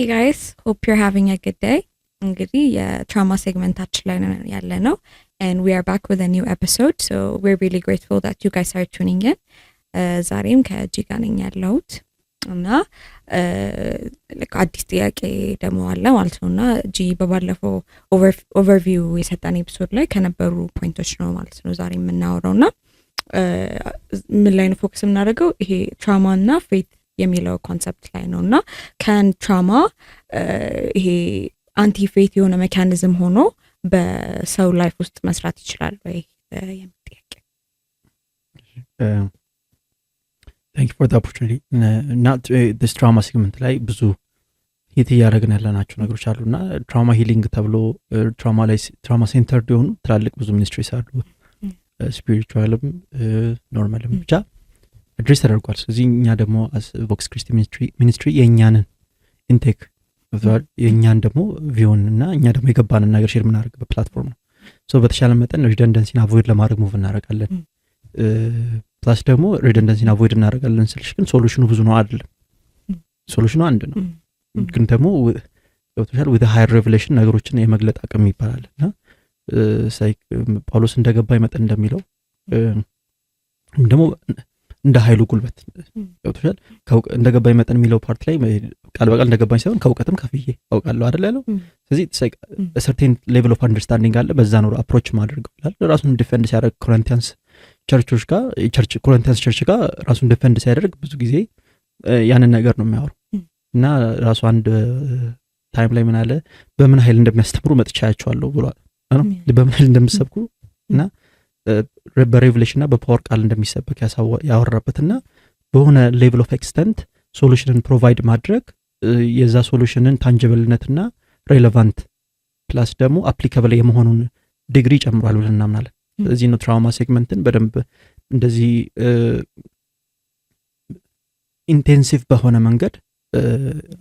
Hey guys, hope you're having a good day. እንግዲህ የ trauma segment ኣችን ላይ ነው ያለነው and we are back with a new episode, so we're really grateful that you guys are tuning in. ዛሬም ከጂ ጋር ነኝ ያለሁት እና አዲስ ጥያቄ ደግሞ አለ ማለት ነው። እና ጂ በባለፈው overview የሰጠን episode ላይ ከነበሩ point ኦች ነው ማለት ነው ዛሬ የምናወራው። እና ምን ላይ ነው focus የምናደርገው? ይሄ trauma እና faith የሚለው concept ላይ ነው። እና can trauma ይሄ anti faith የሆነ mechanism ሆኖ በሰው life ውስጥ መስራት ይችላል ወይ የሚል ጥያቄ። Thank you for the opportunity። እና this trauma segment ላይ ብዙ hit እያደረግን ያለናቸው ነገሮች አሉ። እና trauma healing ተብሎ trauma ላይ trauma centered የሆኑ ትላልቅ ብዙ ministries አሉ፣ spiritual ም normal ም ብቻ address ተደርጓል። ስለዚህ እኛ ደግሞ Vox Christi Ministry የእኛንን intake፣ የእኛን ደግሞ view ን እና እኛ ደግሞ የገባንን ነገር share የምናደርግበት platform ነው። So በተሻለ መጠን redundancy ን avoid ለማድረግ move እናደርጋለን። Plus ደግሞ redundancy ን avoid እናደርጋለን ስልሽ ግን solution ኑ ብዙ ነው አይደለም፣ solution ኑ አንድ ነው። ግን ደግሞ ገብቶሻል፣ with higher revelation ነገሮችን የመግለጥ አቅም ይባላል። እና ጳውሎስ እንደገባኝ መጠን እንደሚለው ደግሞ እንደ ኃይሉ ጉልበት፣ ገብቶሻል፣ እንደገባኝ መጠን የሚለው part ላይ ቃል በቃል እንደገባኝ ሳይሆን ከእውቀትም ከፍዬ አውቃለሁ አይደል ያለው። ስለዚህ certain level of understanding አለ፣ በዛ ነው approach ማድረገው ይላል። ራሱን defend ሲያደርግ Corinthians church ኦች ጋር፣ church Corinthians church ጋር ራሱን defend ሲያደርግ ብዙ ጊዜ ያንን ነገር ነው የሚያወሩ። እና ራሱ አንድ time ላይ ምን አለ? በምን ኃይል እንደሚያስተምሩ መጥቻ ያቸዋለሁ ብሏል። በምን ኃይል እንደምሰብኩ እና በ revelation እና በ power ቃል እንደሚሰበክ ያወራበትና በሆነ level of extent solution ን provide ማድረግ፣ የዛ solution ን tangible ነትና relevant plus ደግሞ applicable የመሆኑን ዲግሪ ጨምሯል ብለን እናምናለን። ስለዚህ ነው trauma segment ን በደንብ እንደዚህ intensive በሆነ መንገድ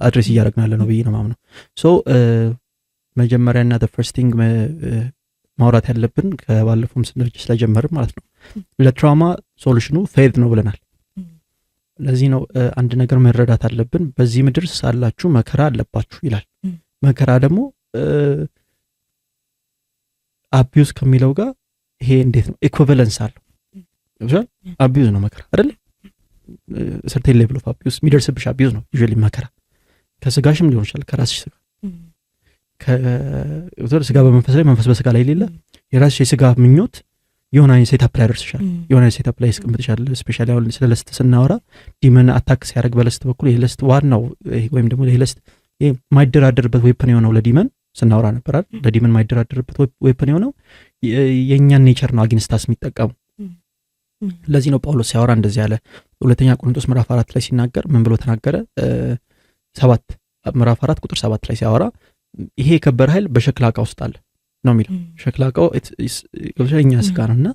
address እያደረግን ያለ ነው ብዬ ነው ማምነው። So መጀመሪያና first thing ማውራት ያለብን፣ ከባለፈውም ስለጀመርን ማለት ነው፣ ለ trauma solution ኑ faith ነው ብለናል። ለዚህ ነው አንድ ነገር መረዳት አለብን። በዚህ ምድር ሳላችሁ መከራ አለባችሁ ይላል። መከራ ደግሞ abuse ከሚለው ጋር ይሄ እንዴት ነው equivalence አለው? Abuse ነው መከራ አይደለ? Certain level of abuse የሚደርስብሽ abuse ነው usually መከራ። ከስጋሽም ሊሆን ይችላል፣ ከራስሽ ስጋ፣ ስጋ በመንፈስ ላይ፣ መንፈስ በስጋ ላይ የሌለ የራስሽ የስጋ ምኞት የሆነ አይነት setup ላይ ያደርስሻል፣ የሆነ አይነት setup ላይ ያስቀምጥሻል። Especially አሁን ስለ lust ስናወራ demon attack ሲያደርግ በ lust በኩል የ lust ዋናው ወይም ደግሞ የ lust የማይደራደርበት weapon የሆነው ለ demon ስናወራ ነበራል። ለ demon የማይደራደርበት weapon የሆነው የእኛን nature ነው against us የሚጠቀሙ። ለዚህ ነው ጳውሎስ ሲያወራ እንደዚህ ያለ። ሁለተኛ ቆሮንቶስ ምዕራፍ 4 ላይ ሲናገር ምን ብሎ ተናገረ? 7፣ ምዕራፍ 4 ቁጥር 7 ላይ ሲያወራ ይሄ የከበረ ኃይል በሸክላ ዕቃ ውስጥ አለ ነው የሚለው። ሸክላ ዕቃው የእኛ ስጋ ነው። እና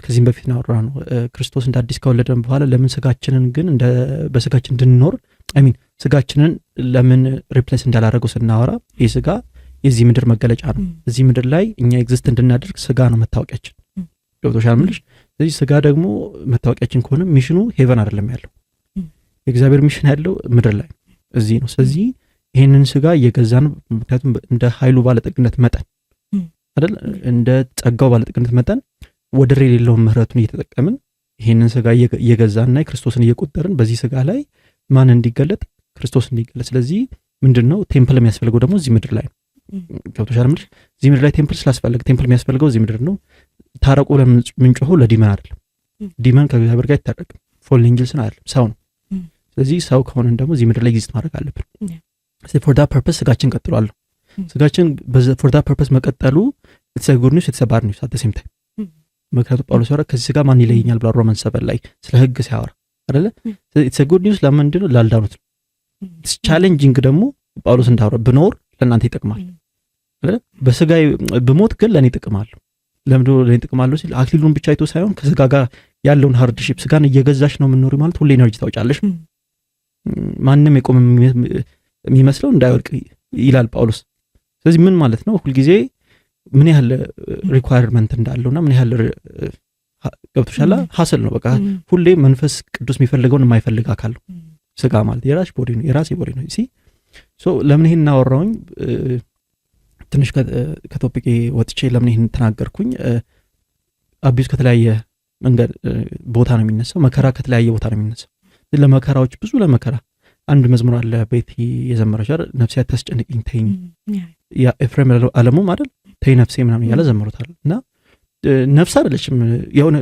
ከዚህም በፊት ነው ነው ክርስቶስ እንደ አዲስ ከወለደን በኋላ ለምን ስጋችንን ግን በስጋችን እንድንኖር፣ I mean ስጋችንን ለምን replace እንዳላደረገው ስናወራ ይህ ስጋ የዚህ ምድር መገለጫ ነው። እዚህ ምድር ላይ እኛ exist እንድናደርግ ስጋ ነው መታወቂያችን። ገብቶሻል ምልሽ? ስለዚህ ስጋ ደግሞ መታወቂያችን ከሆነ mission ኑ heaven አይደለም ያለው፣ የእግዚአብሔር mission ያለው ምድር ላይ እዚህ ነው። ስለዚህ ይህንን ስጋ እየገዛን፣ ምክንያቱም እንደ ኃይሉ ባለጠግነት መጠን አይደል፣ እንደ ጸጋው ባለጠግነት መጠን ወደር የሌለውን ምህረቱን እየተጠቀምን ይህንን ስጋ እየገዛንና ክርስቶስን እየቆጠርን በዚህ ስጋ ላይ ማን እንዲገለጥ? ክርስቶስ እንዲገለጥ። ስለዚህ ምንድን ነው temple የሚያስፈልገው ደግሞ እዚህ ምድር ላይ ነው። ገብቶሻል ምልሽ? እዚህ ምድር ላይ temple ስላስፈለገ፣ temple የሚያስፈልገው እዚህ ምድር ነው። ታረቁ ብለን የምንጮኸው ለ demon አይደለም። Demon ከእግዚአብሔር ጋር አይታረቅም። Fallen angels ን አይደለም፣ ሰው ነው። ስለዚህ ሰው ከሆነን ደግሞ እዚህ ምድር ላይ exist ማድረግ አለብን። For that purpose ስጋችን ቀጥሏል። ስጋችን for that purpose መቀጠሉ it's good news, it's bad news at same time። ምክንያቱም ጳውሎስ ሲያወራ ከዚህ ስጋ ማን ይለየኛል ብሏል። Roman 7 ላይ ስለ ህግ ሲያወራ አይደለ? It's good news ለምንድን ነው? ላልዳኑት ነው። Challenging ደግሞ ጳውሎስ እንዳወራ ብኖር ለእናንተ ይጠቅማል አይደለ? በስጋ ብሞት ግን ለእኔ ጥቅም አለው። ለምንድን ለእኔ ጥቅም አለው ሲል አክሊሉን ብቻ አይቶ ሳይሆን ከስጋ ጋር ያለውን hardship፣ ስጋን እየገዛሽ ነው የምኖሪ ማለት ሁሌ energy ታውጫለሽ። ማንም የቆመ የሚመስለው እንዳይወድቅ ይላል ጳውሎስ። ስለዚህ ምን ማለት ነው? ሁልጊዜ ምን ያህል requirement እንዳለውና ምን ያህል፣ ገብቶሻላ፣ hustle ነው። በቃ ሁሌ መንፈስ ቅዱስ የሚፈልገውን የማይፈልግ አካል ነው ስጋ ማለት። የራስሽ body ነው፣ የራሴ body ነው። See So ለምን ይሄን እናወራውኝ? ትንሽ ከ topic ወጥቼ ለምን ይሄን ተናገርኩኝ? Abuse ከተለያየ መንገድ ቦታ ነው የሚነሳው። መከራ ከተለያየ ቦታ ነው የሚነሳው። ለመከራዎች ብዙ ለመከራ አንድ መዝሙር አለ ቤቲ የዘመረች አይደል? ነፍሴ አታስጨንቅኝ ተይኝ፣ ያ ኤፍሬም አለሙም አይደል? ተይ ነፍሴ ምናምን እያለ ዘምሮታል። እና ነፍስ አይደለችም፣ የሆነ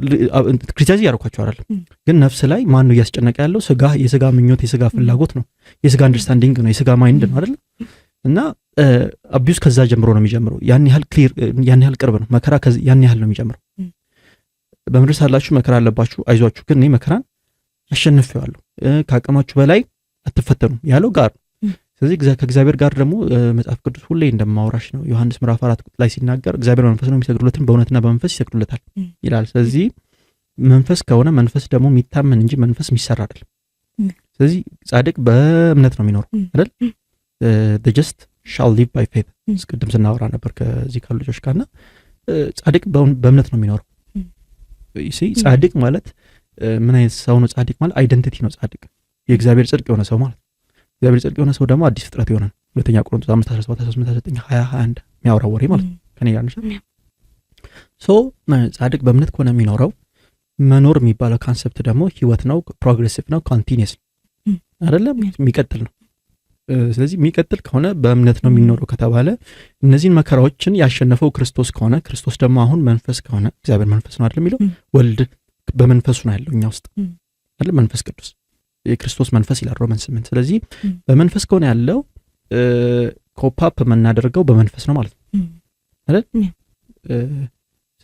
criticize እያደረኳቸው አይደለም፣ ግን ነፍስ ላይ ማን ነው እያስጨነቀ ያለው? ስጋ፣ የስጋ ምኞት፣ የስጋ ፍላጎት ነው፣ የስጋ understanding ነው፣ የስጋ mind ነው አይደል? እና abuse ከዛ ጀምሮ ነው የሚጀምረው። ያን ያህል clear፣ ያን ያህል ቅርብ ነው መከራ፣ ያን ያህል ነው የሚጀምረው። በምድር ሳላችሁ መከራ አለባችሁ፣ አይዟችሁ፣ ግን እኔ መከራን አሸንፌዋለሁ፣ ከአቅማችሁ በላይ አትፈተኑም ያለው ጋር ነው። ስለዚህ ከእግዚአብሔር ጋር ደግሞ መጽሐፍ ቅዱስ ሁሌ እንደማወራሽ ነው፣ ዮሐንስ ምዕራፍ 4 ላይ ሲናገር እግዚአብሔር መንፈስ ነው፣ የሚሰግዱለትን በእውነትና በመንፈስ ይሰግዱለታል ይላል። ስለዚህ መንፈስ ከሆነ መንፈስ ደግሞ የሚታመን እንጂ መንፈስ የሚሰራ አይደለም። ስለዚህ ጻድቅ በእምነት ነው የሚኖረው አይደል? Just shall live by faith። ቅድም ስናወራ ነበር ከዚህ ካሉ ልጆች ጋርና ጻድቅ በእምነት ነው የሚኖረው። ጻድቅ ማለት ምን አይነት ሰው ነው? ጻድቅ ማለት identity ነው። ጻድቅ የእግዚአብሔር ጽድቅ የሆነ ሰው ማለት፣ እግዚአብሔር ጽድቅ የሆነ ሰው ደግሞ አዲስ ፍጥረት የሆነ ነው። ሁለተኛ ቆሮንቶስ 5 17 18 19 20 21 የሚያወራው ወሬ ማለት ነው። ከኔ ጋር ነሽ? So ጻድቅ በእምነት ከሆነ የሚኖረው፣ መኖር የሚባለው concept ደግሞ ህይወት ነው፣ progressive ነው፣ continuous ነው አይደለም፣ የሚቀጥል ነው። ስለዚህ የሚቀጥል ከሆነ፣ በእምነት ነው የሚኖረው ከተባለ፣ እነዚህን መከራዎችን ያሸነፈው ክርስቶስ ከሆነ፣ ክርስቶስ ደግሞ አሁን መንፈስ ከሆነ፣ እግዚአብሔር መንፈስ ነው አይደል የሚለው? ወልድ በመንፈሱ ነው ያለው እኛ ውስጥ አይደል? መንፈስ ቅዱስ የክርስቶስ መንፈስ ይላል ሮማን 8። ስለዚህ በመንፈስ ከሆነ ያለው cope up የምናደርገው በመንፈስ ነው ማለት ነው አይደል?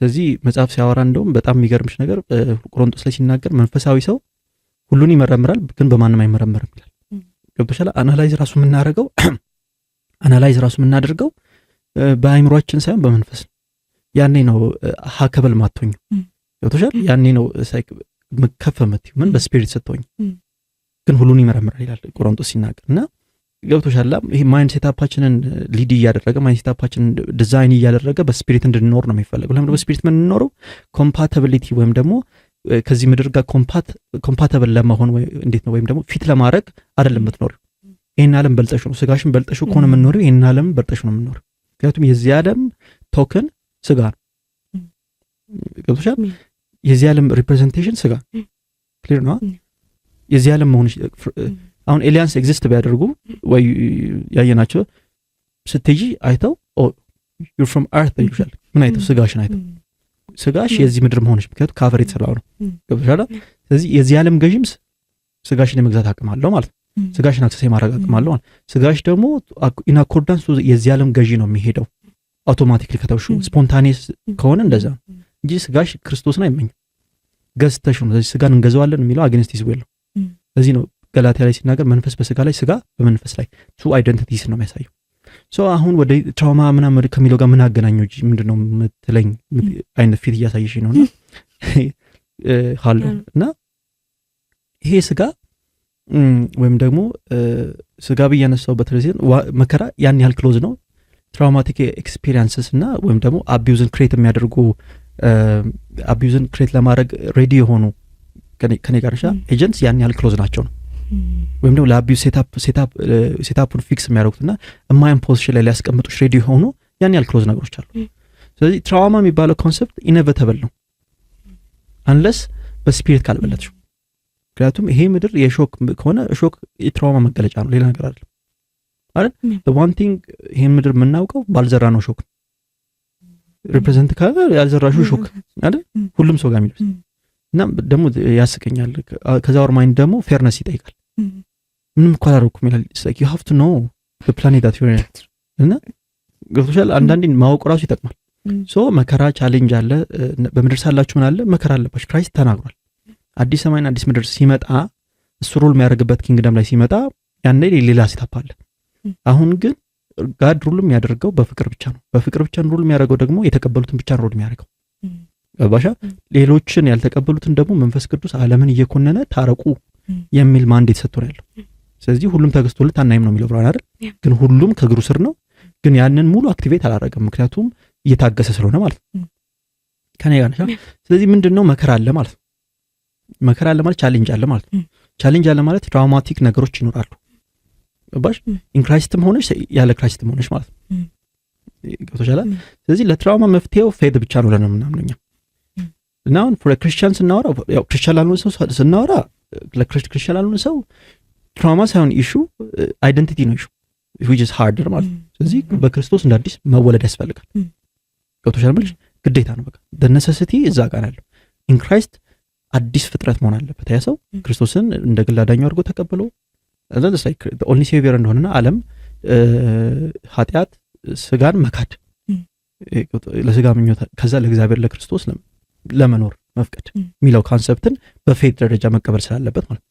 ስለዚህ መጽሐፍ ሲያወራ እንደውም በጣም የሚገርምሽ ነገር ቆሮንቶስ ላይ ሲናገር መንፈሳዊ ሰው ሁሉን ይመረምራል ግን በማንም አይመረመርም ይላል። ገብቶሻል? Analyze ራሱ የምናደርገው በአይምሯችን ሳይሆን በመንፈስ ነው። ያኔ ነው hackable ማትሆኝ። ገብቶሻል? ያኔ ነው ከፍ የምትይው ምን በ spirit ስትሆኝ። ግን ሁሉን ይመረምራል ይላል ቆሮንቶስ ሲናገር። እና ገብቶሻል? ይሄ mind setup ኣችንን lead እያደረገ፣ mind setup ኣችንን ዲዛይን እያደረገ በ spirit እንድንኖር ነው የሚፈለገው። ለምንድን በ spirit የምንኖረው? Compatibility ወይም ደግሞ ከዚህ ምድር ጋር compatible ለመሆን እንዴት ነው ወይም ደግሞ fit ለማድረግ አይደለም የምትኖሪው። ይህን ዓለም በልጠሽ ነው፣ ስጋሽን በልጠሽ ከሆነ የምትኖሪው ይህን ዓለም በልጠሽ ነው የምትኖሪው። ምክንያቱም የዚህ ዓለም token ስጋ ነው። ገብቶሻል? የዚህ ዓለም representation ስጋ፣ clear ነው። የዚህ ዓለም መሆን አሁን aliens exist ቢያደርጉ ወይ ያየናቸው ስትይ አይተው "You're from earth" ይሉሻል። ምን አይተው? ስጋሽን አይተው፣ ስጋሽ የዚህ ምድር መሆንሽ፣ ምክንያቱም ከአፈር የተሰራው ነው። ገብቶሻል? ስለዚህ የዚህ ዓለም ገዥም ስጋሽን የመግዛት አቅም አለው ማለት ነው። ስጋሽን access የማድረግ አቅም አለው ማለት፣ ስጋሽ ደግሞ in accordance የዚህ ዓለም ገዢ ነው የሚሄደው automatically ከተውሹ፣ spontaneous ከሆነ እንደዛ ነው እንጂ ስጋሽ ክርስቶስን አይመኝም። ገዝተሽ ነው። ስለዚህ ስጋን እንገዛዋለን የሚለው against his will ነው። ለዚህ ነው ገላትያ ላይ ሲናገር መንፈስ በስጋ ላይ፣ ስጋ በመንፈስ ላይ፣ two identities ነው የሚያሳየው። So አሁን ወደ trauma ምናምን ከሚለው ጋር ምን አገናኘው? ምንድን ነው የምትለኝ አይነት ፊት እያሳየሽ ነው። እና እና ይሄ ስጋ ወይም ደግሞ ስጋ ብዬ ያነሳሁበት reason መከራ ያን ያህል close ነው። Traumatic experiences እና ወይም ደግሞ abuse ን create የሚያደርጉ፣ abuse ን create ለማድረግ ready የሆኑ፣ ከኔ ጋር agents ያን ያህል close ናቸው ነው። ወይም ደግሞ ለ abuse setup ኡን fix የሚያደርጉትና የማይን position ላይ ሊያስቀምጡሽ ready የሆኑ ያን ያህል close ነገሮች አሉ። ስለዚህ trauma የሚባለው concept inevitable ነው unless በ spirit ካልበለጥሽው። ምክንያቱም ይሄ ምድር የ shock ከሆነ shock የ trauma መገለጫ ነው፣ ሌላ ነገር አይደለም አይደል? One thing ይሄን ምድር የምናውቀው ባልዘራነው shock represent ካለ ያልዘራሹ shock አይደል? ሁሉም ሰው ጋር የሚደርስ። እና ደግሞ ያስቀኛል። ከዛ our mind ደግሞ fairness ይጠይቃል። ምንም እኮ አላደረኩም ይላል። You have to know planet that you're እና ገብቶሻል። አንዳንዴ ማወቅ ራሱ ይጠቅማል። So መከራ challenge አለ። በምድር ሳላችሁ ምን አለ? መከራ አለባችሁ። Christ ተናግሯል። አዲስ ሰማይና አዲስ ምድር ሲመጣ፣ እሱ rule የሚያደርግበት kingdom ላይ ሲመጣ ያኔ ሌላ setup አለ። አሁን ግን God rule የሚያደርገው በፍቅር ብቻ ነው። በፍቅር ብቻ rule የሚያደርገው ደግሞ የተቀበሉትን ብቻ rule የሚያደርገው፣ ገባሻ? ሌሎችን ያልተቀበሉትን ደግሞ መንፈስ ቅዱስ ዓለምን እየኮነነ ታረቁ የሚል mandate ሰጥቶ ነው ያለው። ስለዚህ ሁሉም ተገዝቶለት አናይም ነው የሚለው ብርሃን አይደል? ግን ሁሉም ከእግሩ ስር ነው። ግን ያንን ሙሉ activate አላደረገም፣ ምክንያቱም እየታገሰ ስለሆነ ማለት ነው። ከኔ ጋር ነሽ? ስለዚህ ምንድን ነው፣ መከራ አለ ማለት ነው። መከራ አለ ማለት challenge አለ ማለት ነው። Challenge አለ ማለት traumatic ነገሮች ይኖራሉ። ገባሽ? In Christ ም ሆነሽ ያለ Christ ም ሆነሽ ማለት ነው። ገብቶሻል? ስለዚህ ለ trauma መፍትሄው faith ብቻ ነው ብለን ነው የምናምነው እኛ። እና አሁን for ክርስቲያን ስናወራ፣ ያው ክርስቲያን ላልሆነ ሰው ስናወራ፣ ለክርስቲያን ላልሆነ ሰው trauma ሳይሆን issue identity ነው issue, which is harder ማለት ነው። ስለዚህ በክርስቶስ እንደ አዲስ መወለድ ያስፈልጋል። ገብቶሻል? ምልሽ ግዴታ ነው። በቃ necessity እዛ ጋር ያለው in Christ አዲስ ፍጥረት መሆን አለበት። ያ ሰው ክርስቶስን እንደ ግል አዳኙ አድርጎ ተቀብሎ only savior እንደሆነና ዓለም፣ ኃጢአት፣ ስጋን መካድ፣ ለስጋ ምኞት፣ ከዛ ለእግዚአብሔር ለክርስቶስ ለመኖር መፍቀድ የሚለው concept ን በ faith ደረጃ መቀበል ስላለበት ማለት።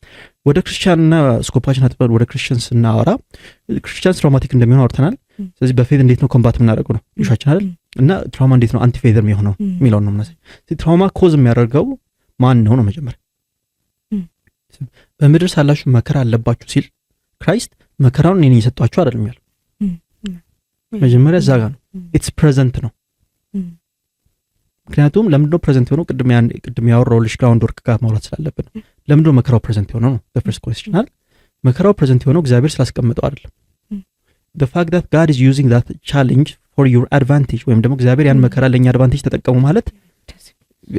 ወደ ክርስቲያንና scope ኣችን አጥበን ወደ ክርስቲያን ስናወራ ክርስቲያን traumatic እንደሚሆን አውርተናል። ስለዚህ በ faith እንዴት ነው combat የምናደርገው ነው issue ኣችን አይደል? እና trauma እንዴት ነው anti faith የሚሆነው የሚለውን ነው ምናሳይ። Trauma cause የሚያደርገው ማን ነው ነው መጀመሪያ። በምድር ሳላችሁ መከራ አለባችሁ ሲል Christ መከራውን እኔ የሰጧችሁ አይደለም ያለው። መጀመሪያ እዛ ጋር ነው፣ it's present ነው። ምክንያቱም ለምንድነው present የሆነው? ቅድም ያወራሁልሽ groundwork ጋር ማውራት ስላለብን ነው። ለምንድነው መከራው present የሆነው ነው first question አይደል? መከራው present የሆነው እግዚአብሔር ስላስቀመጠው አይደለም። The fact that God is using that challenge for your advantage ወይም ደግሞ እግዚአብሔር ያን መከራ ለእኛ advantage ተጠቀሙ ማለት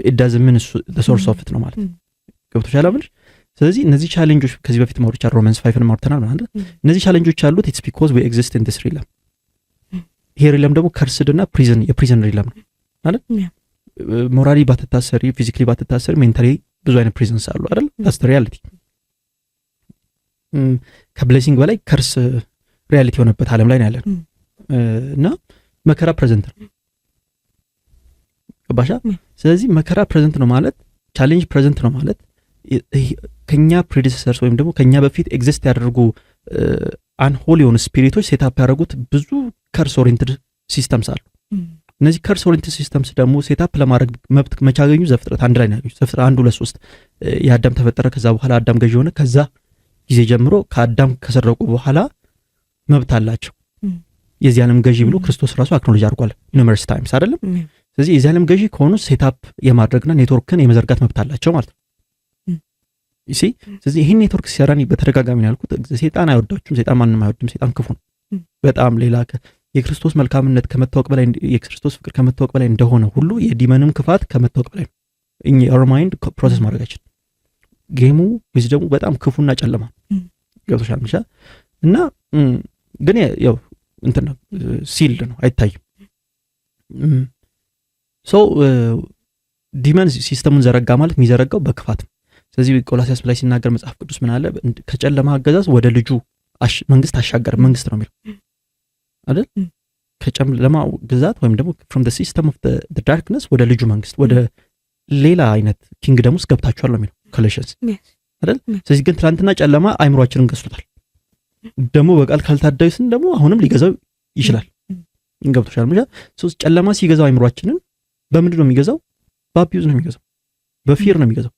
it doesn't mean እሱ the source of it ነው ማለት። ገብቶሻል አይደል? ስለዚህ እነዚህ challenge ኦች ከዚህ በፊት ማውርቻ Romans 5 ን ማውርተናል ማለት። እነዚህ challenge ኦች ያሉት it's because we exist in this realm። ይሄ realm ደግሞ cursed እና prison፣ የ prison realm ነው አይደል? Morally ባትታሰሪ፣ physically ባትታሰሪ፣ mentally ብዙ አይነት prisons አሉ አይደል? That's reality። ከ blessing በላይ curse reality የሆነበት ዓለም ላይ ነው ያለን እና መከራ present ነው። ገባሻ? ስለዚህ መከራ present ነው ማለት፣ challenge present ነው ማለት ከኛ predecessors ወይም ደግሞ ከኛ በፊት exist ያደርጉ unholy የሆኑ spirit ኦች set up ያደረጉት ብዙ curse oriented systems አሉ። እነዚህ curse oriented systems ደግሞ set up ለማድረግ መብት መቼ አገኙ? ዘፍጥረት 1 ላይ ነው ያገኙት። ዘፍጥረት 1፣ 2፣ 3 የአዳም ተፈጠረ። ከዛ በኋላ አዳም ገዢ ሆነ። ከዛ ጊዜ ጀምሮ ከአዳም ከሰረቁ በኋላ መብት አላቸው። የዚህ ዓለም ገዢ ብሎ ክርስቶስ ራሱ acknowledge አድርጓል numerous times አይደለም? ስለዚህ የዚህ ዓለም ገዢ ከሆኑ set up የማድረግና ኔትወርክን የመዘርጋት መብት አላቸው ማለት ነው። See፣ ስለዚህ ይህን ኔትወርክ ሲሰራ በተደጋጋሚ ነው ያልኩት፣ ሴጣን አይወዳችሁም። ሴጣን ማንም አይወድም። ሴጣን ክፉ ነው በጣም። ሌላ የክርስቶስ መልካምነት ከመታወቅ በላይ፣ የክርስቶስ ፍቅር ከመታወቅ በላይ እንደሆነ ሁሉ የ demon ም ክፋት ከመታወቅ በላይ ነው። እኛ our mind process ማድረግ አይችልም። Game ኡ wisdom ኡ በጣም ክፉና ጨለማ። ገብቶሻል? ምሻ እና ግን ያው እንትን ነው፣ sealed ነው፣ አይታይም። So demon system ኡን ዘረጋ ማለት የሚዘረጋው በክፋት ነው። ስለዚህ ቆላሲያስ ላይ ሲናገር መጽሐፍ ቅዱስ ምን አለ? ከጨለማ አገዛዝ ወደ ልጁ መንግስት አሻገረ። መንግስት ነው የሚለው አይደል? ከጨለማ ግዛት ወይም ደግሞ from system of darkness ወደ ልጁ መንግስት፣ ወደ ሌላ አይነት kingdom ውስጥ ገብታችኋል ነው የሚለው Colossians አይደል? ስለዚህ ግን ትናንትና ጨለማ አይምሯችንን ገዝቶታል። ደግሞ በቃል ካልታደስን ደግሞ አሁንም ሊገዛው ይችላል። ገብቶሻል? ምሻ ጨለማ ሲገዛው አይምሯችንን በምንድን ነው የሚገዛው? በ abuse ነው የሚገዛው፣ በ fear ነው የሚገዛው።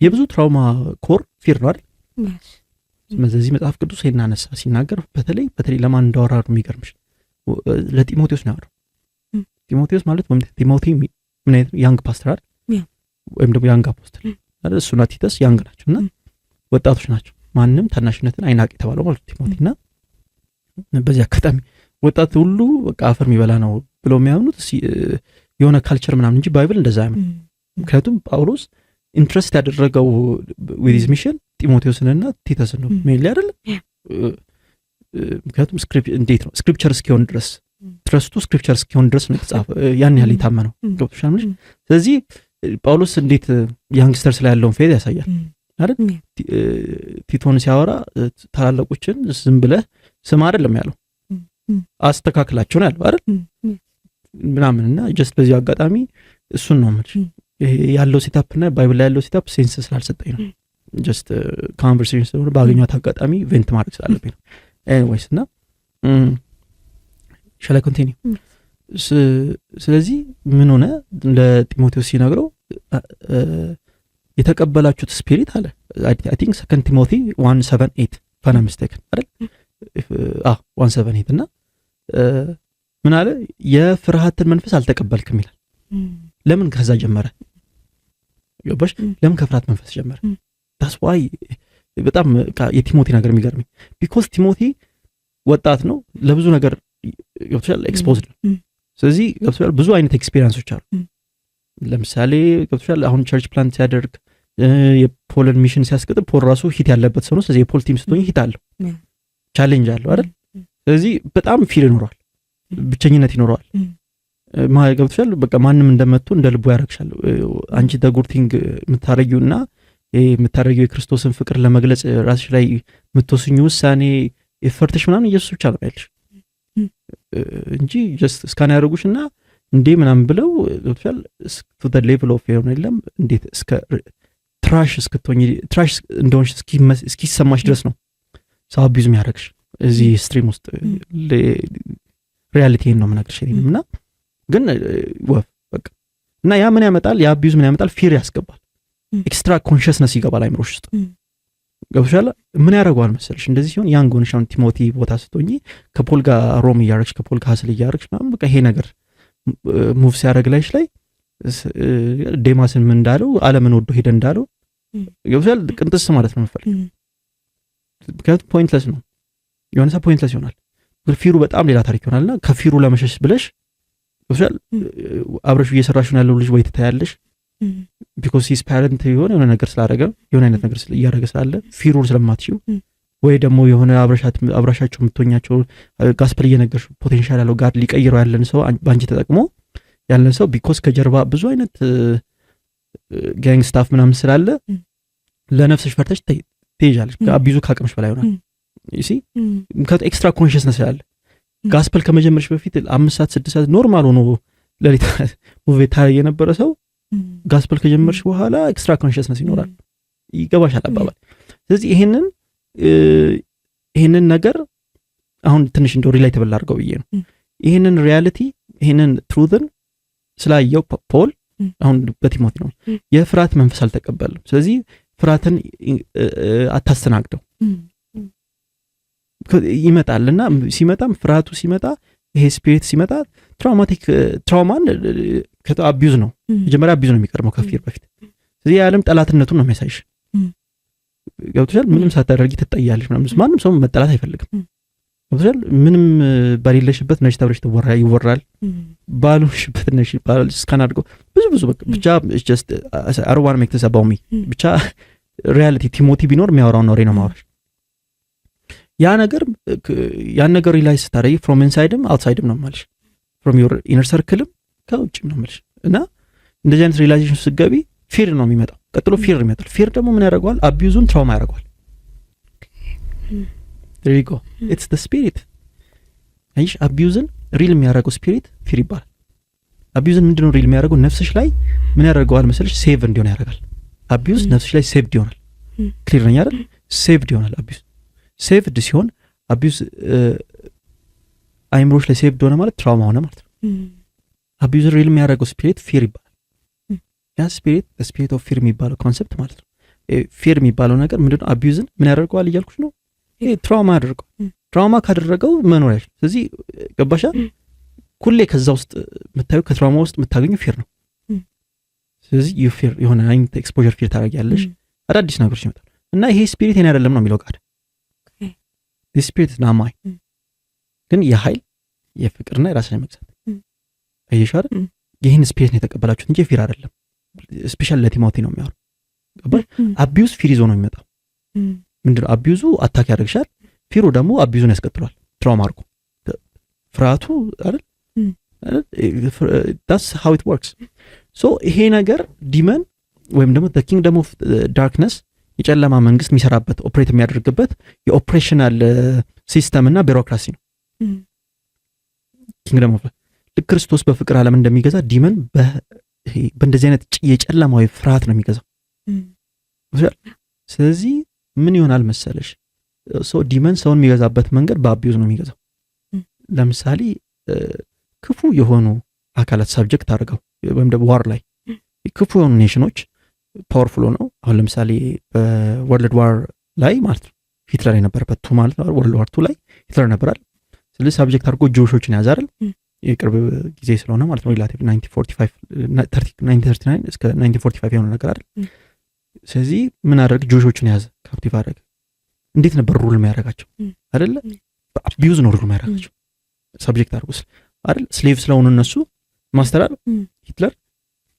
የብዙ trauma core fear ነው አይደል? ስለዚህ መጽሐፍ ቅዱስ ይሄን አነሳ ሲናገር በተለይ በተለይ ለማን እንዳወራ ነው የሚገርምሽ፣ ለጢሞቴዎስ ነው ያወራው። ጢሞቴዎስ ማለት ወይም ቲሞቴ ምን አይነት young pastor አይደል? ወይም ደግሞ young apostle አይደል? እሱና ቲተስ young ናቸው እና ወጣቶች ናቸው። ማንም ታናሽነትን አይናቅ የተባለው ማለት ቲሞቲ። እና በዚህ አጋጣሚ ወጣት ሁሉ በቃ አፈር የሚበላ ነው ብለው የሚያምኑት የሆነ culture ምናምን እንጂ Bible እንደዛ አያምን። ምክንያቱም ጳውሎስ entrust ያደረገው with his mission ጢሞቴዎስንና ቲተስን ነው mainly አይደለ? ምክንያቱም እንዴት ነው scripture እስኪሆን ድረስ፣ trust ኡ scripture እስኪሆን ድረስ ነው የተጻፈ፣ ያን ያህል የታመነው። ገብቶሻል? ስለዚህ ጳውሎስ እንዴት youngsters ላይ ያለውን faith ያሳያል አይደል? ቲቶን ሲያወራ ታላላቆችን ዝም ብለህ ስም አይደለም ያለው፣ አስተካክላቸው ነው ያለው አይደል? ምናምን። እና just በዚህ አጋጣሚ እሱን ነው የምልሽ፣ ያለው setup እና Bible ላይ ያለው setup sense ስላልሰጠኝ ነው። Just conversation ስለሆነ ባገኘኋት አጋጣሚ vent ማድረግ ስላለብኝ ነው። Anyways እና shall I continue? ስለዚህ ምን ሆነ? ለጢሞቴዎስ ሲነግረው የተቀበላችሁት spirit አለ። I think Second Timothy 1:7-8 if I'm not mistaken አይደል? 1:7-8። እና ምን አለ? የፍርሃትን መንፈስ አልተቀበልክም ይላል። ለምን ከዛ ጀመረ? ገባሽ? ለምን ከፍርሃት መንፈስ ጀመረ? That's why በጣም የቲሞቲ ነገር የሚገርመኝ because ቲሞቲ ወጣት ነው፣ ለብዙ ነገር ገብቶሻል፣ exposed ነው። ስለዚህ ገብቶሻል፣ ብዙ አይነት experience ኦች አሉ። ለምሳሌ ገብቶሻል፣ አሁን church plant ሲያደርግ፣ የፖልን mission ሲያስቀጥል ፖል ራሱ heat ያለበት ሰው ነው። ስለዚህ የፖል team ስትሆኝ heat አለው፣ challenge አለው አይደል? ስለዚህ በጣም fear ይኖረዋል፣ ብቸኝነት ይኖረዋል። ገብቶሻል፣ በቃ ማንም እንደመጡ እንደ ልቡ ያደርግሻል። አንቺ the good thing የምታረጊው እና የምታደረጊው የክርስቶስን ፍቅር ለመግለጽ ራስሽ ላይ የምትወስኙ ውሳኔ፣ effort ሽ ምናምን ኢየሱስ ብቻ ነው ያለሽ እንጂ just scan ያደርጉሽ እና እንዴ ምናምን ብለው ገብቶሻል፣ to the level of የሆነ የለም እንዴት እስከ trash እስክትሆኝ፣ trash እንደሆንሽ እስኪሰማሽ ድረስ ነው ሰው abuse የሚያደርግሽ። እዚህ stream ውስጥ reality ነው የምነግርሽ እና ግን ወፍ በቃ እና ያ ምን ያመጣል? ያ abuse ምን ያመጣል? Fear ያስገባል። Extra consciousness ይገባል አይምሮሽ ውስጥ፣ ገብቶሻል። ምን ያደርገዋል መሰለሽ? እንደዚህ ሲሆን young ሆነሽ አሁን ቲሞቲ ቦታ ስትሆኚ ከፖል ጋር roam እያደረግሽ፣ ከፖል ጋር hustle እያደረግሽ ምናምን በቃ ይሄ ነገር move ሲያደርግ ላይሽ ላይ ዴማስን ምን እንዳለው፣ ዓለምን ወዶ ሄደ እንዳለው ገብቶሻል። ቅንጥስ ማለት ነው የምፈልግ፣ ምክንያቱም pointless ነው፣ የሆነ ሰው pointless ይሆናል። Fear ኡ በጣም ሌላ ታሪክ ይሆናል እና ከ fear ኡ ለመሸሽ ብለሽ ገብቶሻል፣ አብረሽ እየሰራሽ ያለው ልጅ ወይ ትታያለሽ because his parent የሆነ ነገር ስላደረገ፣ የሆነ አይነት ነገር እያደረገ ስላለ fear ኡን ስለማትችው፣ ወይ ደግሞ የሆነ አብራሻቸው የምትሆኛቸው gospel እየነገርሽ potential ያለው God ሊቀይረው ያለን ሰው በአንቺ ተጠቅሞ ያለን ሰው because ከጀርባ ብዙ አይነት gang stuff ምናምን ስላለ ለነፍስሽ ፈርተሽ ትይዣለሽ። Abuse ኡ ከአቅምሽ በላይ ይሆናል። See፣ ምክንያቱም extra consciousness ስላለ gospel ከመጀመርሽ በፊት 5 ሰዓት 6 ሰዓት normal ሆኖ ሌሊት move ታደርግ የነበረ ሰው gospel ከጀመርሽ በኋላ extra consciousness ይኖራል። ይገባሻል አባባል። ስለዚህ ይሄንን ነገር አሁን ትንሽ እንደው relatable አድርገው ብዬ ነው። ይሄንን reality፣ ይሄንን truth ን ስላየው ፖል አሁን በቲሞቲ ነው የፍርሃት መንፈስ አልተቀበልም። ስለዚህ ፍርሃትን አታስተናግደው፣ ይመጣል እና ሲመጣም ፍርሃቱ ሲመጣ፣ ይሄ spirit ሲመጣ traumatic trauma ን abuse ነው፣ መጀመሪያ abuse ነው የሚቀድመው ከ fear በፊት። ስለዚህ የዓለም ጠላትነቱን ነው የሚያሳይሽ። ገብቶሻል። ምንም ሳታደርጊ ትጠያለሽ ምናምን። ማንም ሰው መጠላት አይፈልግም። ገብቶሻል። ምንም በሌለሽበት ነሽ ተብለሽ ይወራል፣ ባሉሽበት ነሽ ይባላል። Scan አድርገው ብዙ ብዙ ብቻ just I don't wanna make this about me፣ ብቻ reality ቲሞቲ ቢኖር የሚያወራውን ወሬ ነው ማውራሽ። ያ ነገር ያን ነገር realize ስታደርጊ from inside ም outside ም ነው ማለሽ፣ from your inner circle ም ከውጭም ነው ማለሽ እና እንደዚህ አይነት realization ስትገቢ fear ነው የሚመጣው። ቀጥሎ fear ይመጣል። Fear ደግሞ ምን ያደርገዋል? Abuse ኡን trauma ያደርገዋል። There you go, it's the spirit። አይሽ፣ abuse ን real የሚያደርገው spirit fear ይባላል። Abuse ን ምንድነው real የሚያደርገው? ነፍስሽ ላይ ምን ያደርገዋል መሰለሽ? Save እንዲሆን ያደርጋል። Abuse ነፍስሽ ላይ saved ይሆናል። Clear ነኝ አይደል? Saved ይሆናል። Abuse saved ሲሆን፣ abuse አይምሮሽ ላይ saved ሆነ ማለት trauma ሆነ ማለት ነው። Abuse real የሚያደርገው spirit fear ይባላል። ያ spirit spirit of fear የሚባለው concept ማለት ነው። Fear የሚባለው ነገር ምንድነው? Abuse ን ምን ያደርገዋል እያልኩሽ ነው። ይሄ trauma ያደርገዋል። Trauma ካደረገው መኖሪያ። ስለዚህ ገባሻ? ሁሌ ከዛ ውስጥ የምታዩ ከ trauma ውስጥ የምታገኙ fear ነው። ስለዚህ you fear የሆነ አይነት exposure fear ታደርጊያለሽ። አዳዲስ ነገሮች ይመጣል እና ይሄ spirit የኔ አይደለም ነው የሚለው God። Spirit not mine፣ ግን የኃይል፣ የፍቅርና የራስን መግዛት። አየሽ አይደል? ይህን spirit ነው የተቀበላችሁት እንጂ fear አይደለም። Special ለቲሞቲ ነው የሚያወራው። ገባሽ? Abuse fear ይዞ ነው የሚመጣው። ምንድነው? Abuse ኡ attack ያደርግሻል። Fear ኡ ደግሞ abuse ኡን ያስቀጥሏል። Trauma አድርጎ ፍርሃቱ አይደል? That's how it works። So ይሄ ነገር demon ወይም ደግሞ kingdom of darkness፣ የጨለማ መንግስት የሚሰራበት፣ operate የሚያደርግበት የ operational system እና ቢሮክራሲ ነው። Kingdom of ልክ ክርስቶስ በፍቅር ዓለም እንደሚገዛ demon በእንደዚህ አይነት የጨለማዊ ፍርሃት ነው የሚገዛው። ስለዚህ ምን ይሆናል መሰለሽ? ሰው demon ሰውን የሚገዛበት መንገድ በ abuse ነው የሚገዛው። ለምሳሌ ክፉ የሆኑ አካላት subject አድርገው ወይም ደግሞ war ላይ ክፉ የሆኑ nation ኖች powerful ነው። አሁን ለምሳሌ በ World War ላይ ማለት ነው ሂትለር የነበረበት two ማለት ነው፣ World War Two ላይ ሂትለር ነበራል። ስለዚህ subject አድርጎ Jewish ኦችን ያዘ አይደል? የቅርብ ጊዜ ስለሆነ ማለት ነው፣ relative 1939 እስከ 1945 የሆነ ነገር አይደል? ስለዚህ ምን አደረግ? Jewish ኦችን ያዘ፣ captive አደረገ። እንዴት ነበር rule የሚያደርጋቸው አይደለ? በ Abuse ነው rule የሚያደርጋቸው። Subject አድርጎ አይደል? Slave ስለሆኑ እነሱ master አለ። ሂትለር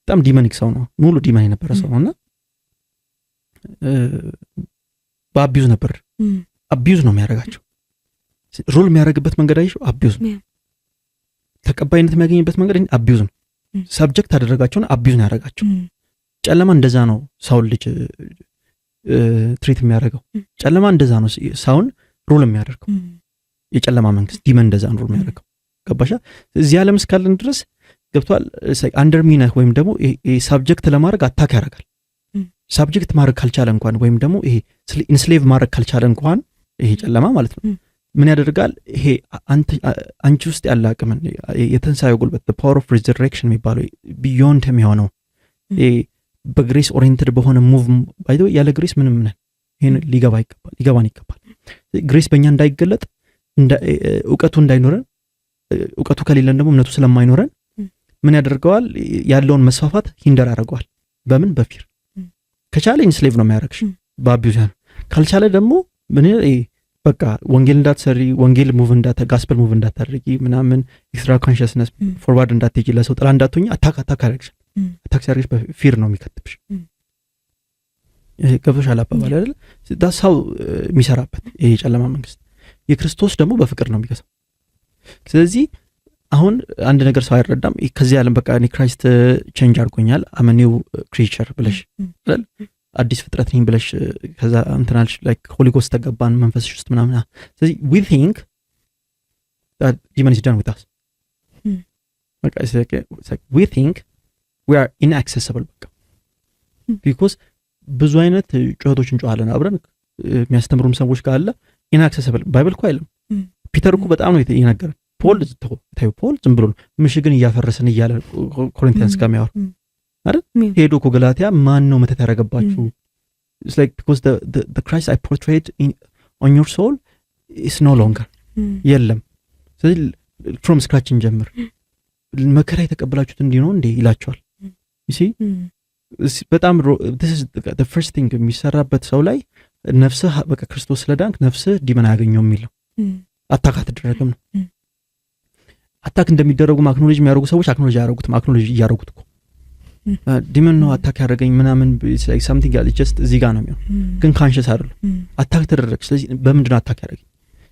በጣም demonic ሰው ነው፣ ሙሉ demon የነበረ ሰው ነው። እና በ abuse ነበር፣ abuse ነው የሚያደርጋቸው። Rule የሚያደርግበት መንገድ አይሽው abuse ነው። ተቀባይነት የሚያገኝበት መንገድ abuse ነው። Subject አደረጋቸውና abuse ነው ያደረጋቸው። ጨለማ እንደዛ ነው ሰውን ልጅ treat የሚያደርገው። ጨለማ እንደዛ ነው ሰውን rule የሚያደርገው። የጨለማ መንግስት demon እንደዛ ነው rule የሚያደርገው። ገባሻ? እዚህ ዓለም እስካለን ድረስ ገብቷል። Under me ነህ ወይም ደግሞ subject ለማድረግ attack ያደርጋል። Subject ማድረግ ካልቻለ እንኳን ወይም ደግሞ ይሄ enslave ማድረግ ካልቻለ እንኳን፣ ይሄ ጨለማ ማለት ነው፣ ምን ያደርጋል? ይሄ አንቺ ውስጥ ያለ አቅምን፣ የትንሣኤው ጉልበት፣ power of resurrection የሚባለው፣ beyond የሚሆነው በ grace oriented በሆነ move። By the way ያለ grace ምንም ነን። ይህን ሊገባ ይገባል፣ ሊገባን ይገባል። Grace በእኛ እንዳይገለጥ፣ እውቀቱ እንዳይኖረን፣ እውቀቱ ከሌለን ደግሞ እምነቱ ስለማይኖረን ምን ያደርገዋል? ያለውን መስፋፋት hinder ያደርገዋል። በምን? በ fear። ከቻለ enslave ነው የሚያደርግሽ በ abuse። ካልቻለ ደግሞ ምን? በቃ ወንጌል እንዳትሰሪ፣ ወንጌል move እንዳታ gospel move እንዳታደርጊ ምናምን፣ extra consciousness forward እንዳትሄጂ፣ ለሰው ጥላ እንዳትሆኝ attack ያደርግሻል። Attack ሲያደርግሽ በ fear ነው የሚከትብሽ። ገብቶሻል አባባል አይደለ? That's how የሚሰራበት ይሄ የጨለማ መንግስት። የክርስቶስ ደግሞ በፍቅር ነው የሚገዛው። ስለዚህ አሁን አንድ ነገር ሰው አይረዳም። ከዚህ ዓለም በቃ እኔ Christ change አድርጎኛል፣ I'm a new creature ብለሽ አይደል? አዲስ ፍጥረት ነኝ ብለሽ ከዛ እንትናልሽ፣ like Holy Ghost ተገባን መንፈስሽ ውስጥ ምናምን። ስለዚህ we think demon is done with us። በቃ we think we are inaccessible። በቃ because ብዙ አይነት ጩኸቶች እንጮኋለን፣ አብረን የሚያስተምሩም ሰዎች ጋር አለ። Inaccessible Bible እኮ አይልም። ፒተር እኮ በጣም ነው የነገረን። ፖል ታዩ፣ ፖል ዝም ብሎ ነው ምሽግን እያፈረስን እያለ Corinthians ጋር የሚያወራ አይደል? ሄዶ እኮ ገላትያ ማን ነው መተት ያደረገባችሁ? Because Christ I portrayed on your soul is no longer፣ የለም። ስለዚህ from scratch እንጀምር። መከራ የተቀበላችሁት እንዲህ ነው እንዴ ይላቸዋል። See፣ በጣም first thing የሚሰራበት ሰው ላይ ነፍስህ በቃ ክርስቶስ ስለዳንክ ነፍስህ demon አያገኘውም የሚለው፣ attack አትደረግም ነው። Attack እንደሚደረጉ acknowledge የሚያደርጉ ሰዎች acknowledge አያደርጉትም። Acknowledge እያደረጉት እኮ demon ነው attack ያደረገኝ ምናምን something ያለ just እዚህ ጋር ነው የሚሆን፣ ግን conscious አይደሉም። Attack ተደረግ። ስለዚህ በምንድን ነው attack ያደረገኝ?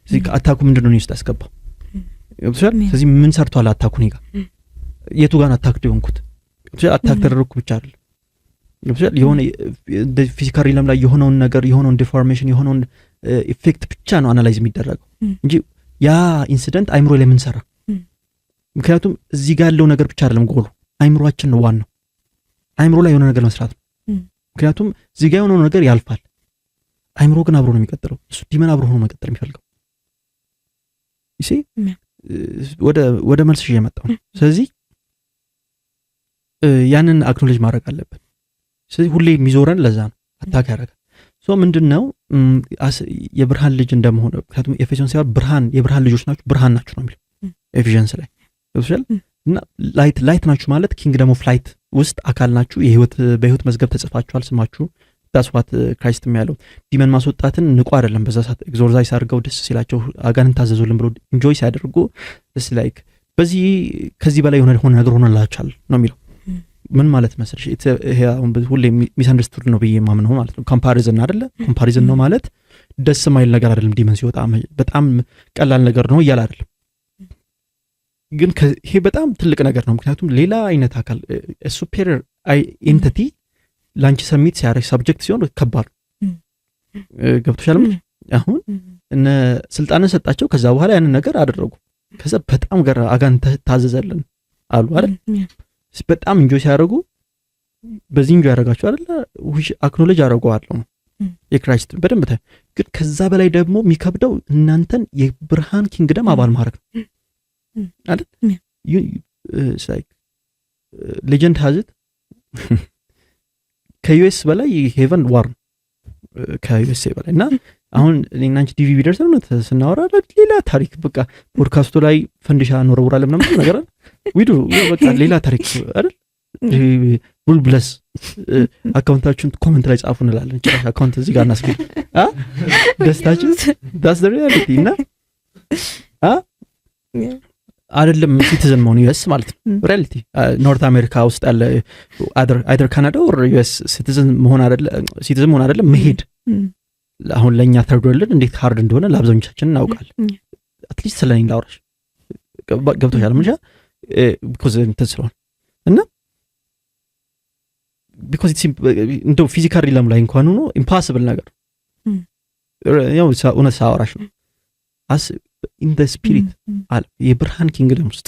ስለዚህ attack ኡ ምንድን ነው ውስጥ ያስገባው? ገብቶሻል? ስለዚህ ምን ሰርቷል attack ኡ እኔ ጋር? የቱ ጋር attack የሆንኩት? Attack ተደረግኩ ብቻ አይደለም። ገብቶሻል? የሆነ physical realm ላይ የሆነውን ነገር፣ የሆነውን deformation፣ የሆነውን effect ብቻ ነው analyze የሚደረገው እንጂ ያ incident አይምሮ ላይ ምን ሰራ? ምክንያቱም እዚህ ጋር ያለው ነገር ብቻ አይደለም ጎሉ፣ አይምሯችን ነው ዋናው። አይምሮ ላይ የሆነ ነገር መስራት ነው። ምክንያቱም እዚህ ጋር የሆነው ነገር ያልፋል፣ አይምሮ ግን አብሮ ነው የሚቀጥለው። እሱ demon አብሮ ሆኖ መቀጠል የሚፈልገው። See፣ ወደ መልስሽ እየመጣው ነው። ስለዚህ ያንን acknowledge ማድረግ አለብን። ስለዚህ ሁሌ የሚዞረን ለዛ ነው፣ attack ያደርጋል። So ምንድን ነው የብርሃን ልጅ እንደመሆነ፣ ምክንያቱም ኤፌሶን ሲባል ብርሃን፣ የብርሃን ልጆች ናችሁ፣ ብርሃን ናችሁ ነው የሚለው Ephesians ላይ። ገብቶሻል? እና light ናችሁ ማለት kingdom of light ውስጥ አካል ናችሁ። የህይወት በህይወት መዝገብ ተጽፋችኋል ስማችሁ። That's what Christ ያለው። Demon ማስወጣትን ንቆ አይደለም። በዛ ሰዓት exorcise አድርገው ደስ ሲላቸው፣ አጋንንት ታዘዙልን ብሎ enjoy ሲያደርጉ like በዚህ ከዚህ በላይ የሆነ ሆነ ነገር ሆነላችኋል ነው የሚለው። ምን ማለት መሰለሽ? ይሄ አሁን ሁሌ misunderstood ነው ብዬ የማምነው ማለት ነው። Comparison አይደለ? Comparison ነው ማለት ደስ የማይል ነገር አይደለም። Demon ሲወጣ በጣም ቀላል ነገር ነው እያለ አይደለም፣ ግን ይሄ በጣም ትልቅ ነገር ነው። ምክንያቱም ሌላ አይነት አካል፣ superior entity ለአንቺ submit ሲያደርግ፣ subject ሲሆን ከባድ ነው። ገብቶሻል? አሁን እነ ስልጣንን ሰጣቸው። ከዛ በኋላ ያንን ነገር አደረጉ። ከዛ በጣም ገራ አጋንንት ታዘዘልን አሉ አይደል? በጣም enjoy ሲያደርጉ፣ በዚህ enjoy ያደረጋችሁ አይደለ? Acknowledge አደረገዋለሁ ነው የ Christ በደንብ። ግን ከዛ በላይ ደግሞ የሚከብደው እናንተን የብርሃን kingdom አባል ማድረግ ነው አይደል? Legend has it ከ US በላይ heaven war ነው ከ USA በላይ። እና አሁን እኔና አንቺ DV ቢደርሰን እውነት ስናወራ ሌላ ታሪክ፣ በቃ ፖድካስቱ ላይ ፈንዲሻ እንወረውራለን ምናምን ነገር we do፣ በቃ ሌላ ታሪክ አይደል? We'll bless account ኣችሁን comment ላይ ጻፉ እንላለን። ጭራሽ account እዚህ ጋር እናስገኝ ደስታችን። That's the reality። እና አይደለም citizen መሆን US ማለት ነው። Reality North America ውስጥ ያለ either ካናዳ or US citizen መሆን አይደለም፣ citizen መሆን አይደለም መሄድ አሁን ለእኛ third world እንዴት hard እንደሆነ ለአብዛኞቻችን እናውቃለን። At least ስለ እኔ ላውራሽ፣ ገብቶሻል ምንሻ? Because እንትን ስለሆነ እና because እንደው physical realm ላይ እንኳን ሆኖ impossible ነገር ያው እውነት ሳወራሽ ነው። As in the spirit አለ የብርሃን kingdom ውስጥ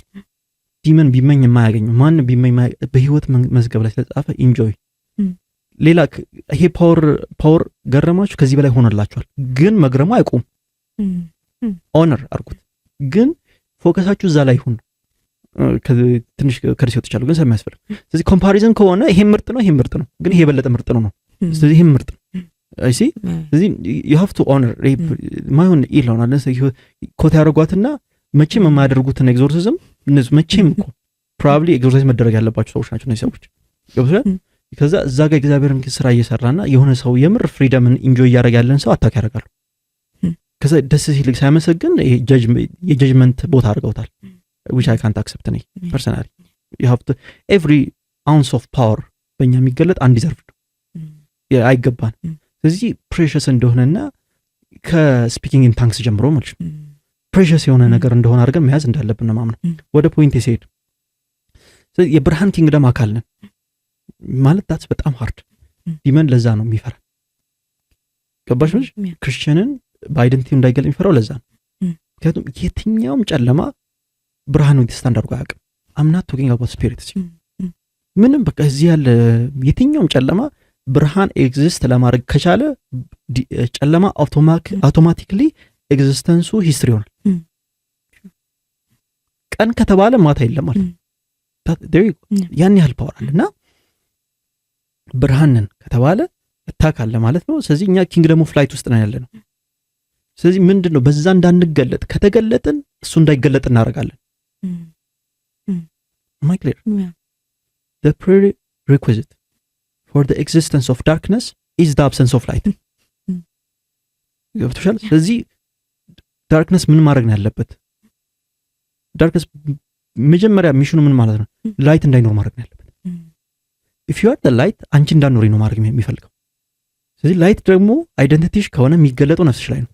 demon ቢመኝ የማያገኘው፣ ማን ቢመኝ በህይወት መዝገብ ላይ ስለተጻፈ enjoy። ሌላ ይሄ power ገረማችሁ፣ ከዚህ በላይ ሆኖላችኋል። ግን መግረሙ አይቁም፣ honor አድርጉት። ግን focus ኣችሁ እዛ ላይ ይሁን። ትንሽ ከርሲ ወጥቻለሁ ግን ስለሚያስፈልግ። ስለዚህ comparison ከሆነ ይሄም ምርጥ ነው፣ ይሄም ምርጥ ነው፣ ግን ይሄ የበለጠ ምርጥ ነው ነው። ስለዚህ ይሄም ምርጥ ነው። I see። ስለዚህ you have to honor። ማይሆን ኢል ሆናል quote ያደርጓትና መቼም የማያደርጉትን exorcism፣ መቼም እኮ probably exorcise መደረግ ያለባቸው ሰዎች ናቸው እነዚህ ሰዎች፣ ገብቶሻል? ከዛ እዛ ጋር እግዚአብሔርን ስራ እየሰራና የሆነ ሰው የምር freedom ን enjoy እያደረገ ያለን ሰው attack ያደርጋሉ። ከዛ ደስ ሲል ሳያመሰግን የ judgment ቦታ አድርገውታል፣ ዊች አይ ካንት አክሰፕት ነ ፐርሰናሊ። ዩ ሃቭ ቱ ኤቭሪ አውንስ ኦፍ ፓወር በእኛ የሚገለጥ undeserved ነው፣ አይገባን። ስለዚህ precious እንደሆነና ከ speaking in tongues ጀምሮ ማለት ነው precious የሆነ ነገር እንደሆነ አድርገን መያዝ እንዳለብን ነው ማምነው። ወደ point ሲሄድ የብርሃን kingdom አካል ነን ማለት that's በጣም hard። Demon ለዛ ነው የሚፈራ፣ ገባሽ? ክርስቲያንን በ identity እንዳይገለጥ የሚፈራው ለዛ ነው። ምክንያቱም የትኛውም ጨለማ ብርሃን stand አድርጎ አያውቅም። I'm not talking about spirit ምንም። በቃ እዚህ ያለ የትኛውም ጨለማ ብርሃን exist ለማድረግ ከቻለ ጨለማ automatically existence ኡ history ይሆናል። ቀን ከተባለ ማታ የለም ማለት ያን ያህል power አለ። እና ብርሃንን ከተባለ attack አለ ማለት ነው። ስለዚህ እኛ kingdom of light ውስጥ ነን ያለ ነው። ስለዚህ ምንድን ነው፣ በዛ እንዳንገለጥ፣ ከተገለጥን እሱ እንዳይገለጥ እናደርጋለን። Am I clear? The prerequisite for the existence of darkness is the absence of light። ገብቶሻል? ስለዚህ darkness ምን ማድረግ ነው ያለበት? Darkness መጀመሪያ mission ኑ ምን ማለት ነው? Light እንዳይኖር ማድረግ ነው ያለበት። If you are light አንቺ እንዳትኖሪ ነው ማድረግ የሚፈልገው። ስለዚህ light ደግሞ identity ሽ ከሆነ የሚገለጠው ነፍስሽ ላይ ነው።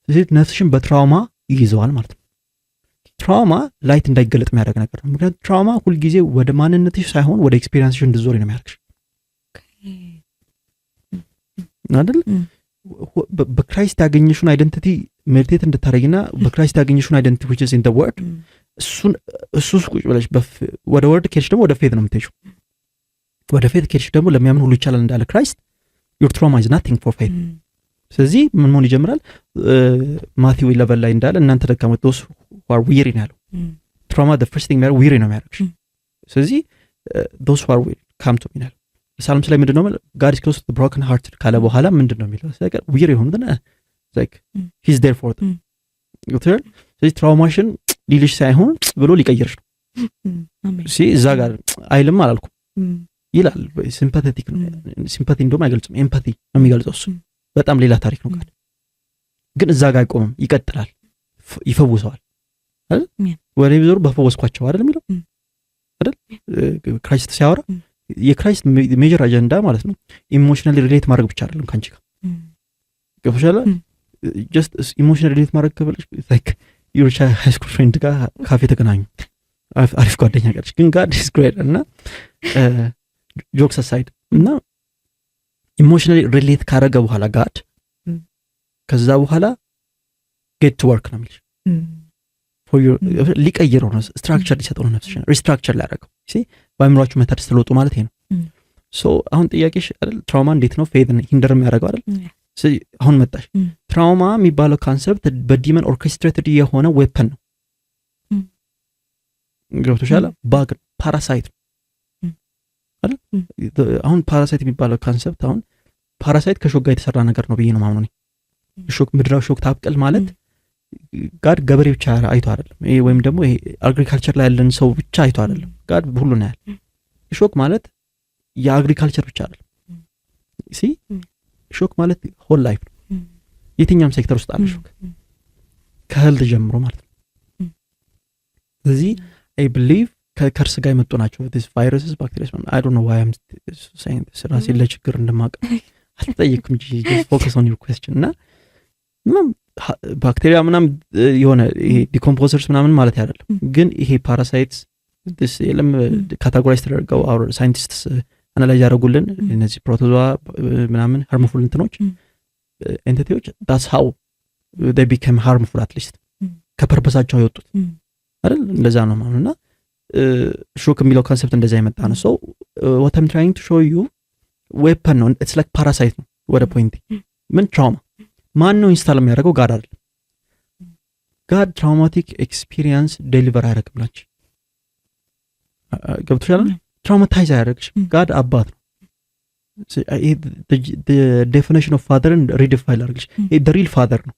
ስለዚህ ነፍስሽን በ trauma ይይዘዋል ማለት ነው። Trauma light እንዳይገለጥ የሚያደርግ ነገር ነው። ምክንያቱም trauma ሁልጊዜ ወደ ማንነትሽ ሳይሆን ወደ experience ሽ እንድዞሪ ነው የሚያደርግሽ አይደል? በ Christ ያገኘሽውን identity meditate እንድታደረጊና በ Christ ያገኘሽውን identity which is in the word እሱን እሱ ውስጥ ቁጭ ብለሽ ወደ word ከሄድሽ ደግሞ ወደ faith ነው የምትሄጂው። ወደ faith ከሄድሽ ደግሞ ለሚያምን ሁሉ ይቻላል እንዳለ Christ your trauma is nothing for faith። ስለዚህ ምን መሆን ይጀምራል? Matthew 11 ላይ እንዳለ እናንተ ደካሞች፣ those who are weary ነው ያለው። Trauma the first thing የሚያደርግ weary ነው የሚያደርግሽ። ስለዚህ those who are weary come to me ነው ያለው። Psalms ላይ ምንድን ነው? God is close to broken heart ካለ በኋላ ምንድን ነው የሚለው? Weary የሆኑትን like he's there for። ስለዚህ trauma ሽን ሊልሽ ሳይሆን ብሎ ሊቀይርሽ ነው። እዛ ጋር አይልም አላልኩም፣ ይላል። Sympathetic ነው። Sympathy እንደውም አይገልጽም፣ empathy ነው የሚገልጸው። እሱ በጣም ሌላ ታሪክ ነው። ቃል ግን እዛ ጋር አይቆምም፣ ይቀጥላል፣ ይፈውሰዋል። ወደ ቢዞሩ በፈወስኳቸው አይደል የሚለው አይደል Christ ሲያወራ? የ Christ major agenda ማለት ነው emotionally relate ማድረግ ብቻ አይደለም ከአንቺ ጋር፣ ገብቶሻል? Just emotionally relate ማድረግ ከፈለግሽ like your high school friend ጋር ካፌ ተገናኙ፣ አሪፍ ጓደኛ ቀርች። ግን God is great። እና jokes aside እና emotionally relate ካረገ በኋላ God ከዛ በኋላ get to work ነው የሚልሽ። ሊቀይረው ነው፣ structure ሊሰጠው ነው፣ ነፍስሽን restructure ሊያደርገው። በአእምሯችሁ መታደስ ተለወጡ ማለት ይሄ ነው። So አሁን ጥያቄሽ አይደል trauma እንዴት ነው faith ን hinder የሚያደርገው አይደል? አሁን መጣሽ። Trauma የሚባለው concept በ demon orchestrated የሆነ weapon ነው፣ ገብቶሻል? Bug parasite ነው አይደል? አሁን parasite የሚባለው concept፣ አሁን parasite ከሾክ ጋር የተሰራ ነገር ነው ብዬ ነው ማምነው። እሾክ፣ ምድራዊ እሾክ ታብቅል ማለት God ገበሬ ብቻ አይቶ አይደለም። ይሄ ወይም ደግሞ ይሄ agriculture ላይ ያለን ሰው ብቻ አይቶ አይደለም። God ሁሉ ነው ያለ። እሾክ ማለት የ agriculture ብቻ አይደለም። See፣ እሾክ ማለት whole life ነው። የትኛውም ሴክተር ውስጥ አለ እሾክ። ከ health ጀምሮ ማለት ነው። ስለዚህ I believe ከ curse ጋር የመጡ ናቸው viruses፣ bacteria። I don't know why I'm saying this፣ ራሴን ለችግር እንደማቀ አልጠየቅም እንጂ focus on your question። እና ምናም ባክቴሪያ ምናም የሆነ ይሄ decomposers ምናምን ማለት አይደለም፣ ግን ይሄ parasites የለም categorize ተደርገው scientist analyze ያደረጉልን እነዚህ protozoa ምናምን harmful እንትኖች entity ዎች፣ that's how they become harmful፣ at least ከ purpose ኣቸው የወጡት አይደል? እንደዛ ነው ማለት። እና ሾክ የሚለው concept እንደዛ የመጣ ነው። So what I'm trying to show you weapon ነው፣ it's like parasite ነው። ወደ point ምን trauma ማን ነው install የሚያደርገው? God አይደለም። God traumatic experience deliver አያደርግም ላንቺ። ገብቶሻል? Traumatize አያደርግሽም። God አባት ነው። Definition of father ን redefine ላድርግልሽ። Real father ነው።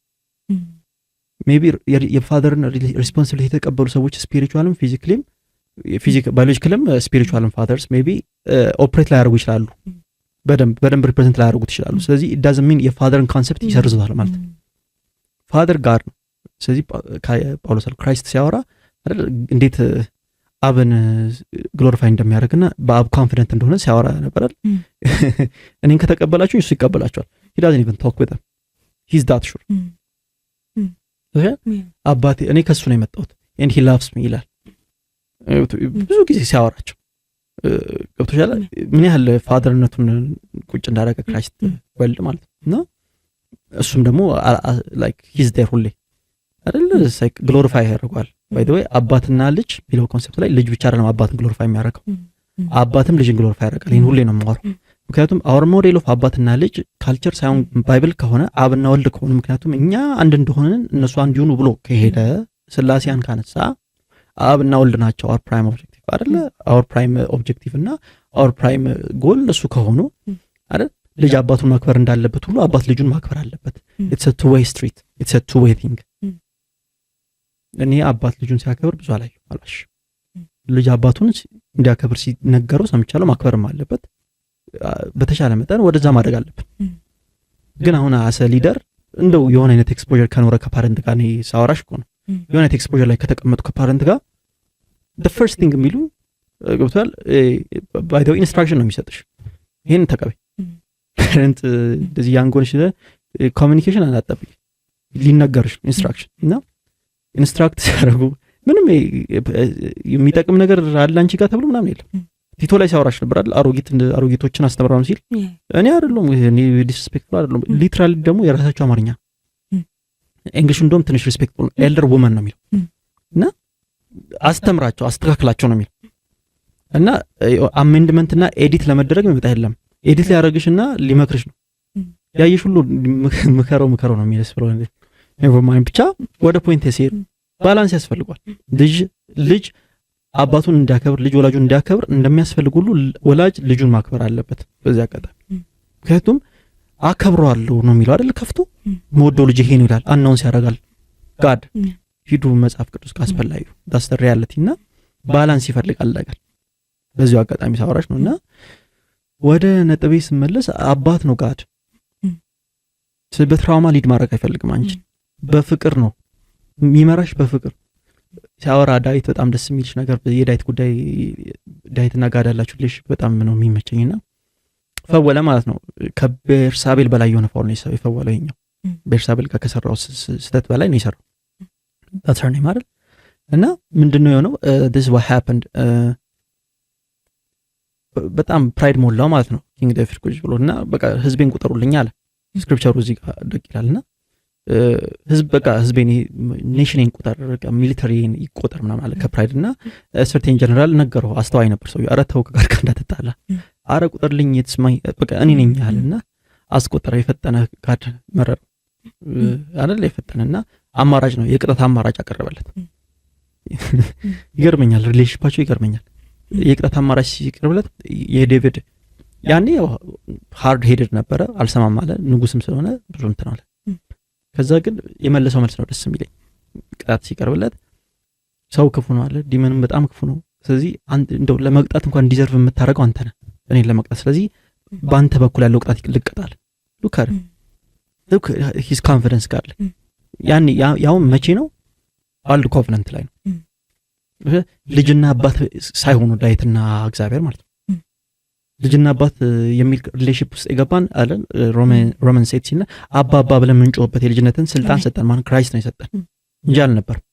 Maybe የ father ን responsibility የተቀበሉ ሰዎች spiritual ም physically ም biological ም spiritual ም fathers maybe operate ላያደርጉ ይችላሉ፣ በደንብ በደንብ represent ላያደርጉት ይችላሉ። ስለዚህ doesn't mean የ father ን concept ይሰርዙታል ማለት ነው። Father God ነው። ስለዚህ ጳውሎስ Christ ሲያወራ አይደል እንዴት አብን glorify እንደሚያደርግና በአብ confident እንደሆነ ሲያወራ ነበራል። እኔን ከተቀበላችሁ እሱ ይቀበላቸዋል። He doesn't even talk with he's that sure። አባቴ እኔ ከእሱ ነው የመጣሁት and he loves me ይላል ብዙ ጊዜ ሲያወራቸው። ገብቶሻል? ምን ያህል father ነቱን ቁጭ እንዳደረገ Christ ወልድ ማለት ነው። እና እሱም ደግሞ like he's there ሁሌ አይደል glorify ያደርገዋል። By the way አባትና ልጅ የሚለው concept ላይ ልጅ ብቻ አይደለም አባትን glorify የሚያደርገው፣ አባትም ልጅን glorify ያደርጋል። ይህን ሁሌ ነው የማወራው። ምክንያቱም our model of አባትና ልጅ culture ሳይሆን Bible ከሆነ አብና ወልድ ከሆነ፣ ምክንያቱም እኛ አንድ እንደሆንን እነሱ አንድ ይሁኑ ብሎ ከሄደ፣ ስላሴያን ካነሳ አብና ወልድ ናቸው our prime objective አይደለ? Our prime objective እና our prime goal እሱ ከሆኑ አይደል፣ ልጅ አባቱን ማክበር እንዳለበት ሁሉ አባት ልጁን ማክበር አለበት። It's two way street፣ it's two way thing። እኔ አባት ልጁን ሲያከብር ብዙ አላየሁም፣ አልዋሽም። ልጅ አባቱን እንዲያከብር ሲነገረው ሰምቻለሁ። ማክበርም አለበት። በተሻለ መጠን ወደዛ ማድረግ አለብን። ግን አሁን as a leader እንደው የሆነ አይነት exposure ከኖረ ከ parent ጋር፣ እኔ ሳወራሽ እኮ ነው፣ የሆነ አይነት exposure ላይ ከተቀመጡ ከ parent ጋር first thing የሚሉ ገብቷል። By the way instruction ነው የሚሰጥሽ፣ ይህን ተቀበይ። Parent እንደዚህ young ሆነሽ communication አላጠብቅ፣ ሊነገርሽ ነው instruction። እና instruct ሲያደርጉ ምንም የሚጠቅም ነገር አለ አንቺ ጋር ተብሎ ምናምን የለም። ቲቶ ላይ ሲያወራሽ ነበር አይደል? አሮጊት አሮጊቶችን አስተምራም ሲል እኔ አይደለም፣ እኔ disrespectful አይደለም። Literally ደግሞ የራሳቸው አማርኛ English እንደውም ትንሽ respectful፣ elder women ነው የሚለው እና አስተምራቸው አስተካክላቸው ነው የሚለው። እና amendment እና edit ለመደረግ የሚመጣ የለም። Edit ሊያደርግሽ እና ሊመክርሽ ነው። ያየሽ ሁሉ ምከረው ምከረው ነው የሚለስ ብሎ never mind። ብቻ ወደ point ሲሄድ balance ያስፈልጓል። ልጅ አባቱን እንዲያከብር፣ ልጅ ወላጁን እንዲያከብር እንደሚያስፈልግ ሁሉ ወላጅ ልጁን ማክበር አለበት። በዚህ አጋጣሚ ምክንያቱም አከብረዋለሁ ነው የሚለው አይደል? ከፍቶ መወደው ልጅ ይሄ ነው ይላል፣ announce ያደርጋል God። ሂዱ መጽሐፍ ቅዱስ ካስፈላዩ፣ that's the reality። እና balance ይፈልጋል ነገር በዚሁ አጋጣሚ ሳወራሽ ነው። እና ወደ ነጥቤ ስመለስ አባት ነው God። በ trauma lead ማድረግ አይፈልግም አንቺን፣ በፍቅር ነው የሚመራሽ። በፍቅር ሲያወራ ዳዊት በጣም ደስ የሚልሽ ነገር የዳዊት ጉዳይ፣ ዳዊትና God ያላችሁ ልሽ በጣም ነው የሚመቸኝና ፈወለ ማለት ነው። ከቤርሳቤል በላይ የሆነ foul ነው የፈወለው ይሄኛው። ቤርሳቤል ጋር ከሰራው ስህተት በላይ ነው የሰራው። That's her name አይደል? እና ምንድን ነው የሆነው? This what happened። በጣም pride ሞላው ማለት ነው King David ቁጭ ብሎ። እና በቃ ህዝቤን ቁጠሩልኝ አለ። Scripture ኡ እዚህ ጋር ደቅ ይላል። እና ህዝብ በቃ ህዝቤን nation ኤን ቁጠር፣ military ን ይቆጠር ምናምን አለ ከ pride። እና certain general ነገረው፣ አስተዋይ ነበር ሰውዬው። ኧረ ተው ከጋር ጋር እንዳትጣላ፣ አረ ቁጠርልኝ የተስማኝ በቃ እኔ ነኝ አለ እና አስቆጠረ። የፈጠነ God መረረው አይደል? የፈጠነና አማራጭ ነው፣ የቅጣት አማራጭ አቀረበለት። ይገርመኛል፣ relationship ኣቸው ይገርመኛል። የቅጣት አማራጭ ሲቀርብለት የዴቪድ ያኔ hard headed ነበረ፣ አልሰማም አለ። ንጉስም ስለሆነ ብዙ እንትን አለ። ከዛ ግን የመለሰው መልስ ነው ደስ የሚለኝ። ቅጣት ሲቀርብለት ሰው ክፉ ነው አለ፣ demon ም በጣም ክፉ ነው። ስለዚህ እንደው ለመቅጣት እንኳን deserve የምታደርገው አንተ ነህ እኔን ለመቅጣት፣ ስለዚህ በአንተ በኩል ያለው ቅጣት ልቀጣል። Look, look his confidence ጋር ያን ያው መቼ ነው? Old covenant ላይ ነው። ልጅና አባት ሳይሆኑ ዳዊትና እግዚአብሔር ማለት ነው። ልጅና አባት የሚል relationship ውስጥ የገባን አለን። Romans 8 ሲል አባ አባ ብለን የምንጮህበት የልጅነትን ስልጣን ሰጠን። ማን? Christ ነው የሰጠን እንጂ አልነበርም።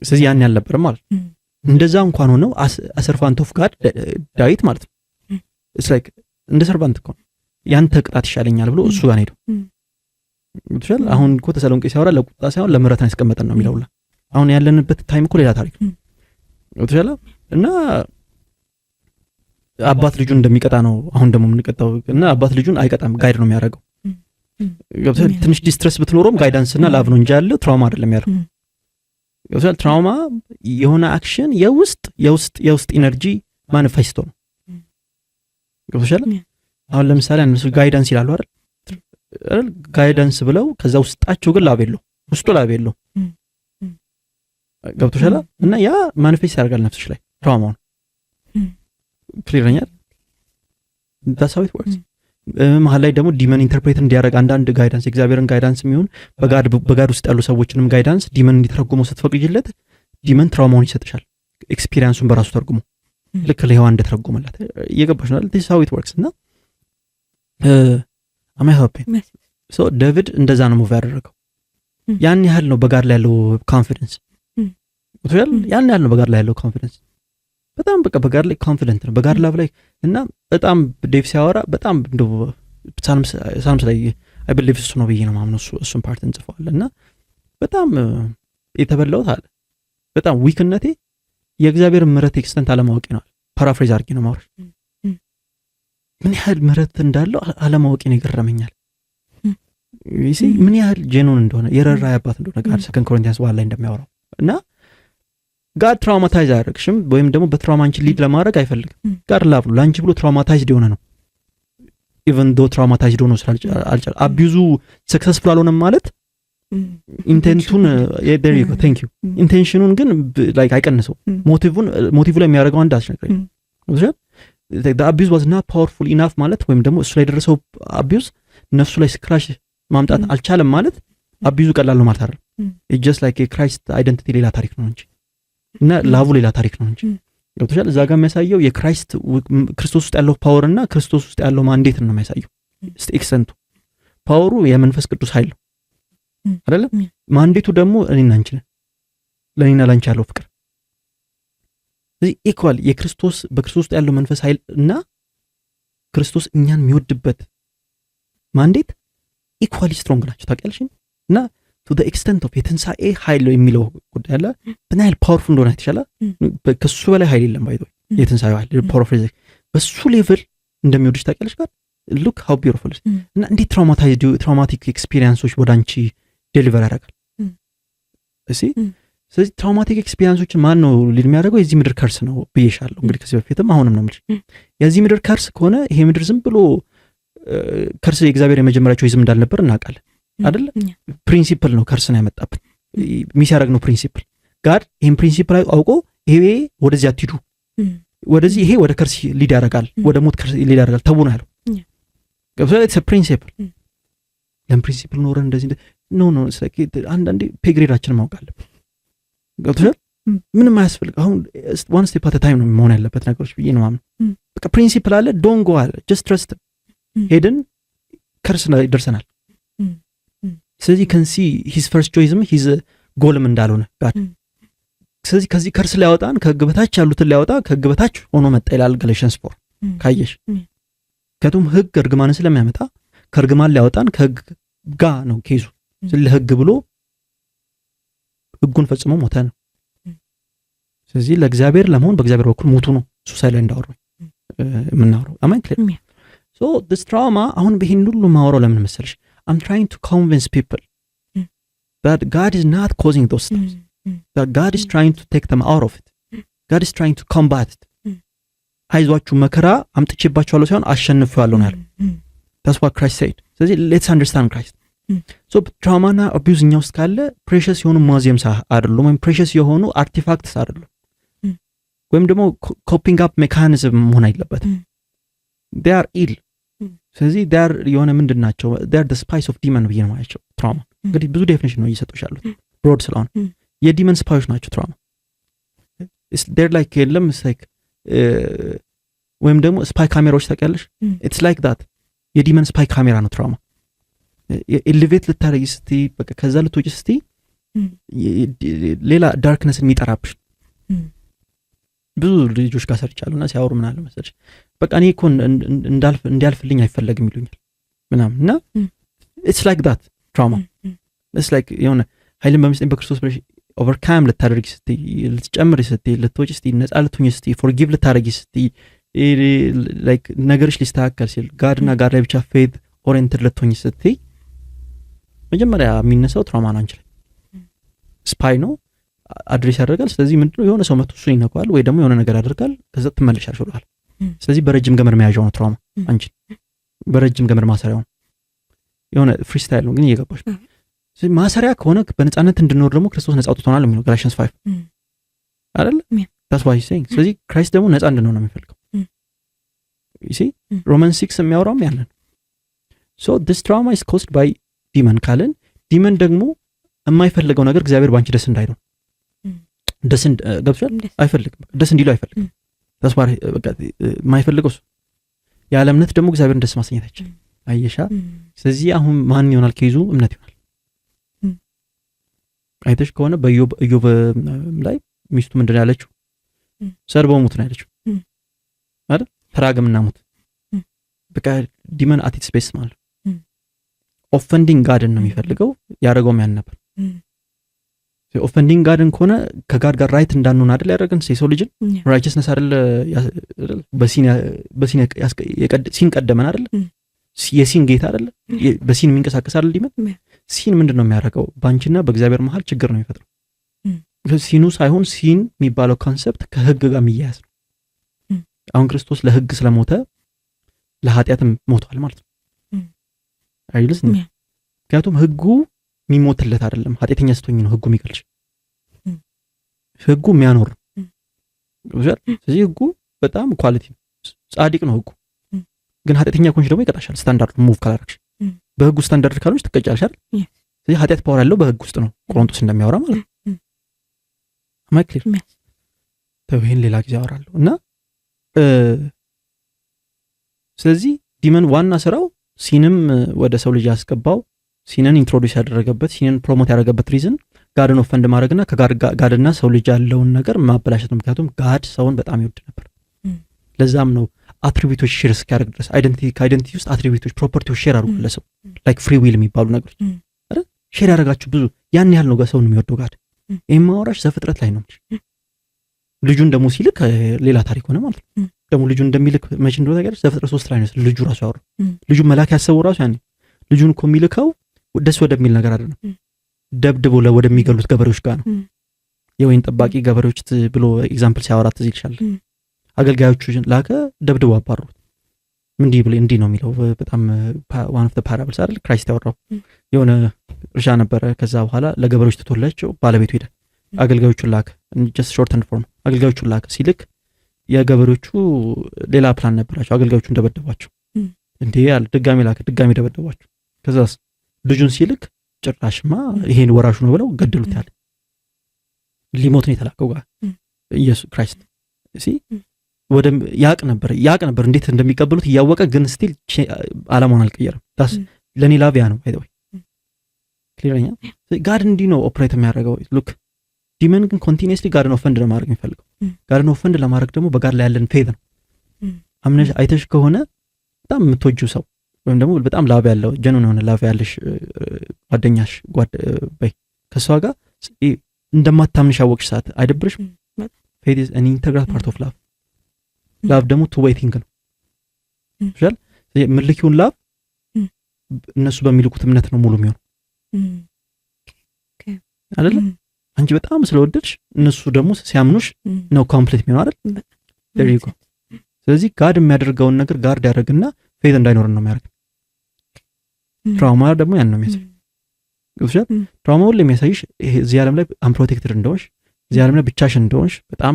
ስለዚህ ያን ያልነበርም ማለት ነው። እንደዛ እንኳን ሆነው servant of God ዳዊት ማለት ነው፣ it's like እንደ servant እኮ ነው፣ ያንተ ቅጣት ይሻለኛል ብሎ እሱ ጋር ሄደው ይችላል። አሁን እኮ ተሰሎንቄ ሲያወራ ለቁጣ ሳይሆን ለምህረት ነው ያስቀመጠን ነው የሚለው። አሁን ያለንበት time እኮ ሌላ ታሪክ ነው ይችላል። እና አባት ልጁን እንደሚቀጣ ነው አሁን ደግሞ የምንቀጣው። እና አባት ልጁን አይቀጣም፣ guide ነው የሚያደርገው። ገብቶሃል? ትንሽ distress ብትኖረውም guidance እና love ነው እንጂ ያለው trauma አይደለም ያለው። ገብቶሃል? Trauma የሆነ action የውስጥ energy manifesto ነው። ገብቶሻል? አሁን ለምሳሌ አንድ ሰው guidance ይላሉ አይደል? Guidance ብለው ከዛ ውስጣቸው ግን love የለው፣ ውስጡ love የለው። ገብቶሻል? እና ያ manifest ያደርጋል ነፍስሽ ላይ trauma ውን። Clear ነኝ? That's how it works። መሀል ላይ ደግሞ demon interpret እንዲያደርግ አንዳንድ guidance፣ የእግዚአብሔርን guidance የሚሆን በ God ውስጥ ያሉ ሰዎችንም guidance demon እንዲተረጉመው ስትፈቅጂለት demon trauma ውን ይሰጥሻል። Experience ኡን በራሱ ተርጉሞ፣ ልክ ለሔዋን እንደተረጎመላት። እየገባሽ ነው? This how it works። እና am I helping? So ዴቪድ እንደዛ ነው move ያደረገው። ያን ያህል ነው በ God ላይ ያለው confidence። ያን ያህል ነው በ God ላይ ያለው confidence። በጣም በቃ በ God ላይ confident ነው፣ በ God love ላይ። እና በጣም ዴቭ ሲያወራ በጣም እንደው Psalms ላይ I believe እሱ ነው ብዬ ነው ማምነው። እሱን part እንጽፈዋለን። እና በጣም የተበላሁት አለ፣ በጣም weak ነቴ የእግዚአብሔር ምሕረት extent አለማወቄ ነው። Paraphrase አድርጌ ነው ማውራት። ምን ያህል ምሕረት እንዳለው አለማወቄ ነው ይገረመኛል። ምን ያህል genuine እንደሆነ፣ የርህራሄ አባት እንደሆነ God Second Corinthians 1 ላይ እንደሚያወራው። እና God traumatize አያደርግሽም ወይም ደግሞ በ trauma አንቺን lead ለማድረግ አይፈልግም። God love ነው። ለአንቺ ብሎ traumatized የሆነ ነው። Even though traumatized ሆኖ ስላልቻለ abuse ኡ successful አልሆነም ማለት intent ኡን፣ thank you፣ intention ኡን ግን like አይቀንሰው። Motive ላይ የሚያደርገው አንድ ነገር abuse was not powerful enough ማለት ወይም ደግሞ እሱ ላይ የደረሰው abuse ነፍሱ ላይ scratch ማምጣት አልቻለም ማለት abuse ኡ ቀላል ነው ማለት አይደለም። Just like የ Christ identity ሌላ ታሪክ ነው እንጂ እና love ኡ ሌላ ታሪክ ነው እንጂ። ገብቶሻል? እዛ ጋር የሚያሳየው የ Christ ክርስቶስ ውስጥ ያለው power እና ክርስቶስ ውስጥ ያለው mandate ነው የሚያሳየው extent ኡ። Power ኡ የመንፈስ ቅዱስ ኃይል ነው አይደለም? Mandate ኡ ደግሞ እኔና አንቺ ነን፣ ለእኔና ለአንቺ ያለው ፍቅር። ስለዚህ equal የክርስቶስ በክርስቶስ ውስጥ ያለው መንፈስ ኃይል እና ክርስቶስ እኛን የሚወድበት mandate equally strong ናቸው፣ ታውቂያለሽ? እና to extent of የትንሣኤ ኃይል የሚለው ጉዳይ አለ፣ ምን ያህል powerful እንደሆነ አይተሻላ። ከሱ በላይ ኃይል የለም። By የትንሣኤው ኃይል power of በሱ level እንደሚወድሽ ታውቂያለሽ። ጋር look how beautiful። እና እንዴት traumatic experience ኦች ወደ አንቺ deliver ያደርጋል እሺ። ስለዚህ traumatic experience ኦችን ማን ነው lead የሚያደርገው? የዚህ ምድር curse ነው ብዬሻለሁ። እንግዲህ ከዚህ በፊትም አሁንም ነው የምልሽ። የዚህ ምድር curse ከሆነ ይሄ ምድር ዝም ብሎ curse የእግዚአብሔር የመጀመሪያ choice ም እንዳልነበር እናውቃለን አደለ? Principle ነው curse ነው ያመጣብን። Miss ያደረግነው principle። God ይህን principle አውቆ ይሄ ወደዚህ አትሂዱ፣ ወደዚህ ይሄ ወደ curse lead ያደርጋል፣ ወደ ሞት curse lead ያደርጋል ተቡ ነው ያለው። Principle ለም principle ኖረን እንደዚህ no። አንዳንዴ pay grade ኣችንን ማወቅ አለብን። ገብቶሻል? ምንም አያስፈልግ። አሁን one step at time ነው መሆን ያለበት ነገሮች ብዬ ነው ማምነው። በቃ principle አለ፣ don't go አለ፣ just trust። ሄድን curse ላይ ደርሰናል። ስለዚህ can see his first choice ም his goal ም እንዳልሆነ God። ስለዚህ ከዚህ curse ሊያወጣን፣ ከህግ በታች ያሉትን ሊያወጣ ከህግ በታች ሆኖ መጣ ይላል Galatians 4 ካየሽ። ምክንያቱም ህግ እርግማንን ስለሚያመጣ ከእርግማን ሊያወጣን ከህግ ጋ ነው case ኡ። ለህግ ብሎ ህጉን ፈጽሞ ሞተ ነው። ስለዚህ ለእግዚአብሔር ለመሆን በእግዚአብሔር በኩል ሞቱ ነው suicide ላይ እንዳወራው የምናወራው። Am I clear? So this trauma አሁን ይህን ሁሉ ማወራው ለምን መሰለሽ? I'm trying to convince people that God is not causing those stuff, that God is trying to take them out of it. God is trying to combat it። አይዟችሁ መከራ አምጥቼባችኋለሁ ሳይሆን አሸንፌዋለሁ ነው ያለው። That's what Christ said። ስለዚህ let's understand Christ። So trauma ና abuse እኛ ውስጥ ካለ precious የሆኑ museums አይደሉም ወይም precious የሆኑ artifacts አይደሉም ወይም ደግሞ coping up mechanism መሆን አይለበትም። They are ill። ስለዚህ they are የሆነ ምንድን ናቸው? They are spice of demon ብዬ ነው ማያቸው trauma። እንግዲህ ብዙ definition ነው እየሰጡሽ ያሉት broad ስለሆነ። የ demon spy ኦች ናቸው trauma። They're like የለም like ወይም ደግሞ spy ካሜራዎች ታውቂያለሽ? It's like that። የ demon spy ካሜራ ነው trauma። Elevate ልታደረጊ ስትይ፣ በቃ ከዛ ልትወጪ ስትይ ሌላ darkness ን የሚጠራብሽ። ብዙ ልጆች ጋር ሰርቻለሁ እና ሲያወሩ ምን አለ መሰለሽ፣ በቃ እኔ እኮ እንዲያልፍልኝ አይፈለግም ይሉኛል ምናምን። እና it's like that trauma። It's like የሆነ ኃይልን በሚሰጠኝ በክርስቶስ ብለሽ overcome ልታደርጊ ስትይ፣ ልትጨምሪ ስትይ፣ ልትወጪ ስትይ፣ ነጻ ልትሆኝ ስትይ፣ forgive ልታደርጊ ስትይ፣ like ነገርሽ ሊስተካከል ሲል፣ God ና God ላይ ብቻ faith oriented ልትሆኝ ስትይ መጀመሪያ የሚነሳው trauma ነው። አንቺ ላይ spy ነው፣ address ያደርጋል። ስለዚህ ምንድነው፣ የሆነ ሰው መቶ እሱን ይነካዋል ወይ ደግሞ የሆነ ነገር ያደርጋል፣ ከዛ ትመለሻለሽ ወደኋላ። ስለዚህ በረጅም ገመድ መያዣው ነው trauma፣ አንቺን በረጅም ገመድ ማሰሪያው ነው። የሆነ freestyle ነው ግን እየገባሽ። ማሰሪያ ከሆነ በነጻነት እንድንኖር ደግሞ ክርስቶስ ነጻ አውጥቶናል የሚለው Galatians 5 አይደለ? That's what saying። ስለዚህ Christ ደግሞ ነጻ እንድንሆን ነው የሚፈልገው። See, Romans 6 የሚያወራውም ያንን። So this trauma is caused by demon ካልን demon ደግሞ የማይፈልገው ነገር እግዚአብሔር በአንቺ ደስ እንዳይለው፣ ደስ ገብቶሻል? አይፈልግም፣ ደስ እንዲለው አይፈልግም። ተስፋ በቃ የማይፈልገው እሱ። ያለ እምነት ደግሞ እግዚአብሔርን ደስ ማሰኘት አይችልም። አየሻ? ስለዚህ አሁን ማን ይሆናል case ኡ? እምነት ይሆናል። አይተሽ ከሆነ በኢዮብ ላይ ሚስቱ ምንድን ነው ያለችው? ሰድበው ሙት ነው ያለችው አይደል? ተራገምና ሙት። በቃ demon at its best ማለት offending God ን ነው የሚፈልገው። ያደረገውም ያን ነበር። Offending God ን ከሆነ ከ God ጋር right እንዳንሆን አይደል ያደረገን? የሰው ልጅን righteousness አይደል በ sin ቀደመን አይደል? የ sin ጌታ አይደለ? በ sin የሚንቀሳቀስ አይደል demon? Sin ምንድን ነው የሚያደርገው? በአንቺና በእግዚአብሔር መሀል ችግር ነው የሚፈጥረው። Sin ኑ ሳይሆን sin የሚባለው concept ከህግ ጋር የሚያያዝ ነው። አሁን ክርስቶስ ለህግ ስለሞተ ለኃጢአትም ሞቷል ማለት ነው አይልስ? ምክንያቱም ህጉ የሚሞትለት አይደለም። ኃጢአተኛ ስትሆኝ ነው ህጉ የሚገልሽ። ህጉ የሚያኖር ነው። ስለዚህ ህጉ በጣም quality ነው፣ ጻድቅ ነው ህጉ። ግን ኃጢአተኛ ከሆንሽ ደግሞ ይቀጣሻል። Standard move ካላረግሽ፣ በህጉ ስታንዳርድ ካልሆንሽ ትቀጫለሽ አይደል? ስለዚህ ኃጢአት power ያለው በህግ ውስጥ ነው፣ ቆሮንቶስ እንደሚያወራ ማለት ነው። Am I clear? ተው፣ ይሄን ሌላ ጊዜ አወራለሁ። እና ስለዚህ demon ዋና ስራው sin ም ወደ ሰው ልጅ ያስገባው፣ sin ን introduce ያደረገበት፣ sin ን promote ያደረገበት reason God ን offend ማድረግና ከ God ና ሰው ልጅ ያለውን ነገር ማበላሸት ነው። ምክንያቱም God ሰውን በጣም ይወድ ነበር። ለዛም ነው attribute ኦች share እስኪያደርግ ድረስ identity፣ ከ identity ውስጥ attribute ኦች፣ property ዎች share አድርጓል ለሰው፣ like free will የሚባሉ ነገሮች share ያደረጋችሁ ብዙ። ያን ያህል ነው ሰውን የሚወደው God። ይህ ማወራሽ ዘፍጥረት ላይ ነው። ልጁን ደግሞ ሲልክ ሌላ ታሪክ ሆነ ማለት ነው። ደግሞ ልጁን እንደሚልክ መቼ እንደሆነ ታውቂያለሽ? ዘፍጥረት 3 ላይ ነው ልጁ ራሱ ያወራው። ልጁን መላክ ያሰበው ራሱ ያኔ ልጁን እኮ የሚልከው ደስ ወደሚል ነገር አይደለም፣ ደብድቦ ወደሚገሉት ገበሬዎች ጋር ነው። የወይን ጠባቂ ገበሬዎች ብሎ example ሲያወራ ትዝ ይልሻል። አገልጋዮቹ ላከ፣ ደብድቦ አባረሩት። እንዲህ ብሎ እንዲህ ነው የሚለው፣ በጣም one of parables አይደል Christ ያወራው? የሆነ እርሻ ነበረ። ከዛ በኋላ ለገበሬዎች ትቶላቸው ባለቤቱ ሄደ። አገልጋዮቹን ላከ። Just shortened form፣ አገልጋዮቹን ላከ። ሲልክ የገበሬዎቹ ሌላ ፕላን ነበራቸው። አገልጋዮቹን ደበደቧቸው። እንዴ አለ፣ ድጋሚ ላከ፣ ድጋሚ ደበደቧቸው። ከዛስ ልጁን ሲልክ ጭራሽማ ይሄን ወራሹ ነው ብለው ገደሉት። ያለ ሊሞት ነው የተላከው ጋር ኢየሱስ Christ see ወደ ያቅ ነበር እንዴት እንደሚቀበሉት እያወቀ ግን still አላማውን አልቀየረም። That's ለእኔ love ያ ነው። By the way, clear? God እንዲህ ነው operate የሚያደርገው። Look, demon ግን continuously God ን offend ለማድረግ የሚፈልገው፣ God ን offend ለማድረግ ደግሞ በ God ላይ ያለን faith ነው። አምነሽ አይተሽ ከሆነ በጣም የምትወጂው ሰው ወይም ደግሞ በጣም love ያለው፣ genuine የሆነ love ያለሽ ጓደኛሽ በይ፣ ከእሷ ጋር እንደማታምንሽ ያወቅሽ ሰዓት አይደብርሽም? Faith is an integral part of love። Love ደግሞ two way thing ነው። ይሻል የምልኪውን love እነሱ በሚልኩት እምነት ነው ሙሉ የሚሆነው አይደለ? አንቺ በጣም ስለወደድሽ እነሱ ደግሞ ሲያምኑሽ ነው complete የሚሆነው አይደል? There you go። ስለዚህ God የሚያደርገውን ነገር guard ያደርግና faith እንዳይኖርን ነው የሚያደርግ። Trauma ደግሞ ያን ነው የሚያሳይ። ገብቶሻል? Trauma ሁሌ የሚያሳይሽ ይሄ እዚህ ዓለም ላይ unprotected እንደሆንሽ፣ እዚህ ዓለም ላይ ብቻሽን እንደሆንሽ፣ በጣም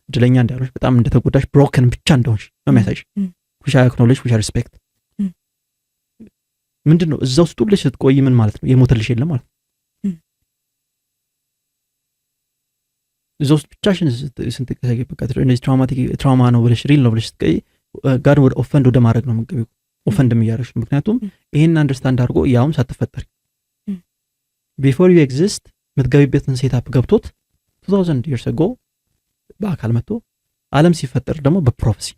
እድለኛ እንዳልሆንሽ፣ በጣም እንደተጎዳሽ፣ broken ብቻ እንደሆንሽ ነው የሚያሳይሽ። Which I acknowledge, which I respect። ምንድን ነው እዛ ውስጥ ሁለሽ ስትቆይ ምን ማለት ነው? የሞተልሽ የለም ማለት ነው። እዛ ውስጥ ብቻሽን ስትንቀሳቀሺ በቃ እንደዚህ traumatic trauma ነው ብለሽ real ነው ብለሽ ስትቆይ God ን ወደ offend ወደ ማድረግ ነው የምትገቢው። Offend ም እያደረግሽ፣ ምክንያቱም ይሄን understand አድርጎ ያውም ሳትፈጠሪ before you exist የምትገቢበትን setup ገብቶት 2000 years ago በአካል መጥቶ፣ ዓለም ሲፈጠር ደግሞ በ prophecy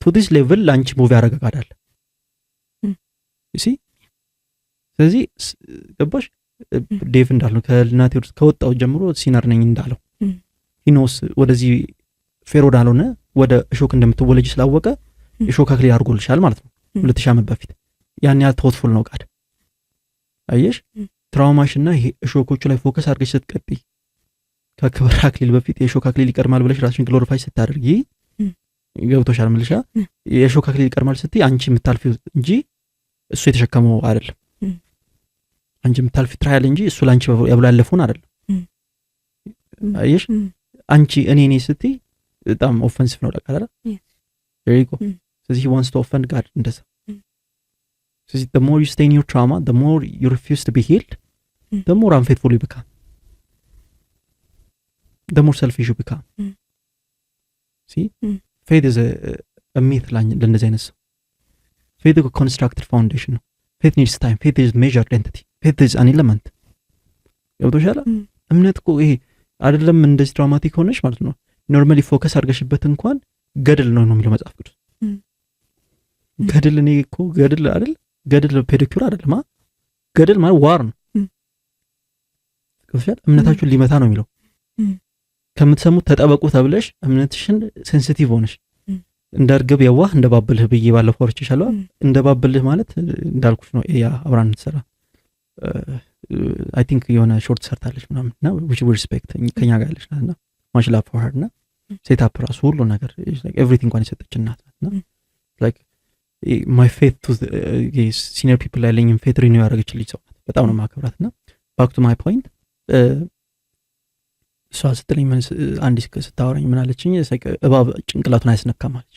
to this level ለአንቺ move ያደረገ God አለ። See፣ ስለዚህ ገባሽ? ዴቭ እንዳልነው ከእናቴ ውስጥ ከወጣው ጀምሮ sinner ነኝ እንዳለው he knows ወደዚህ fair ወዳልሆነ ወደ እሾክ እንደምትወለጅ ስላወቀ እሾክ አክሊል አድርጎልሻል ማለት ነው 2000 ዓመት በፊት። ያን ያህል thoughtful ነው God። አየሽ፣ trauma ሽ እና ይሄ እሾኮቹ ላይ focus አድርገሽ ስትቀጥይ፣ ከክብር አክሊል በፊት የእሾክ አክሊል ይቀድማል ብለሽ ራስሽን glorify ስታደርጊ፣ ገብቶሻል ምልሻ? የእሾክ አክሊል ይቀድማል ስትይ አንቺ የምታልፊው እንጂ እሱ የተሸከመው አይደለም። አንቺ የምታልፊው trial እንጂ እሱ ለአንቺ ብሎ ያለፈውን አይደለም። አየሽ፣ አንቺ እኔ እኔ ስትይ በጣም offensive ነው ለቃ አይደል? Go። ስለዚህ he wants to offend God እንደዛ። ስለዚህ the more you stay in your trauma, the more you refuse to be healed, the more unfaithful you become, the more selfish you become. See, faith is a myth ለእንደዚህ አይነት ሰው። Faith constructed foundation ነው። Faith needs time. Faith is measured entity. Faith is an element። ገብቶሻል? እምነት እኮ ይሄ አይደለም፣ እንደዚህ traumatic ሆነሽ ማለት ነው፣ normally focus አድርገሽበት እንኳን ገድል ነው ነው የሚለው መጽሐፍ ቅዱስ። ገድል፣ እኔ እኮ ገድል አይደል፣ ገድል pedicure አይደለም። ገድል ማለት war ነው። ገብቶሻል? እምነታችሁን ሊመታ ነው የሚለው። ከምትሰሙት ተጠበቁ ተብለሽ እምነትሽን sensitive ሆነሽ እንደ እርግብ የዋህ እንደ ባብልህ ብዬ ባለፈው አውርቼሻለሁ። እንደ ባብልህ ማለት እንዳልኩሽ ነው። ያ አብራን ትሰራ I think የሆነ short ሰርታለች ምናምን እና which respect ከኛ ጋር ያለች ናት እና much love for her እና setup ራሱ ሁሉ ነገር everything እንኳን የሰጠች እናት ናት እና like my faith to senior people ላይ ያለኝም faith renew ያደረገችልኝ ሰው ናት። በጣም ነው ማከብራት። እና back to my point፣ እሷ ስትለኝ አንድ ስታወራኝ ምን አለችኝ? እባብ ጭንቅላቱን አያስነካም አለች።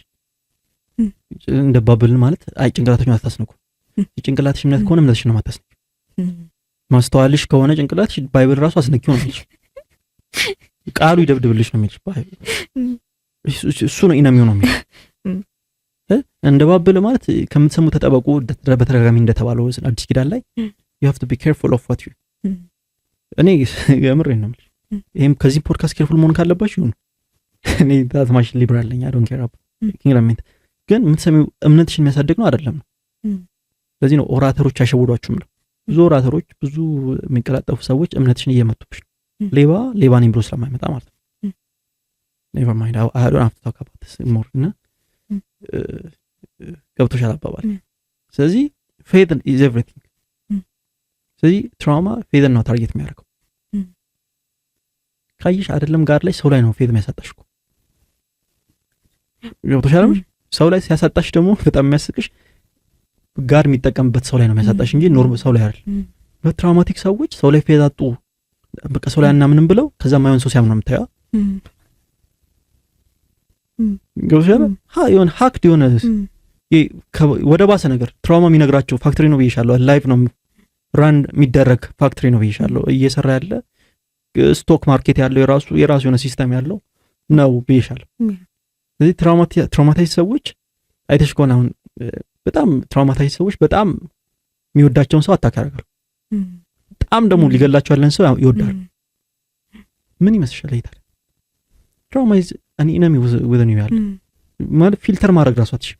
እንደ ባብል ማለት አይ ጭንቅላታችሁን አታስነኩ። የጭንቅላትሽ እምነት ከሆነ እምነትሽ ነው ማታስነኪ። ማስተዋልሽ ከሆነ ጭንቅላትሽ Bible ራሱ አስነኪው ነው የሚልሽ። ቃሉ ይደብድብልሽ ነው የሚልሽ። እሱ ነው enemy ው ነው የሚልሽ። እንደ ባብል ማለት ከምትሰሙ ተጠበቁ በተደጋጋሚ እንደተባለው አዲስ ኪዳን ላይ you have to be careful of what you እኔ የምሬን ነው የምልሽ። ይሄም ከዚህ podcast careful መሆን ካለባችሁ ይሁኑ። እኔ that much liberal ነኝ። I don't care about kingdom፣ ግን የምትሰሚው እምነትሽን የሚያሳድግ ነው አይደለም ነው። ለዚህ ነው orator ኦች አይሸውዷችሁም ነው። ብዙ orator ኦች፣ ብዙ የሚቀላጠፉ ሰዎች እምነትሽን እየመቱብሽ ነው። ሌባ ሌባ ነኝ ብሎ ስለማይመጣ ማለት ነው። Never mind, I don't have to talk about this more። እና ገብቶሻል አባባል? ስለዚህ faith is everything። ስለዚህ trauma faith ን ነው target የሚያደርገው። ካየሽ አይደለም God ላይ፣ ሰው ላይ ነው faith የሚያሳጣሽ እኮ። ገብቶሻል? ሰው ላይ ሲያሳጣሽ ደግሞ በጣም የሚያስቅሽ God የሚጠቀምበት ሰው ላይ ነው የሚያሳጣሽ እንጂ normal ሰው ላይ አይደል። በ traumatic ሰዎች ሰው ላይ faith አጡ፣ በቃ ሰው ላይ አናምንም ብለው ከዛ ማይሆን ሰው ሲያምኑ ነው የምታየው። ገብቶሻል? የሆነ hacked የሆነ ወደ ባሰ ነገር trauma የሚነግራቸው factory ነው ብዬሻለሁ። Live ነው run የሚደረግ factory ነው ብዬሻለሁ። እየሰራ ያለ stock market ያለው የራሱ የራሱ የሆነ system ያለው ነው ብዬሻለሁ። ስለዚህ traumatized ሰዎች አይተሽ ከሆነ አሁን በጣም traumatized ሰዎች በጣም የሚወዳቸውን ሰው attack ያደርጋሉ። በጣም ደግሞ ሊገላቸው ያለን ሰው ይወዳሉ። ምን ይመስልሻል? ይታል trauma is an enemy within you ያለ ማለት filter ማድረግ ራሱ አትችይም።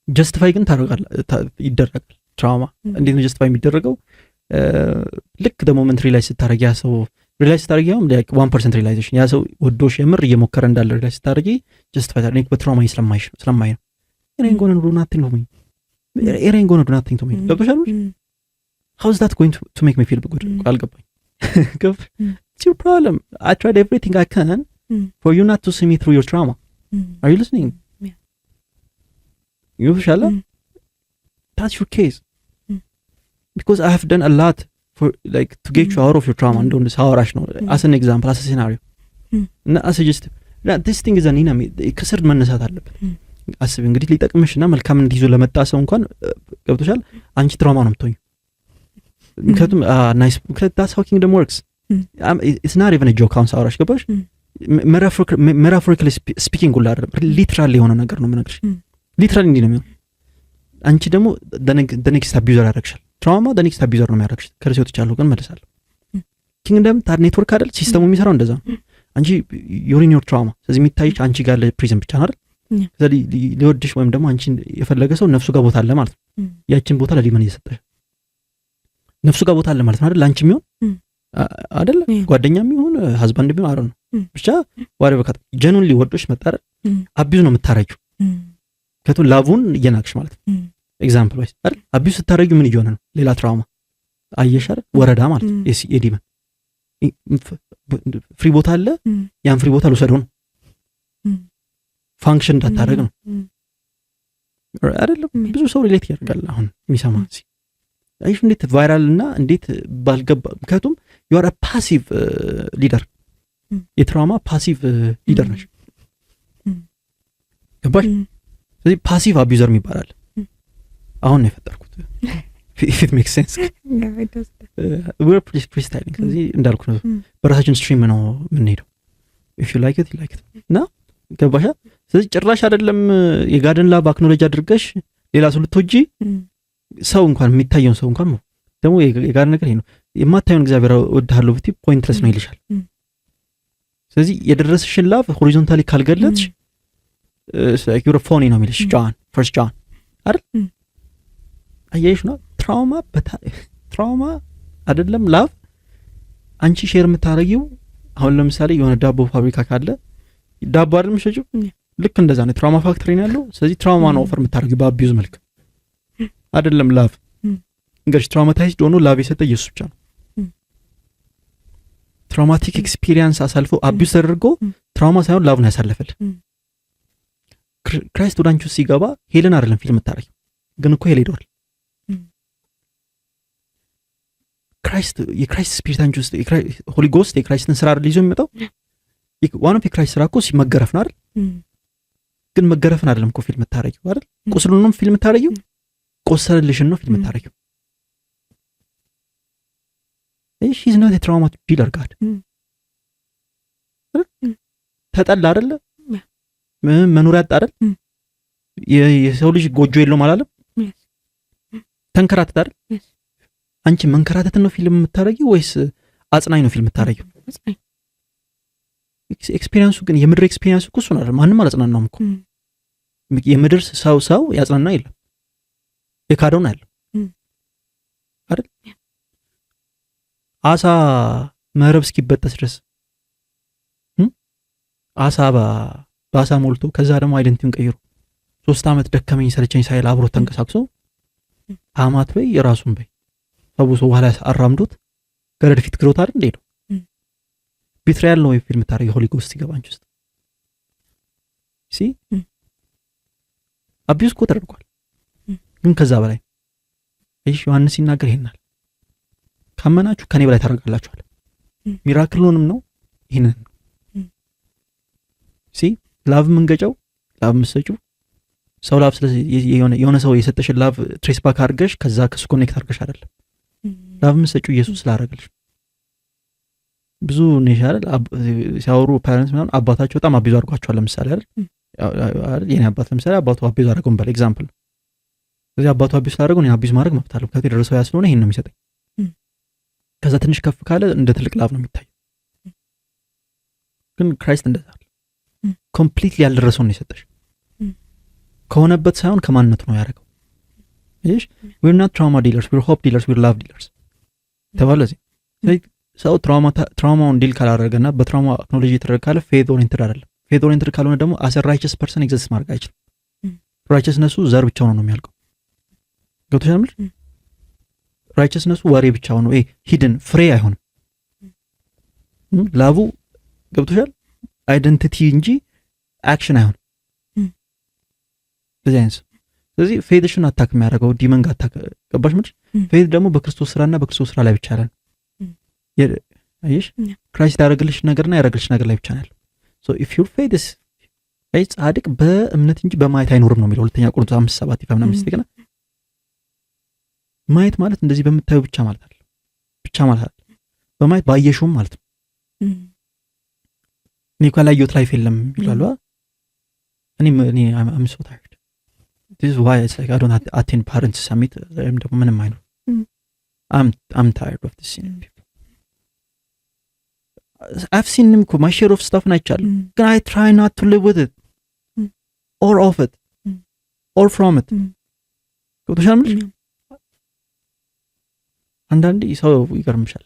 Justify ግን ይደረጋል። Trauma እንዴት ነው justify የሚደረገው? ልክ ደግሞ moment realize ስታደረግ፣ ያ ሰው realize ስታደረጊ፣ ያውም 1% realization፣ ያ ሰው ወዶሽ የምር እየሞከረ እንዳለ realize ስታደረጊ justify ታደረጊ። በ trauma ስለማይ ነው። It ain't gonna do nothing to me. It ain't gonna do nothing to me። ገብቶሻል? How is that going to make me feel good? አልገባኝ። It's your problem. I tried everything I can for you not to see me through your trauma. Are you listening? ገብቶሻል? That's your case because I have done a lot for like to get you out of your trauma። እንደው ሳወራሽ ነው as an example, as a scenario እና as a just this thing is an enemy። ከስር መነሳት አለበት። አስቢ እንግዲህ፣ ሊጠቅምሽና መልካምነት ይዞ ለመጣ ሰው እንኳን፣ ገብቶሻል፣ አንቺ trauma ነው የምትሆኚው። ምክንያቱም nice፣ that's how kingdom works። It's not even joke አሁን ሳወራሽ፣ ገባሽ? Metaphorically speaking ሁላ አይደለም፣ literal የሆነ ነገር ነው የምነግርሽ። Literally እንዲህ ነው የሚሆን። አንቺ ደግሞ next abuser ያደረግሻል። Trauma next abuser ነው የሚያደረግሽ። ከርሴ ወጥቻለሁ ግን መልሳለሁ። Kingdom network አይደል? System ኡ የሚሰራው እንደዛ ነው። አንቺ you're in your trauma። ስለዚህ የሚታይሽ አንቺ ጋር ያለ prison ብቻ ነው አይደል? ከዛ ሊወድሽ ወይም ደግሞ አንቺን የፈለገ ሰው ነፍሱ ጋር ቦታ አለ ማለት ነው። ያችን ቦታ ለ demon እየሰጠሽ ነፍሱ ጋር ቦታ አለ ማለት ነው አይደል? ለአንቺ የሚሆን አይደለ? ጓደኛ የሚሆን፣ husband የሚሆን አረ ነው ብቻ whatever genuinely ወዶሽ መጣ አይደል? Abuse ነው የምታረጊው። ምክንያቱም love ኡን እየናቅሽ ማለት ነው። Example wise አይደል? Abuse ስታረጊው ምን እየሆነ ነው? ሌላ trauma አየሽ አይደል? ወረዳ ማለት ነው። የ demon free ቦታ አለ። ያን free ቦታ ልውሰደው ነው፣ function እንዳታደረግ ነው አይደለም? ብዙ ሰው relate ያደርጋል አሁን የሚሰማ። አይሽ እንዴት viral እና እንዴት ባልገባ። ምክንያቱም you are passive leader፣ የ trauma passive leader ነሽ፣ ገባሽ? ስለዚህ passive abuser ይባላል። አሁን ነው የፈጠርኩት፣ if it make sense። Freestyling። ስለዚህ እንዳልኩ ነው፣ በራሳችን stream ነው የምንሄደው። If you like it, like it። እና ገባሻ? ስለዚህ ጭራሽ አይደለም የ God ን love acknowledge አድርገሽ ሌላ ሰው ልትወጂ፣ ሰው እንኳን፣ የሚታየውን ሰው እንኳን፣ ደግሞ የ God ነገር ይሄ ነው፣ የማታየውን እግዚአብሔር እወድሃለሁ ብትይ pointless ነው ይልሻል። ስለዚህ የደረሰሽን love horizontally ካልገለጥሽ you're phony ነው የሚልሽ። John, First John አይደል? አያይሽ ነው። Trauma አይደለም love አንቺ share የምታደርጊው። አሁን ለምሳሌ የሆነ ዳቦ ፋብሪካ ካለ ዳቦ አይደል የምትሸጪው? ልክ እንደዛ ነው። Trauma factory ነው ያለው። ስለዚህ trauma ነው offer የምታደርጊው በ abuse መልክ፣ አይደለም love። እንግዲህ traumatized ሆኖ love የሰጠ ኢየሱስ ብቻ ነው። Traumatic experience አሳልፎ፣ abuse ተደርጎ trauma ሳይሆን love ነው ያሳለፈል። Christ ወደ አንቺ ውስጥ ሲገባ hell ን አይደለም feel የምታደርጊው፣ ግን እኮ hell ሄደዋል። Christ፣ የ Christ spirit አንቺ ውስጥ፣ Holy Ghost የ Christ ን ስራ አይደል ይዞ የሚመጣው? One of የ Christ ስራ እኮ መገረፍ ነው አይደል? ግን መገረፍን አይደለም እኮ feel የምታረጊው አይደል? ቁስሉን ነው feel የምታረጊው፣ ቆሰለልሽን ነው feel የምታረጊው። He's not የ trauma dealer God። ተጠላ አይደለ? መኖሪያ አጣ አይደል? የሰው ልጅ ጎጆ የለውም አላለም? ተንከራተት አይደል? አንቺ መንከራተትን ነው feel የምታረጊው ወይስ አጽናኝ ነው feel የምታረጊው? Experience ኡ ግን የምድር experience ኡ እኮ እሱን አይደል? ማንም አላጽናናውም እኮ። የምድር ሰው ሰው ያጽናና የለም፣ የካደውን ያለው አይደል? አሳ መረብ እስኪበጠስ ድረስ አሳ በአሳ ሞልቶ፣ ከዛ ደግሞ identity ውን ቀይሮ 3 ዓመት ደከመኝ ሰለቸኝ ሳይል አብሮት ተንቀሳቅሶ፣ አማት በይ የራሱን በይ ፈውሶ በኋላ አራምዶት ገረድ ፊት ክዶት አይደል እንዴ ነው? Betrayal ነው feel የምታደርጊው Holy Ghost ሲገባ አንቺ ውስጥ። See, abuse እኮ ተደርጓል፣ ግን ከዛ በላይ ይህ ዮሐንስ ሲናገር ይሄናል፣ ካመናችሁ ከኔ በላይ ታደርጋላችኋል። Miracle ኡንም ነው ይህንን ነው። See, love የምንገጨው፣ love የምትሰጪው ሰው love የሆነ ሰው የሰጠሽን love trace back አድርገሽ ከዛ ከሱ connect አድርገሽ አይደለም። Love የምትሰጪው ኢየሱስ ስላደረገልሽ። ብዙ ኔሽ አይደል ሲያወሩ parents ምናምን አባታቸው በጣም abuse አድርጓቸዋል። ለምሳሌ አይደል፣ የኔ አባት ለምሳሌ አባቱ abuse አድርገውን በል example ነው። ስለዚህ አባቱ abuse ስላደረገው እኔ abuse ማድረግ መብት አለው። ምክንያቱም የደረሰው ያ ስለሆነ ይሄን ነው የሚሰጠኝ። ከዛ ትንሽ ከፍ ካለ እንደ ትልቅ love ነው የሚታየው። ግን Christ እንደዛ አለ፣ completely ያልደረሰውን ነው የሰጠሽ። ከሆነበት ሳይሆን ከማንነቱ ነው ያደረገው። ይሽ we're not trauma dealers, we're hope dealers, we're love dealers ተባለ። እዚህ ሰው trauma ውን deal ካላደረገና በ trauma acknowledge የተደረገ ካለ faith oriented አይደለም። Faith oriented ካልሆነ ደግሞ as righteous person exist ማድረግ አይችልም። Righteousness ኡ ዘር ብቻ ሆኖ ነው የሚያልቀው። ገብቶሻል? ምል righteousness ኡ ወሬ ብቻ ሆኖ hidden ፍሬ አይሆንም። Love ኡ፣ ገብቶሻል? Identity እንጂ action አይሆንም። በዚህ አይነት ስለዚህ faith ሽን attack የሚያደርገው demon ጋር attack፣ ገባሽ? ምልሽ faith ደግሞ በክርስቶስ ስራና በክርስቶስ ስራ ላይ ብቻ ያለ ነው። አየሽ፣ Christ ያደረግልሽ ነገርና ያደረግልሽ ነገር ላይ ብቻ ነው ያለው። So if your faith is አይ ጻድቅ በእምነት እንጂ በማየት አይኖርም ነው የሚለው ሁለተኛ ቆሮንቶስ 5:7 if I'm not mistaken። ማየት ማለት እንደዚህ በምታዩ ብቻ ማለት አይደለም፣ ብቻ ማለት አይደለም። በማየት ባየሽውም ማለት ነው። እኔ እኮ ያላየሁት life የለም ይላሉ። እኔ I'm so tired. This is why it's like I don't attend parents summit ወይም ደግሞ ምንም አይኖር። I'm tired of this people. I've seen እኮ my share of stuff ን አይቻለሁ፣ ግን I try not to live with it or of it or from it። ገብቶሻል የምልሽ? አንዳንዴ ሰው ይገርምሻል።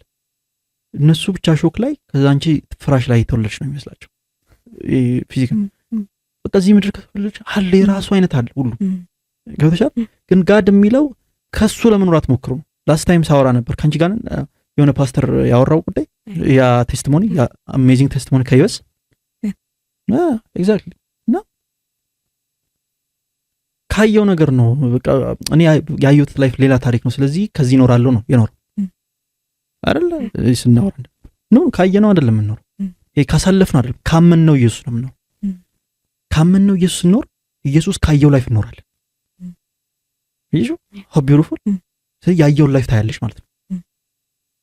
እነሱ ብቻ shock ላይ፣ ከዛ አንቺ ፍራሽ ላይ የተወለድሽ ነው የሚመስላቸው። Physical በቃ እዚህ ምድር ከተወለድሽ አለ፣ የራሱ አይነት አለ ሁሉ። ገብቶሻል? ግን God የሚለው ከሱ ለመኖር አትሞክሩ ነው። Last time ሳወራ ነበር ከአንቺ ጋር፣ የሆነ ፓስተር ያወራው ጉዳይ፣ ያ testimony፣ ያ amazing testimony ከ US exactly። እና ካየው ነገር ነው። በቃ እኔ ያየሁት life ሌላ ታሪክ ነው፣ ስለዚህ ከዚህ እኖራለሁ ነው የኖረው አይደለ? ስናወራ no፣ ካየነው አይደለም የምንኖረው። ይሄ ካሳለፍነው አይደለም፣ ካመንነው ኢየሱስ ነው የምንኖረው። ካመንነው ኢየሱስ ስንኖር ኢየሱስ ካየው life እንኖራለን። ይሹ how beautiful። ስለዚህ ያየውን life ታያለሽ ማለት ነው።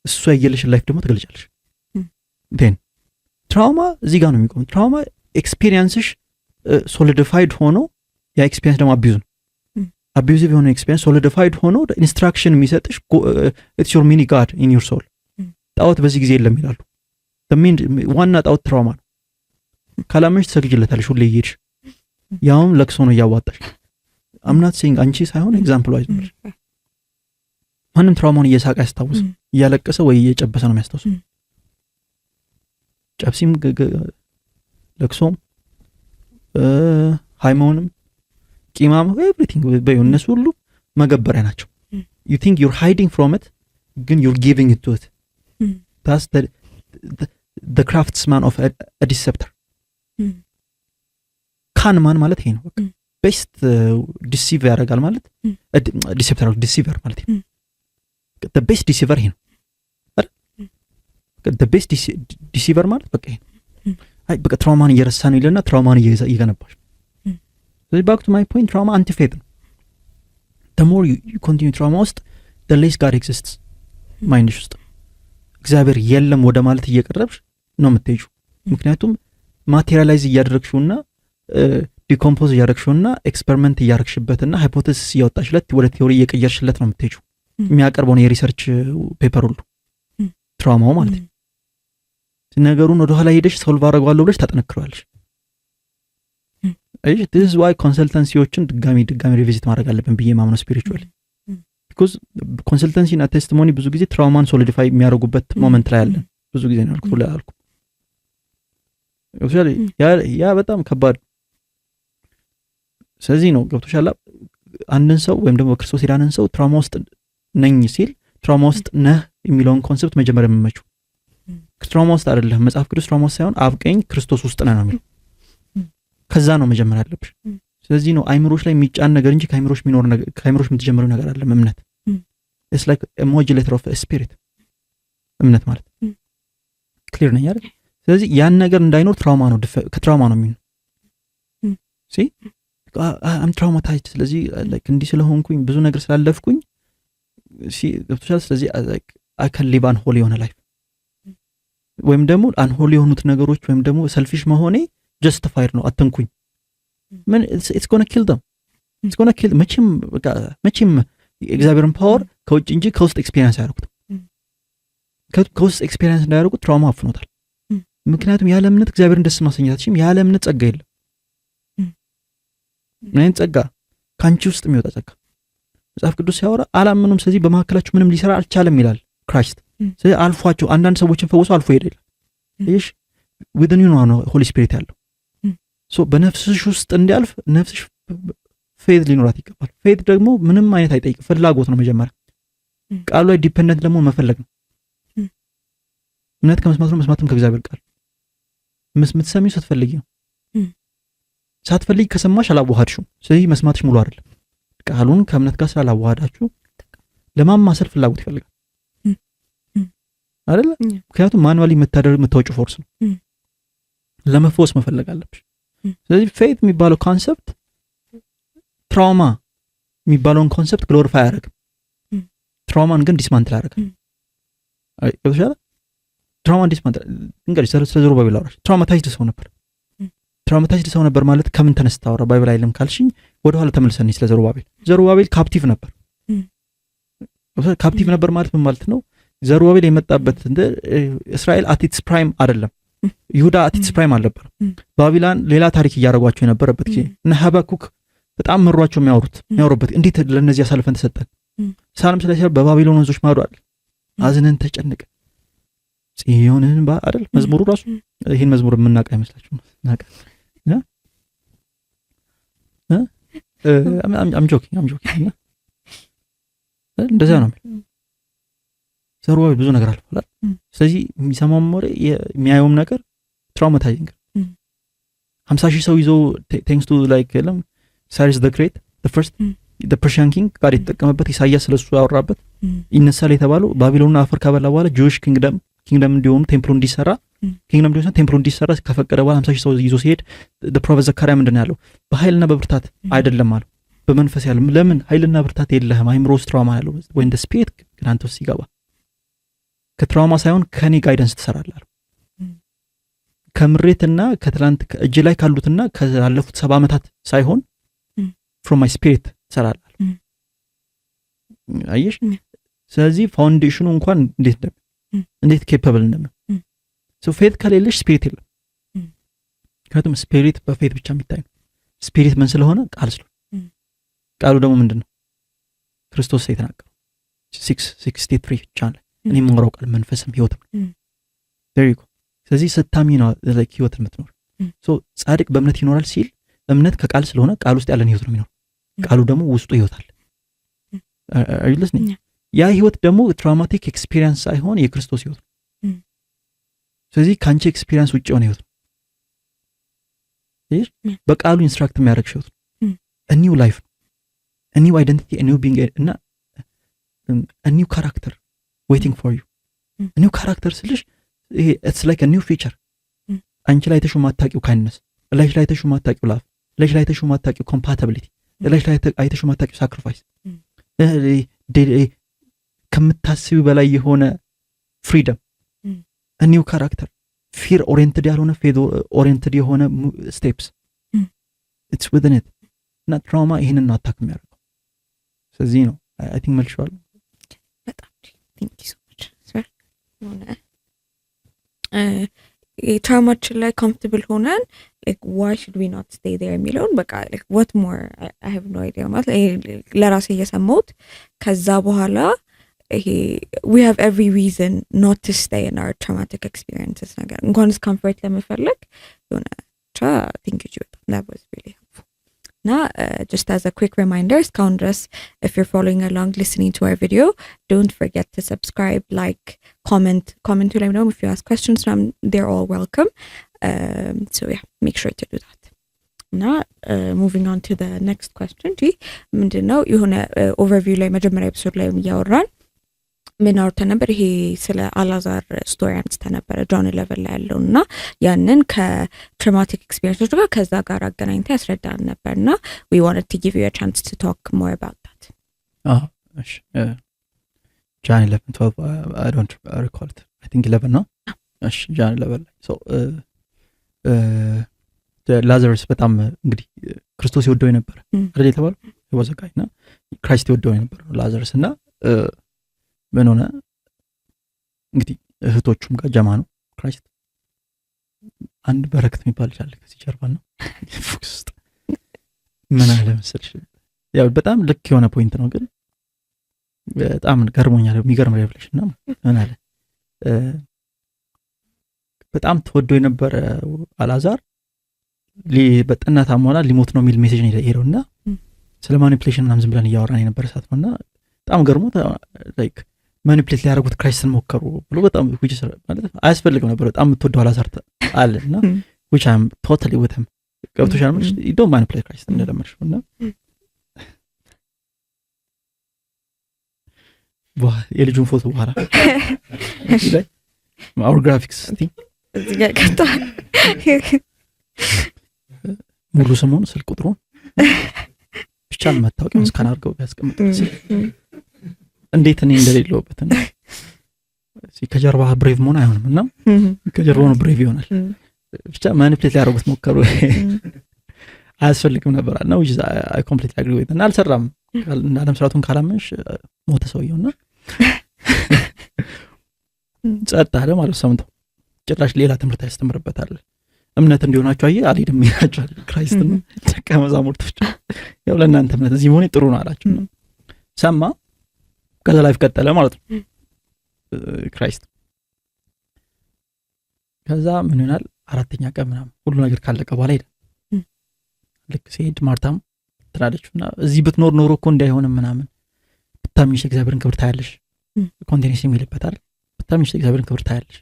እሱ ያየልሽን life ደግሞ ትገልጫለሽ። Then trauma እዚህ ጋር ነው የሚቆም። Trauma experience ሽ solidified ሆኖ፣ ያ experience ደግሞ abuse ነው። Abusive የሆነ experience solidified ሆኖ instruction የሚሰጥሽ it's your mini god in your soul። ጣዖት በዚህ ጊዜ የለም ይላሉ። ዋና ጣዖት trauma ነው። ካላመንሽ ትሰግጅለታለሽ ሁሌ እየሄድሽ፣ ያውም ለቅሶ ነው እያዋጣሽ። I'm not saying አንቺ ሳይሆን example wise ነው። ማንም trauma ውን እየሳቀ አያስታውስም። እያለቀሰ ወይ እየጨበሰ ነው የሚያስታውሰው። ጨብሲም፣ ለቅሶም፣ ሃይመውንም፣ ቂማም፣ everything በዩ እነሱ ሁሉ መገበሪያ ናቸው። You think you're hiding from it፣ ግን you're giving it to it. That's the craftsman of deceptor። Con man ማለት ይሄ ነው። በቃ best deceive ያደርጋል ማለት deceptor፣ deceiver ማለት ነው። Best deceiver ይሄ ነው። Best deceiver ማለት በቃ ይሄ ነው። አይ በቃ trauma ን እየረሳ ነው ይለና trauma ን እየገነባሽ። ስለዚህ back to my point፣ trauma anti-faith ነው። The more you continue trauma ውስጥ፣ the less God exists mind ሽ ውስጥ። እግዚአብሔር የለም ወደ ማለት እየቀረብሽ ነው የምትሄጂው። ምክንያቱም materialize እያደረግሽውና decompose እያደረግሽውና experiment እያደረግሽበትና hypothesis እያወጣሽለት ወደ theory እየቀየርሽለት ነው የምትሄጂው። የሚያቀርበውን የ research paper ሁሉ trauma ው ማለት ነው። ነገሩን ወደኋላ ሄደሽ solve አደርገዋለሁ ብለሽ ታጠነክረዋለሽ። This why consultancy ዎችን ድጋሚ ድጋሚ revisit ማድረግ አለብን ብዬ ማምነው spiritually፣ because consultancy እና testimony ብዙ ጊዜ trauma ን solidify የሚያደርጉበት moment ላይ አለን። ብዙ ጊዜ ነው ያልኩት፣ ሁሌ አላልኩም። ያ በጣም ከባድ። ስለዚህ ነው፣ ገብቶሻል? አንድን ሰው ወይም ደግሞ በክርስቶስ የዳንን ሰው trauma ውስጥ ነኝ ሲል trauma ውስጥ ነህ የሚለውን concept መጀመሪያ የምመችው trauma ውስጥ አይደለም። መጽሐፍ ቅዱስ trauma ውስጥ ሳይሆን አብ ቀኝ ክርስቶስ ውስጥ ነህ ነው የሚለው። ከዛ ነው መጀመሪያ ያለብሽ። ስለዚህ ነው አይምሮሽ ላይ የሚጫን ነገር እንጂ ከአይምሮሽ የሚኖር ነገር፣ ከአይምሮሽ የምትጀምረው ነገር አይደለም። እምነት it's like modulator of spirit እምነት ማለት። Clear ነኝ አይደል? ስለዚህ ያን ነገር እንዳይኖር trauma ነው፣ ከ trauma ነው የሚሆነው። See, I'm traumatized። ስለዚህ like እንዲህ ስለሆንኩኝ፣ ብዙ ነገር ስላለፍኩኝ፣ ገብቶሻል? ስለዚህ I can live unholy የሆነ life ወይም ደግሞ unholy የሆኑት ነገሮች ወይም ደግሞ selfish መሆኔ justified ነው፣ አትንኩኝ። ምን it's gonna kill them, it's gonna kill። መቼም በቃ መቼም የእግዚአብሔርን power ከውጭ እንጂ ከውስጥ experience አያደርጉትም። ከውስጥ experience እንዳያደርጉት trauma አፍኖታል። ምክንያቱም ያለ እምነት እግዚአብሔርን ደስ ማሰኘት አትችይም። ያለ እምነት ጸጋ የለም። ምን አይነት ጸጋ? ከአንቺ ውስጥ የሚወጣ ጸጋ። መጽሐፍ ቅዱስ ሲያወራ አላመኑም፣ ስለዚህ በመካከላችሁ ምንም ሊሰራ አልቻለም ይላል Christ። ስለዚህ አልፏቸው አንዳንድ ሰዎችን ፈውሶ አልፎ ሄደ ይላል። ይሽ within you ነው Holy Spirit ያለው። So በነፍስሽ ውስጥ እንዲያልፍ ነፍስሽ faith ሊኖራት ይገባል። Faith ደግሞ ምንም አይነት አይጠይቅም፣ ፍላጎት ነው። መጀመሪያ ቃሉ ላይ dependent ደግሞ መፈለግ ነው። እምነት ከመስማት ነው፣ መስማትም ከእግዚአብሔር ቃል። የምትሰሚው ስትፈልጊ ነው። ሳትፈልጊ ከሰማሽ አላዋሃድሽውም። ስለዚህ መስማትሽ ሙሉ አይደለም። ቃሉን ከእምነት ጋር ስላላዋሃዳችሁ ለማማሰል ፍላጎት ይፈልጋል አይደለ? ምክንያቱም manually የምታደርግ የምታወጪው force ነው። ለመፈወስ መፈለግ አለብሽ። ስለዚህ faith የሚባለው concept trauma የሚባለውን concept glorify አያደርግም። Trauma ን ግን dismantle ያደርጋል። ገብቶሻል? Trauma ን dismantle፣ እንግዲህ ስለ ዘሩባቤል አወራሽ። Traumatized ሰው ነበር። Traumatized ሰው ነበር ማለት ከምን ተነስታ አወራ? Bible አይልም ካልሽኝ ወደኋላ ተመልሰን ስለ ዘሩባቤል፣ ዘሩባቤል captive ነበር። Captive ነበር ማለት ምን ማለት ነው? ዘሩባቤል የመጣበት እስራኤል at its prime አይደለም። ይሁዳ at its prime አልነበረም። ባቢላን ሌላ ታሪክ እያደረጓቸው የነበረበት ጊዜ እና ሀባኩክ በጣም መሯቸው የሚያወሩበት፣ እንዴት ለእነዚህ አሳልፈን ተሰጠን? Psalm ስለ በባቢሎን ወንዞች ማዶ አይደል አዝነን ተጨንቀ ጽዮንን አይደል መዝሙሩ ራሱ? ይህን መዝሙር የምናውቅ አይመስላችሁም? ናቀ። I'm joking, I'm joking። እንደዚያ ነው። ዘሩባቤል ብዙ ነገር አልፏል። ስለዚህ የሚሰማውም ወሬ የሚያየውም ነገር traumatizing። 50,000 ሰው ይዞ thanks to like የለም Cyrus the Great, first Persian king ጋር የተጠቀመበት፣ ኢሳያስ ስለሱ ያወራበት፣ ይነሳል የተባለው፣ ባቢሎንን አፈር ከበላ በኋላ Jewish kingdom እንዲሆኑ temple ኡ እንዲሰራ፣ kingdom እንዲሆኑ temple ኡ እንዲሰራ ከፈቀደ በኋላ 50,000 ሰው ይዞ ሲሄድ prophet ዘካርያ ምንድን ነው ያለው? በኃይልና በብርታት አይደለም አለው፣ በመንፈስ ያለው። ለምን? ኃይልና ብርታት የለህም፣ አይምሮ ውስጥ trauma ያለው ወይ እንደ spirit ግን አንተ ውስጥ ሲገባ ከ trauma ሳይሆን ከኔ guidance ትሰራለህ አለው። ከምሬትና ከትላንት እጅ ላይ ካሉትና ካለፉት 70 ዓመታት ሳይሆን from my spirit ትሰራለህ። አየሽ? ስለዚህ foundation ኑ እንኳን እንዴት እንደሚ እንዴት capable እንደሚ faith ከሌለሽ spirit የለም። ምክንያቱም spirit በ faith ብቻ የሚታይ ነው። Spirit ምን ስለሆነ? ቃል ስለሆነ። ቃሉ ደግሞ ምንድን ነው? ክርስቶስ የተናገረው 6:63 ቻን ላይ እኔ የማወራው ቃል መንፈስም ህይወትም ነው። ስለዚህ ስታሚ ነው ህይወት የምትኖር። ጻድቅ በእምነት ይኖራል ሲል እምነት ከቃል ስለሆነ ቃል ውስጥ ያለን ህይወት ነው የሚኖር። ቃሉ ደግሞ ውስጡ ህይወት አለ። ያ ህይወት ደግሞ traumatic experience ሳይሆን የክርስቶስ ህይወት ነው። ስለዚህ ከአንቺ experience ውጭ የሆነ ህይወት ነው። በቃሉ instruct የሚያደርግ ህይወት ነው። New life ነው፣ new identity, new being እና new character waiting for you። New character ስልሽ ይሄ it's like new feature። አንቺ ላይ አይተሽው ማታውቂው kindness፣ ላይሽ ላይ አይተሽው ማታውቂው love፣ ላይሽ ላይ አይተሽው ማታውቂው compatibility፣ ላይሽ ላይ አይተሽው ማታውቂው sacrifice፣ ከምታስቢው በላይ የሆነ freedom፣ new character፣ fear oriented ያልሆነ faith oriented የሆነ steps it's within it። እና trauma ይህንን ነው attack የሚያደርገው። ስለዚህ ነው፣ I think መልሼዋለሁ። በጣም thank you so much። የሆነ trauma ችን ላይ comfortable ሆነን why should we not stay there የሚለውን በቃ what more, I have no idea። ማለት ለራሴ እየሰማሁት ከዛ በኋላ ይሄ we have every reason not to stay in our traumatic experiences ነገር እንኳንስ comfort ለመፈለግ የሆነ ብቻ። Thank you በጣም፣ that was really helpful። እና just as a quick reminder፣ እስካሁን ድረስ if you're following along, listening to our video, don't forget to subscribe, like, comment። Comment ኡ ላይ ደግሞ if you ask questions, they're all welcome. So yeah, make sure to do that። እና moving on to the next question፣ ጂ ምንድን ነው የሆነ overview ላይ መጀመሪያ episode ላይ እያወራን ምን አውርተን ነበር? ይሄ ስለ አላዛር story አንስተ ነበረ፣ John 11 ላይ ያለው፣ እና ያንን ከ traumatic experience ኦች ጋር ከዛ ጋር አገናኝተ ያስረዳን ነበር፣ እና we wanted to give you chance to talk more about that። John 11, 12, I don't recall it, I think 11 ነው። እሺ፣ John 11 ላይ ላዛረስ በጣም እንግዲህ ክርስቶስ ይወደው የነበረ አይደል የተባለው? Was a guy እና Christ ይወደው የነበረ ላዛረስ። እና ምን ሆነ? እንግዲህ እህቶቹም ጋር ጀማ ነው Christ። አንድ በረከት የሚባል ልጅ አለ ከዚህ ጀርባ ነው ውስጥ። ምን አለ መሰልሽ? ያው በጣም ልክ የሆነ point ነው፣ ግን በጣም ገርሞኛል። የሚገርም revelation ነው። ምን አለ? በጣም ተወዶ የነበረ አላዛር በጠና ታሟላ ሊሞት ነው የሚል message ነው የሄደው። እና ስለ manipulation ምናምን ዝም ብለን እያወራን የነበረ ሰዓት ነው። እና በጣም ገርሞ like manipulate ሊያደርጉት Christ ን ሞከሩ ብሎ፣ በጣም ማለት አያስፈልግም ነበር፣ በጣም የምትወደው አላዛር አለ። እና which I'm totally with him፣ ገብቶሻል? ምልሽ don't manipulate Christ እንደለመድሽው። እና የልጁን ፎቶ በኋላ ላይ our graphics team እዚህ ጋር ቀጥታ። ሙሉ ስሙን፣ ስልክ ቁጥሩን ብቻ መታወቂያውን scan አድርገው ቢያስቀምጡ እንዴት እኔ እንደሌለሁበት። ከጀርባ brave መሆን አይሆንም እና ከጀርባ ነው brave ይሆናል። ብቻ manipulate ሊያደርጉት ሞከሩ። አያስፈልግም ነበር እና I completely agree እና አልሰራም። አለመስራቱን ካላመንሽ ሞተ ሰውየው እና ጸጥ አለ ማለት ሰምተው ጭራሽ ሌላ ትምህርት ያስተምርበታል። እምነት እንዲሆናቸው አየ አልሄድም ይላቸዋል። Christ ነው ደቀ መዛሙርቶች ያው ለእናንተ እምነት እዚህ መሆኔ ጥሩ ነው አላቸው። ሰማ፣ ከዛ life ቀጠለ ማለት ነው Christ። ከዛ ምን ይሆናል? አራተኛ ቀን ምናምን ሁሉ ነገር ካለቀ በኋላ ሄደ። ልክ ሲሄድ ማርታም ትላለች እና እዚህ ብትኖር ኖሮ እኮ እንዳይሆንም ምናምን፣ ብታምኚስ እግዚአብሔርን ክብር ታያለሽ። Continuous የሚልበታል፣ ብታምኚስ እግዚአብሔርን ክብር ታያለሽ።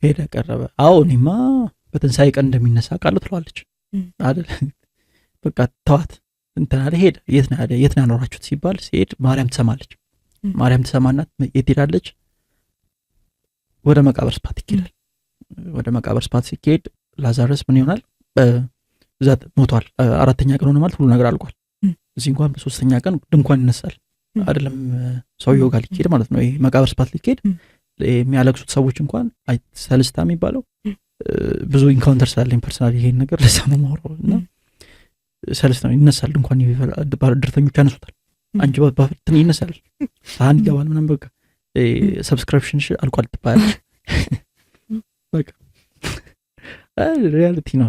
ሄደ፣ ቀረበ። አዎ እኔማ በትንሣኤ ቀን እንደሚነሳ ቃሉ ትለዋለች አይደል? በቃ ተዋት እንትን አለ፣ ሄደ። የት ነው ያለ፣ የት ነው ያኖራችሁት ሲባል ሲሄድ ማርያም ትሰማለች። ማርያም ትሰማናት የት ሄዳለች? ወደ መቃብር spot ይኬዳል። ወደ መቃብር spot ሲኬድ ላዛረስ ምን ይሆናል? እዛ ሞቷል። አራተኛ ቀን ሆነ ማለት ሁሉ ነገር አልቋል። እዚህ እንኳን በሶስተኛ ቀን ድንኳን ይነሳል አይደለም ሰውየው ጋር ሊኬድ ማለት ነው። ይሄ መቃብር spot ሊኬድ የሚያለቅሱት ሰዎች እንኳን ሰልስታ የሚባለው፣ ብዙ encounter ስላለኝ personal ይሄን ነገር ለዛ ነው የማወራው። እና ሰልስታ ይነሳል፣ ድንኳን ድርተኞች ያነሱታል። አንቺ ባፍትን ይነሳል፣ ሳህን ይገባል ምናምን፣ በቃ subscription አልቋል ትባያለች። በቃ reality ነው።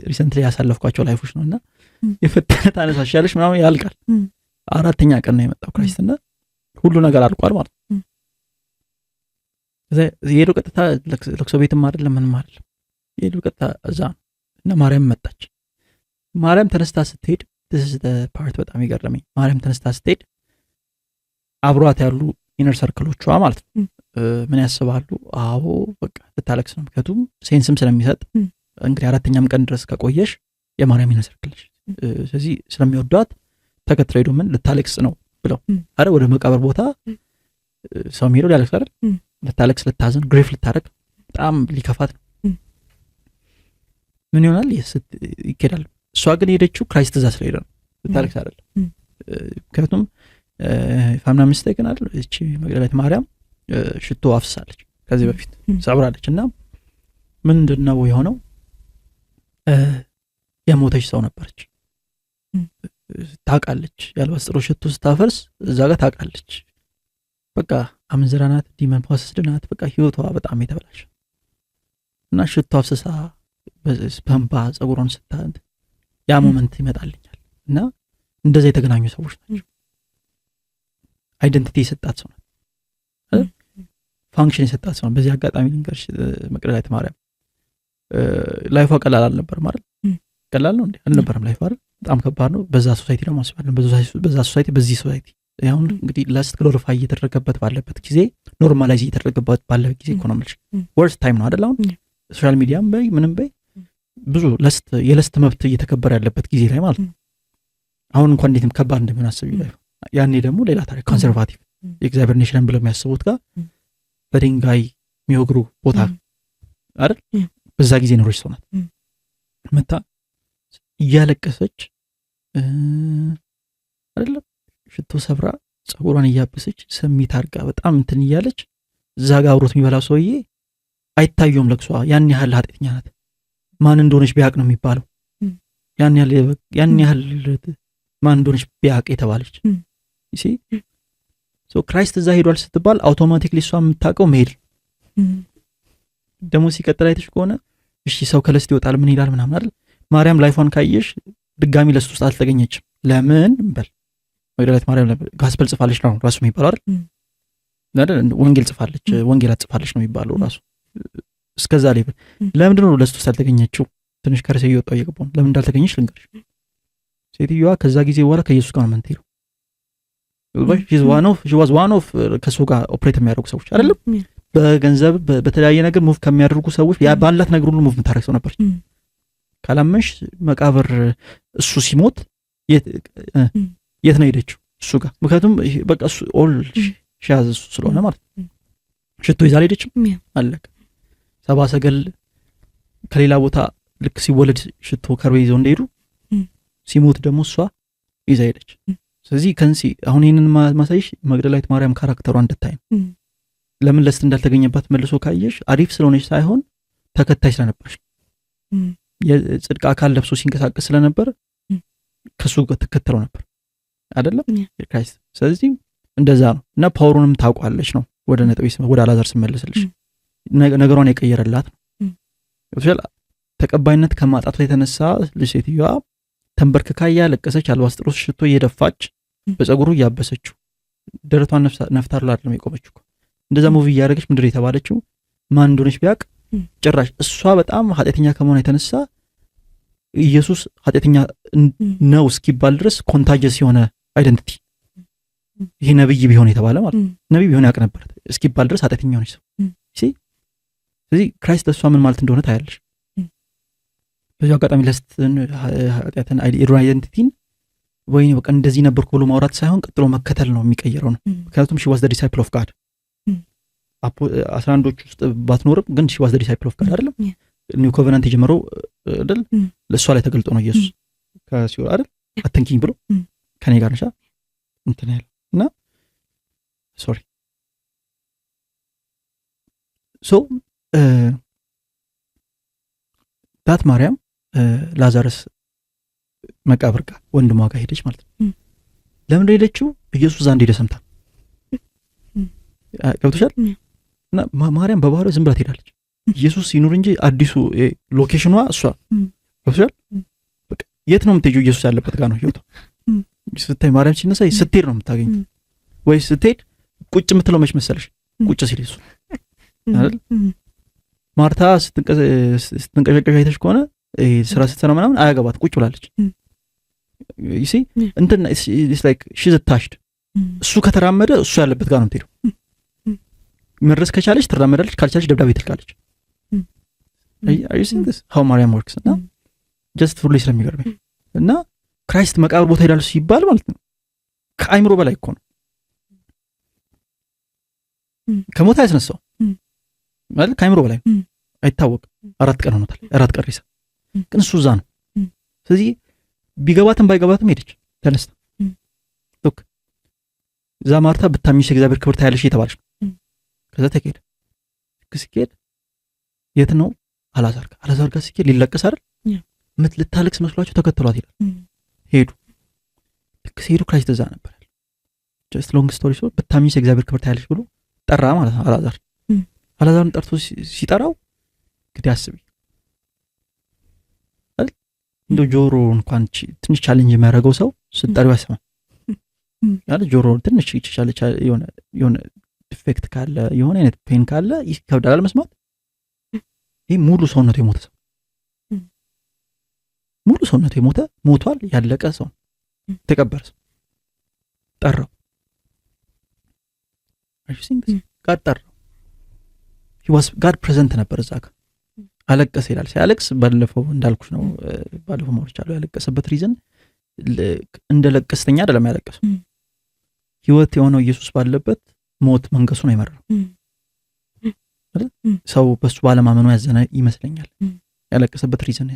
Recently ያሳለፍኳቸው life ኦች ነው እና የፈጠነ ታነሳሻለሽ ምናምን ያልቃል። አራተኛ ቀን ነው የመጣው Christ እና ሁሉ ነገር አልቋል ማለት ነው። የሄደው ቀጥታ ለቅሶ ቤትም አይደለም ምንም አይደለም። የሄደው ቀጥታ እዛ ነው እና ማርያም መጣች። ማርያም ተነስታ ስትሄድ፣ this part በጣም ይገረመኝ። ማርያም ተነስታ ስትሄድ አብሯት ያሉ inner circle ኦቿ ማለት ነው ምን ያስባሉ? አዎ በቃ ልታለቅስ ነው። ምክንያቱም sense ም ስለሚሰጥ እንግዲህ አራተኛም ቀን ድረስ ከቆየሽ የማርያም inner circle ነሽ። ስለዚህ ስለሚወዷት ተከትለው ሄዱ። ምን ልታለቅስ ነው ብለው አረ ወደ መቃብር ቦታ ሰው የሚሄደው ሊያለቅስ አይደል? ልታለቅስ፣ ልታዝን፣ grief ልታደረግ፣ በጣም ሊከፋት ነው። ምን ይሆናል? ይኬዳል። እሷ ግን የሄደችው Christ እዛ ስለሄደ ነው፣ ልታለቅስ አይደለም። ምክንያቱም if I'm not mistaken አይደል እቺ መግደላዊት ማርያም ሽቶ አፍስሳለች ከዚህ በፊት፣ ሰብራለች። እና ምንድን ነው የሆነው? የሞተች ሰው ነበረች፣ ታውቃለች። የአልባስጥሮ ሽቶ ስታፈርስ እዛ ጋር ታውቃለች። በቃ አመንዝራ ናት፣ demon possessed ናት። በቃ ህይወቷ በጣም የተበላሸ እና ሽቶ አፍስሳ በእንባ ጸጉሯን ስታ ያ moment ይመጣልኛል። እና እንደዛ የተገናኙ ሰዎች ናቸው። Identity የሰጣት ሰው ናት፣ function የሰጣት ሰው ናት። በዚህ አጋጣሚ ልንገርሽ፣ መቅደላዊት ማርያም life ዋ ቀላል አልነበርም አይደል? ቀላል ነው እንዴ? አልነበረም life አይደል? በጣም ከባድ ነው። በዛ society ደግሞ አስባለን፣ በዛ society፣ በዚህ society አሁን እንግዲህ lust glorify እየተደረገበት ባለበት ጊዜ፣ normalize እየተደረገበት ባለበት ጊዜ እኮ ነው የምልሽ። Worst time ነው አይደል? አሁን social media ም በይ ምንም በይ ብዙ lust የ lust መብት እየተከበረ ያለበት ጊዜ ላይ ማለት ነው። አሁን እንኳን እንዴትም ከባድ እንደሚሆን አስቢ life። ያኔ ደግሞ ሌላ ታሪክ፣ conservative የእግዚአብሔር nation ብለው የሚያስቡት ጋር በድንጋይ የሚወግሩ ቦታ አይደል? በዛ ጊዜ ኖሮች ሰው ናት። መታ እያለቀሰች አይደለም ሽቶ ሰብራ ጸጉሯን እያበሰች ስሜት አድርጋ በጣም እንትን እያለች እዛ ጋር አብሮት የሚበላው ሰውዬ አይታየውም ለቅሷ። ያን ያህል ኃጢአተኛ ናት። ማን እንደሆነች ቢያቅ ነው የሚባለው። ያን ያህል ማን እንደሆነች ቢያቅ የተባለች። So Christ እዛ ሄዷል ስትባል automatically እሷ የምታውቀው መሄድ ደግሞ ሲቀጥል አይተሽ ከሆነ እሺ ሰው ከ lust ይወጣል ምን ይላል ምናምን አይደል? ማርያም life ፏን ካየሽ ድጋሚ lust ውስጥ አልተገኘችም። ለምን በል መግደላዊት ማርያም gospel ጽፋለች ነው ራሱ የሚባለው አይደል? ወንጌል ጽፋለች፣ ወንጌላት ጽፋለች ነው የሚባለው ራሱ እስከዛ level። ለምንድን ነው lust ውስጥ ያልተገኘችው? ትንሽ ከርሴ እየወጣው እየገባሁ ነው። ለምን እንዳልተገኘች ልንገርሽ። ሴትዮዋ ከዛ ጊዜ በኋላ ከኢየሱስ ጋር ነው የምትሄደው። Was one of ከእሱ ጋር operate የሚያደርጉ ሰዎች አይደለም፣ በገንዘብ በተለያየ ነገር move ከሚያደርጉ ሰዎች፣ ባላት ነገር ሁሉ move የምታደርግ ሰው ነበረች። ካላመንሽ መቃብር እሱ ሲሞት የት ነው ሄደችው? እሱ ጋር። ምክንያቱም በቃ እሱ all she has እሱ ስለሆነ ማለት ነው። ሽቶ ይዛ አልሄደችም፣ አለቀ። ሰባ ሰገል ከሌላ ቦታ ልክ ሲወለድ ሽቶ ከርቤ ይዘው እንደሄዱ ሲሞት ደግሞ እሷ ይዛ ሄደች። ስለዚህ ከንሲ አሁን ይህንን ማሳይሽ መግደላዊት ማርያም character ሯ እንድታይ ነው። ለምን lust እንዳልተገኘባት መልሶ ካየሽ አሪፍ ስለሆነች ሳይሆን ተከታይ ስለነበረች፣ የጽድቅ አካል ለብሶ ሲንቀሳቀስ ስለነበር ከሱ ትከተለው ነበር አይደለም Christ። ስለዚህ እንደዛ ነው እና power ኡንም ታውቋለች ነው። ወደ ነጥቤ፣ ወደ አላዛር ስመለስልሽ ነገሯን የቀየረላት ነው። ተቀባይነት ከማጣቷ የተነሳ ልጅ ሴትዮዋ ተንበርክካ እያለቀሰች፣ አልባስጥሮስ ሽቶ እየደፋች፣ በጸጉሩ እያበሰችው፣ ደረቷን ነፍታ አይደለም የቆመችው፣ እንደዛ move እያደረገች ምንድር የተባለችው ማን እንደሆነች ቢያቅ ጭራሽ እሷ በጣም ኃጢአተኛ ከመሆኗ የተነሳ ኢየሱስ ኃጢአተኛ ነው እስኪባል ድረስ contagious የሆነ identity፣ ይሄ ነብይ ቢሆን የተባለ ማለት ነቢይ ቢሆን ያውቅ ነበር እስኪባል ድረስ ኃጢአተኛ ሆነች ሰው። ስለዚህ Christ ለእሷ ምን ማለት እንደሆነ ታያለሽ። በዚሁ አጋጣሚ lust ን፣ ኃጢአትን፣ የድሮ identity ን ወይ በቃ እንደዚህ ነበርኩ ብሎ ማውራት ሳይሆን ቀጥሎ መከተል ነው የሚቀይረው ነው። ምክንያቱም she was disciple of God። 11ዶች ውስጥ ባትኖርም ግን she was disciple of God አይደለም? New covenant የጀመረው አይደል? ለእሷ ላይ ተገልጦ ነው ኢየሱስ ከሲኦል አይደል አትንኪኝ ብሎ ከኔ ጋር ነሻ እንትን ያለው። እና sorry, so that ማርያም ላዛረስ መቃብር ጋር ወንድሟ ጋር ሄደች ማለት ነው። ለምን ሄደችው? ኢየሱስ እዛ እንደሄደ ሰምታ። ገብቶሻል? እና ማርያም በባህሪዋ ዝም ብላ ትሄዳለች። ኢየሱስ ይኑር እንጂ አዲሱ location ኗ እሷ። ገብቶሻል? የት ነው የምትሄጂው? ኢየሱስ ያለበት ጋር ነው ህይወቷ። ስታይ ማርያም ሲነሳ ስትሄድ ነው የምታገኘው። ወይ ስትሄድ ቁጭ የምትለው መች መሰለሽ? ቁጭ ሲል እሱ አይደል? ማርታ ስትንቀዠቀዥ አይተሽ ከሆነ፣ ስራ ስትሰራ ምናምን አያገባት፣ ቁጭ ብላለች። You see እንትን like she's attached። እሱ ከተራመደ እሱ ያለበት ጋር ነው የምትሄደው። መድረስ ከቻለች ትራመዳለች፣ ካልቻለች ደብዳቤ ትልካለች። How ማርያም works። እና just ሁሌ ስለሚገርመኝ እና Christ መቃብር ቦታ ሄዳሉ ሲባል ማለት ነው ከአይምሮ በላይ እኮ ነው። ከሞት አያስነሳው ማለት ከአይምሮ በላይ አይታወቅም። 4 ቀን ሆኖታል፣ 4 ቀን ሬሳ ግን እሱ እዛ ነው። ስለዚህ ቢገባትም ባይገባትም ሄደች ተነስታ። Look እዛ ማርታ ብታምኚስ የእግዚአብሔር ክብር ታያለሽ እየተባለች ነው። ከዛ ተካሄደ። ሲኬድ የት ነው? አላዛር ጋር። አላዛር ጋር ሲኬድ ሊለቀስ አይደል? ምት ልታለቅስ መስሏቸው ተከተሏት ይላል። ሄዱ። ልክ ሲሄዱ Christ እዛ ነበር። Just long story short ብታምኚስ የእግዚአብሔር ክብር ታያለሽ ብሎ ጠራ ማለት ነው አላዛር። አላዛርን ጠርቶ ሲጠራው እንግዲህ አስቢ አይደል? እንደ ጆሮ እንኳን ትንሽ challenge የሚያደርገው ሰው ስትጠሪው አይሰማም አይደል? ጆሮ ትንሽ የሆነ defect ካለ፣ የሆነ አይነት pain ካለ ይከብዳል መስማት። ይህ ሙሉ ሰውነቱ የሞተ ሰው፣ ሙሉ ሰውነቱ የሞተ፣ ሞቷል ያለቀ ሰው፣ የተቀበረ ሰው ጠራው። God ጠራው። God present ነበር እዛ ጋር። አለቀሰ ይላል። ሲያለቅስ ባለፈው እንዳልኩሽ ነው፣ ባለፈው ማውርቻለሁ። ያለቀሰበት reason እንደ ለቀስተኛ አይደለም ያለቀሰው። ህይወት የሆነው ኢየሱስ ባለበት ሞት መንገሱ ነው የመራው። ሰው በሱ ባለማመኑ ያዘነ ይመስለኛል። ያለቀሰበት reason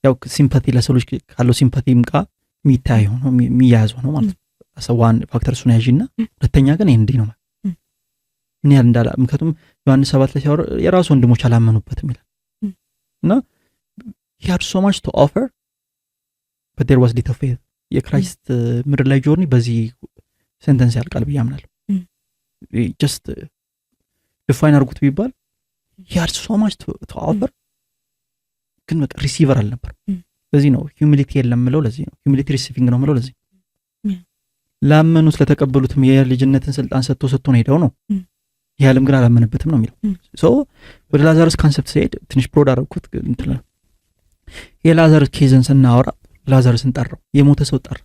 ያው sympathy፣ ለሰው ልጅ ካለው sympathy ም ጋር የሚታይ ሆኖ የሚያያዝ ሆኖ ማለት ነው። One factor እሱን ያዥና ሁለተኛ ግን ይህ እንዲህ ነው ምን ያህል እንዳላ፣ ምክንያቱም ዮሐንስ 7 ላይ ሲያወራ የራሱ ወንድሞች አላመኑበትም ይላል። እና he had so much to offer but there was little faith። የ Christ ምድር ላይ journey በዚህ sentence ያልቃል ብዬ አምናለሁ። Just define አድርጉት ቢባል he had so much to offer ግን በቃ receiver አልነበር። ለዚህ ነው humility የለም ምለው፣ ለዚህ ነው humility receiving ነው ምለው። ለዚህ ላመኑት ለተቀበሉትም የልጅነትን ስልጣን ሰጥቶ ሰጥቶ ነው ሄደው ነው። ይህ ዓለም ግን አላመነበትም ነው የሚለው። So ወደ ላዛረስ concept ሲሄድ ትንሽ broad አደረግኩት። እንትን የላዛረስ case ን ስናወራ ላዛረስን ጠራው። የሞተ ሰው ጠራ፣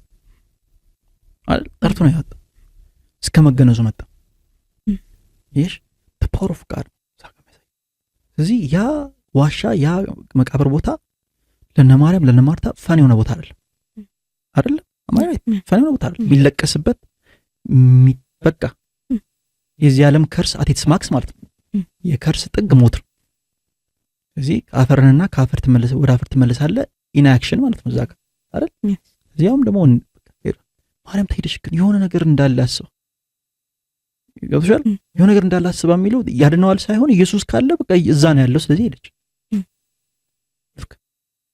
ጠርቶ ነው ያወጣው። እስከ መገነዙ መጣ። ይሽ power of God። ስለዚህ ያ ዋሻ፣ ያ መቃብር ቦታ ለነ ማርያም ለነ ማርታ fun የሆነ ቦታ አይደለም፣ አይደለም፣ fun የሆነ ቦታ አይደለም። የሚለቀስበት በቃ የዚህ ዓለም curse at its max ማለት ነው። የ curse ጥግ ሞት ነው። ስለዚህ አፈርንና ከአፈር ትመለስ ወደ አፈር ትመለሳለህ in action ማለት ነው እዛ ጋር አይደል? እዚያውም ደግሞ ማርያም ተሄደሽ ግን የሆነ ነገር እንዳለ አስባ፣ ገብቶሻል? የሆነ ነገር እንዳለ አስባ የሚለው ያድነዋል ሳይሆን ኢየሱስ ካለ በቃ እዛ ነው ያለው። ስለዚህ ሄደች።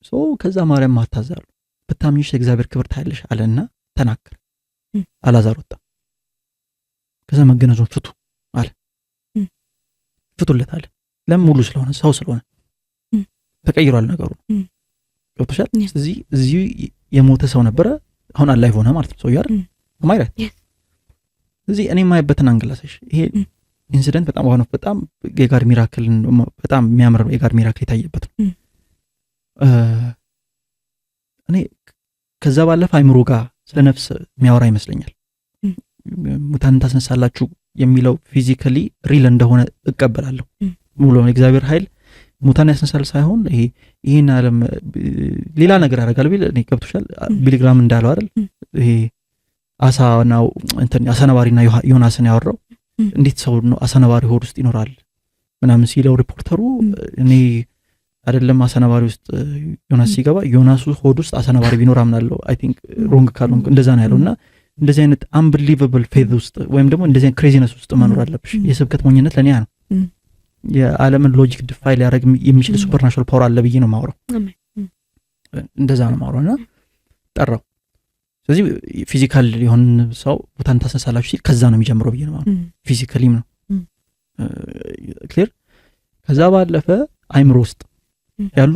So ከዛ ማርያም ማታዛሉ ብታምኚሽ የእግዚአብሔር ክብር ታያለሽ አለና ተናገረ። አላዛር ወጣ። ከዛ መገነዙን ፍቱ አለ፣ ፍቱለት አለ። ለምን? ሙሉ ስለሆነ፣ ሰው ስለሆነ ተቀይሯል ነገሩ። ገብቶሻል? ስለዚህ እዚህ የሞተ ሰው ነበረ፣ አሁን alive ሆነ ማለት ነው ሰውዬው አይደል? Am I right? ስለዚህ እኔ የማይበትን angle ላሳይሽ። ይሄ incident በጣም ዋን በጣም የ God miracle፣ በጣም የሚያምር የ God miracle የታየበት ነው። እኔ ከዛ ባለፈ አይምሮ ጋር ስለ ነፍስ የሚያወራ ይመስለኛል። ሙታንን ታስነሳላችሁ የሚለው physically real እንደሆነ እቀበላለሁ። ሙሉ የእግዚአብሔር ኃይል ሙታን ያስነሳል ሳይሆን ይሄ ይህን ዓለም ሌላ ነገር ያደርጋል ቢል እኔ ገብቶሻል። ቢሊ ግራም እንዳለው አይደል፣ ይሄ አሳና እንትን አሳ ነባሪና ዮናስን ያወራው፣ እንዴት ሰው ነው አሳ ነባሪ ሆድ ውስጥ ይኖራል ምናምን ሲለው ሪፖርተሩ፣ እኔ አይደለም አሳ ነባሪ ውስጥ ዮናስ ሲገባ ዮናስ ሆድ ውስጥ አሳ ነባሪ ቢኖር አምናለሁ። I think wrong ካልሆንኩ እንደዛ ነው ያለው። እና እንደዚህ አይነት unbelievable faith ውስጥ ወይም ደግሞ እንደዚህ አይነት craziness ውስጥ መኖር አለብሽ። የስብከት ሞኝነት ለእኔ ያ ነው። የዓለምን logic defy ሊያደርግ የሚችል supernatural power አለ ብዬ ነው ማውራው። እንደዛ ነው ማውራው እና ጠራው። ስለዚህ physical የሆን ሰው ሙታን ታስነሳላችሁ ሲል ከዛ ነው የሚጀምረው ብዬ ነው ማውራው። Physically ም ነው clear። ከዛ ባለፈ አይምሮ ውስጥ ያሉ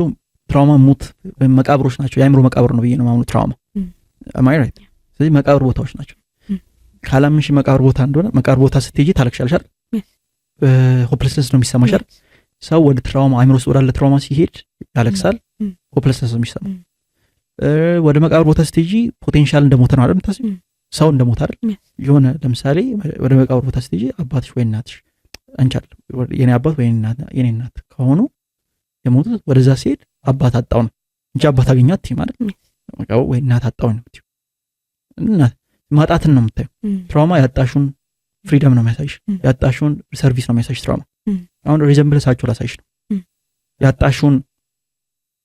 trauma ሙት ወይም መቃብሮች ናቸው። የአይምሮ መቃብር ነው ብዬ ነው ማምኑ trauma። Am I right? ስለዚህ መቃብር ቦታዎች ናቸው። ካላምንሽ መቃብር ቦታ እንደሆነ መቃብር ቦታ ስትሄጂ ታለቅሻለሽ አይደል? Hopelessness ነው የሚሰማሽ አይደል? ሰው ወደ trauma፣ አይምሮ ውስጥ ወዳለ trauma ሲሄድ ያለቅሳል። Hopelessness ነው የሚሰማው። ወደ መቃብር ቦታ ስትሄጂ potential እንደሞተ ነው አይደል የምታስቢው? ሰው እንደሞተ አይደል? የሆነ ለምሳሌ ወደ መቃብር ቦታ ስትሄጂ አባትሽ ወይ እናትሽ፣ አንቺ አይደል፣ የኔ አባት ወይ የኔ እናት ከሆኑ የሞቱት ወደዛ ሲሄድ አባት አጣው ነው እንጂ አባት አገኘሁ አትይም አይደል? ወይ እናት አጣው ነው የምትይው። እናት ማጣትን ነው የምታየው። Trauma ያጣሹን freedom ነው የሚያሳይሽ። ያጣሹን service ነው የሚያሳይሽ trauma። አሁን resemblance ኣቸው ላሳይሽ ነው። ያጣሹን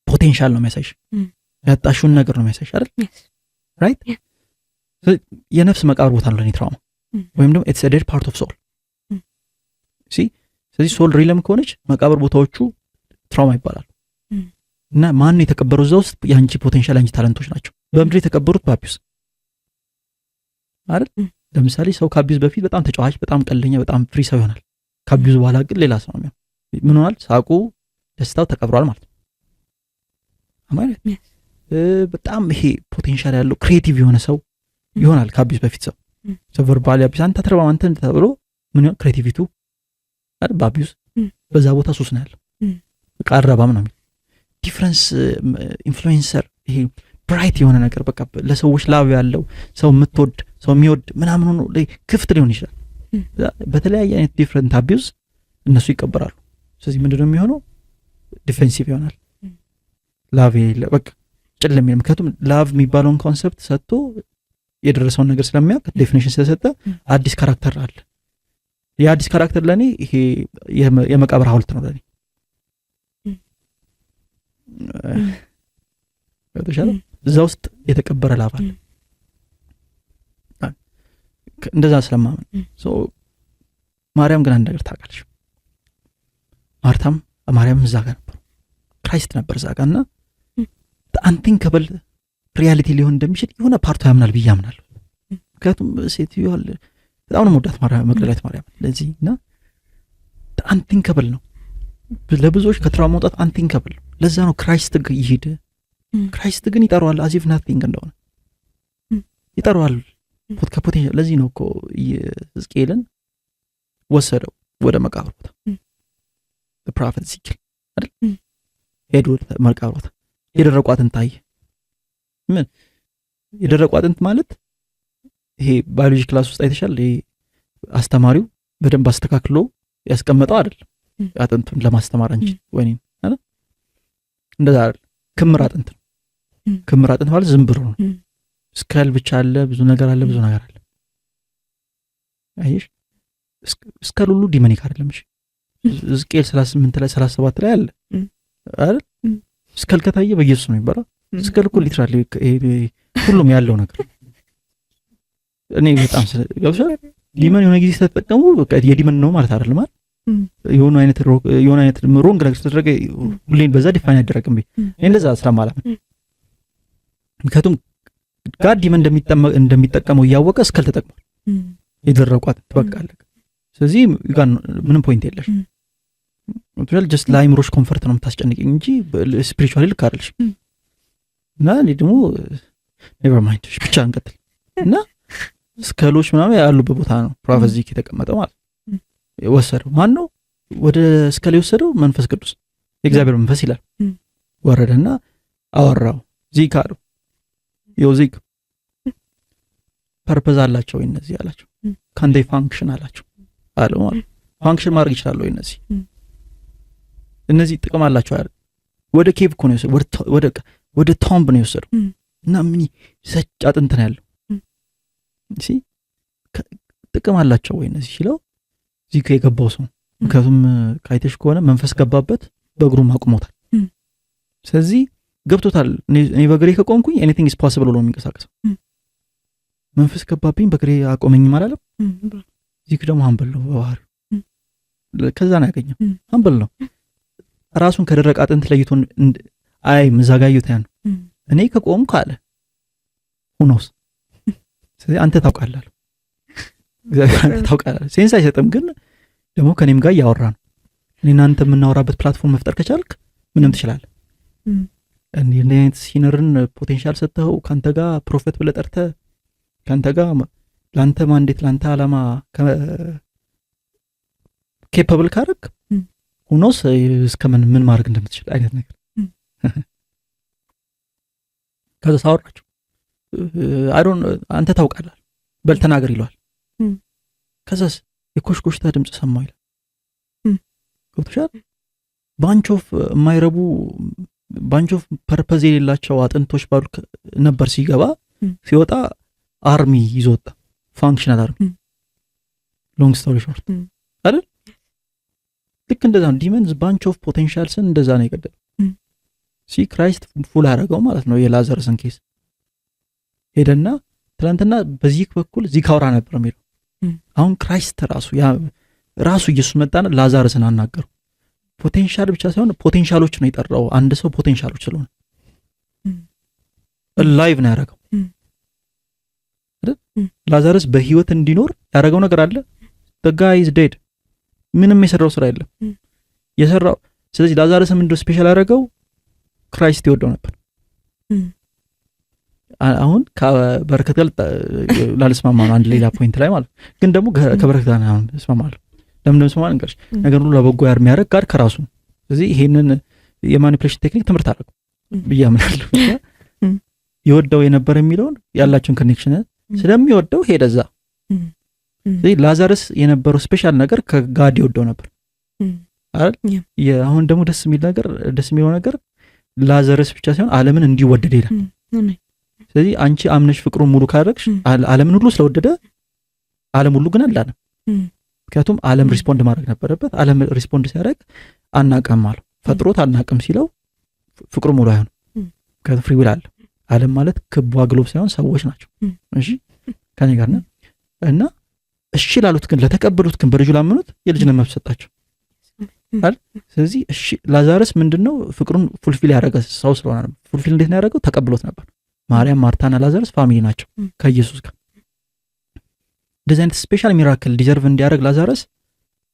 potential ነው የሚያሳይሽ። ያጣሹን ነገር ነው የሚያሳይሽ አይደል? Right? የነፍስ መቃብር ቦታ ነው ለኔ trauma ወይም ደግሞ it's dead part of soul, see። ስለዚህ soul realm ከሆነች መቃብር ቦታዎቹ trauma ይባላሉ። እና ማን ነው የተቀበረው እዛ ውስጥ? የአንቺ potential፣ የአንቺ talent ኦች ናቸው። በምድር የተቀበሩት በ abuse አይደል? ለምሳሌ ሰው ከ abuse በፊት በጣም ተጫዋች፣ በጣም ቀልደኛ፣ በጣም free ሰው ይሆናል። ከ abuse በኋላ ግን ሌላ ሰው ነው የሚሆነው። ምን ሆናል? ሳቁ፣ ደስታው ተቀብሯል ማለት ነው። ማለት በጣም ይሄ potential ያለው creative የሆነ ሰው ይሆናል። ከ abuse በፊት ሰው verbally abuse፣ አንተ አትረባም አንተ ተብሎ ምን ይሆን creativity ው አይደል? በ abuse በዛ ቦታ ሱስ ነው ያለው። በቃ አልረባም ነው የሚል difference influencer፣ ይሄ bright የሆነ ነገር፣ በቃ ለሰዎች love ያለው ሰው፣ የምትወድ ሰው የሚወድ ምናምን ሆኖ ክፍት ሊሆን ይችላል። በተለያየ አይነት different abuse እነሱ ይቀበራሉ። ስለዚህ ምንድነው የሚሆነው? Defensive ይሆናል። Love የሌለ በቃ ጭልም፣ ምክንያቱም love የሚባለውን concept ሰጥቶ የደረሰውን ነገር ስለሚያውቅ definition ስለሰጠ አዲስ character አለ። የአዲስ character ለእኔ ይሄ የመቃብር ሐውልት ነው ለእኔ። ገብቶሻል? እዛ ውስጥ የተቀበረ love አለ። እንደዛ ስለማመን ማርያም ግን አንድ ነገር ታውቃለች። ማርታም ማርያም እዛ ጋር ነበሩ፣ Christ ነበር እዛ ጋር እና unthinkable reality ሊሆን እንደሚችል የሆነ part ኡ ያምናል ብዬ አምናለሁ። ምክንያቱም ሴትዮዋ በጣም ነው የምወዳት መግደላዊት ማርያም ለዚህ እና unthinkable ነው፣ ለብዙዎች ከ trauma መውጣት unthinkable ነው። ለዛ ነው Christ ይሂድ፣ Christ ግን ይጠራዋል as if nothing እንደሆነ ይጠራዋል። ከ potential ለዚህ ነው እኮ ሕዝቅኤልን ወሰደው ወደ መቃብር ቦታ፣ prophet Ezekiel አይደል? ሄዱ ወደ መቃብር ቦታ፣ የደረቁ አጥንት ታየ። ምን የደረቁ አጥንት ማለት? ይሄ biology class ውስጥ አይተሻል። ይሄ አስተማሪው በደንብ አስተካክሎ ያስቀመጠው አይደለም አጥንቱን ለማስተማር አንቺ ወይኔ አይደል? እንደዛ አይደል? ክምር አጥንት ነው። ክምር አጥንት ማለት ዝም ብሎ ነው። Skull ብቻ አለ፣ ብዙ ነገር አለ፣ ብዙ ነገር አለ። አየሽ፣ skull ሁሉ demonic አይደለም። እሺ፣ ሕዝቅኤል 38 ላይ፣ 37 ላይ አለ። አይደል? Skull ከታየ በኢየሱስ ነው የሚባለው። Skull እኮ literally ሁሉም ያለው ነገር እኔ በጣም ገብቶሻል። Demon የሆነ ጊዜ ስለተጠቀሙ በቃ የ demon ነው ማለት አይደለም አይደል? የሆነ አይነት wrong ነገር ስለተደረገ ሁሌን በዛ define አይደረግም። እኔ እንደዛ ስለማላምን፣ ምክንያቱም God demon እንደሚጠቀመው እያወቀ skull ተጠቅሟል። የደረቋት በቃ አለቀ። ስለዚህ ምንም point የለሽ፣ just ለአይምሮሽ comfort ነው የምታስጨንቅኝ እንጂ spiritually ልክ አይደለሽ። እና እኔ ደግሞ never mind፣ ብቻ እንቀጥል። እና skull ኦች ምናምን ያሉበት ቦታ ነው prophet ዚክ የተቀመጠው ማለት። ወሰደው ማን ነው ወደ skull የወሰደው? መንፈስ ቅዱስ፣ የእግዚአብሔር መንፈስ ይላል። ወረደና አወራው። ዚክ አለው፣ yo ዚክ፣ purpose አላቸው ወይ እነዚህ አላቸው። Can they function አላቸው አለው ማለት function ማድረግ ይችላሉ ወይ እነዚህ? እነዚህ ጥቅም አላቸው አይደል? ወደ cave እኮ ነው የወሰደው፣ ወደ tomb ነው የወሰደው። እና ምን ሰጭ አጥንት ነው ያለው። See፣ ጥቅም አላቸው ወይ እነዚህ ሲለው ዚክ የገባው ሰው፣ ምክንያቱም ካይተሽ ከሆነ መንፈስ ገባበት፣ በእግሩም አቁሞታል። ስለዚህ ገብቶታል። እኔ በእግሬ ከቆምኩኝ anything is possible ብሎ የሚንቀሳቀሰው። መንፈስ ገባብኝ በእግሬ አቆመኝም አላለም። ዚክ ደግሞ humble ነው በባህሪው፣ ከዛ ነው ያገኘው። Humble ነው፣ ራሱን ከደረቀ አጥንት ለይቶ አይ ምዛጋዩት ያ ነው። እኔ ከቆምኩ አለ who knows። ስለዚህ አንተ ታውቃለህ፣ እግዚአብሔር አንተ ታውቃለህ። Sense አይሰጥም፣ ግን ደግሞ ከእኔም ጋር እያወራ ነው። እኔ እናንተ የምናወራበት platform መፍጠር ከቻልክ ምንም ትችላለህ። እንዲህ አይነት sinner ን potential ሰጥተኸው ከአንተ ጋር prophet ብለህ ጠርተህ ከአንተ ጋር ለአንተ mandate ለአንተ ዓላማ capable ካረግ who knows እስከ ምን ምን ማድረግ እንደምትችል አይነት ነገር። ከዛ ሳወራቸው I don't አንተ ታውቃለህ፣ በል ተናገር ይለዋል። ከዛስ የኮሽኮሽታ ድምፅ ሰማሁ ይላል። ገብቶሻል? Bunch of የማይረቡ፣ bunch of purpose የሌላቸው አጥንቶች ባሉ ነበር ሲገባ፣ ሲወጣ army ይዞ ወጣ፣ functional army። Long story short አይደል? ልክ እንደዛ ነው። Demons bunch of potentials ን እንደዛ ነው የገደለው። See፣ Christ full አደረገው ማለት ነው። የላዘርስን case ሄደና ትናንትና በዚህ በኩል ዚክ አውራ ነበር የሚለው፣ አሁን Christ ራሱ ራሱ ኢየሱስ መጣና ላዛርስን አናገረው። Potential ብቻ ሳይሆን potential ኦች ነው የጠራው። አንድ ሰው potential ኦች ስለሆነ alive ነው ያደረገው። ላዛርስ በህይወት እንዲኖር ያደረገው ነገር አለ? The guy is dead። ምንም የሰራው ስራ የለም የሰራው። ስለዚህ ላዛርስን ምንድነው special ያደረገው? Christ ይወደው ነበር። አሁን ከበረከት ጋር ላልስማማ ነው አንድ ሌላ point ላይ ማለት፣ ግን ደግሞ ከበረከት ጋር አሁን እስማማለሁ። ለምን እንደምስማማ ልንገርሽ። ነገር ሁሉ ለበጎ የሚያደርግ God ከራሱ ነው። ስለዚህ ይሄንን የ manipulation technique ትምህርት አደረገው ብዬ አምናለሁ። ይወደው የነበረ የሚለውን ያላቸውን connection ስለሚወደው ሄደ እዛ። ስለዚህ ላዛርስ የነበረው special ነገር ከ God ይወደው ነበር አይደል? አሁን ደግሞ ደስ የሚለው ነገር ላዛርስ ብቻ ሳይሆን ዓለምን እንዲወደድ ይላል። ስለዚህ አንቺ አምነሽ ፍቅሩን ሙሉ ካደረግሽ ዓለምን ሁሉ ስለወደደ ዓለም ሁሉ ግን አላለም። ምክንያቱም ዓለም respond ማድረግ ነበረበት። ዓለም respond ሲያደርግ አናቅም አለው። ፈጥሮት አናቅም ሲለው ፍቅሩ ሙሉ አይሆንም። ምክንያቱም free will አለ። ዓለም ማለት ክቧ globe ሳይሆን ሰዎች ናቸው። እሺ ከኔ ጋር ነህ? እና እሺ ላሉት ግን፣ ለተቀበሉት ግን፣ በልጁ ላመኑት የልጅነት መብት ሰጣቸው አይደል? ስለዚህ እሺ ላዛርስ ምንድን ነው ፍቅሩን fulfill ያደረገ ሰው ስለሆነ ነው። Fulfill እንዴት ነው ያደረገው? ተቀብሎት ነበር። ማርያም፣ ማርታና ላዛርስ family ናቸው ከኢየሱስ ጋር። እንደዚህ አይነት special miracle deserve እንዲያደርግ ላዛርስ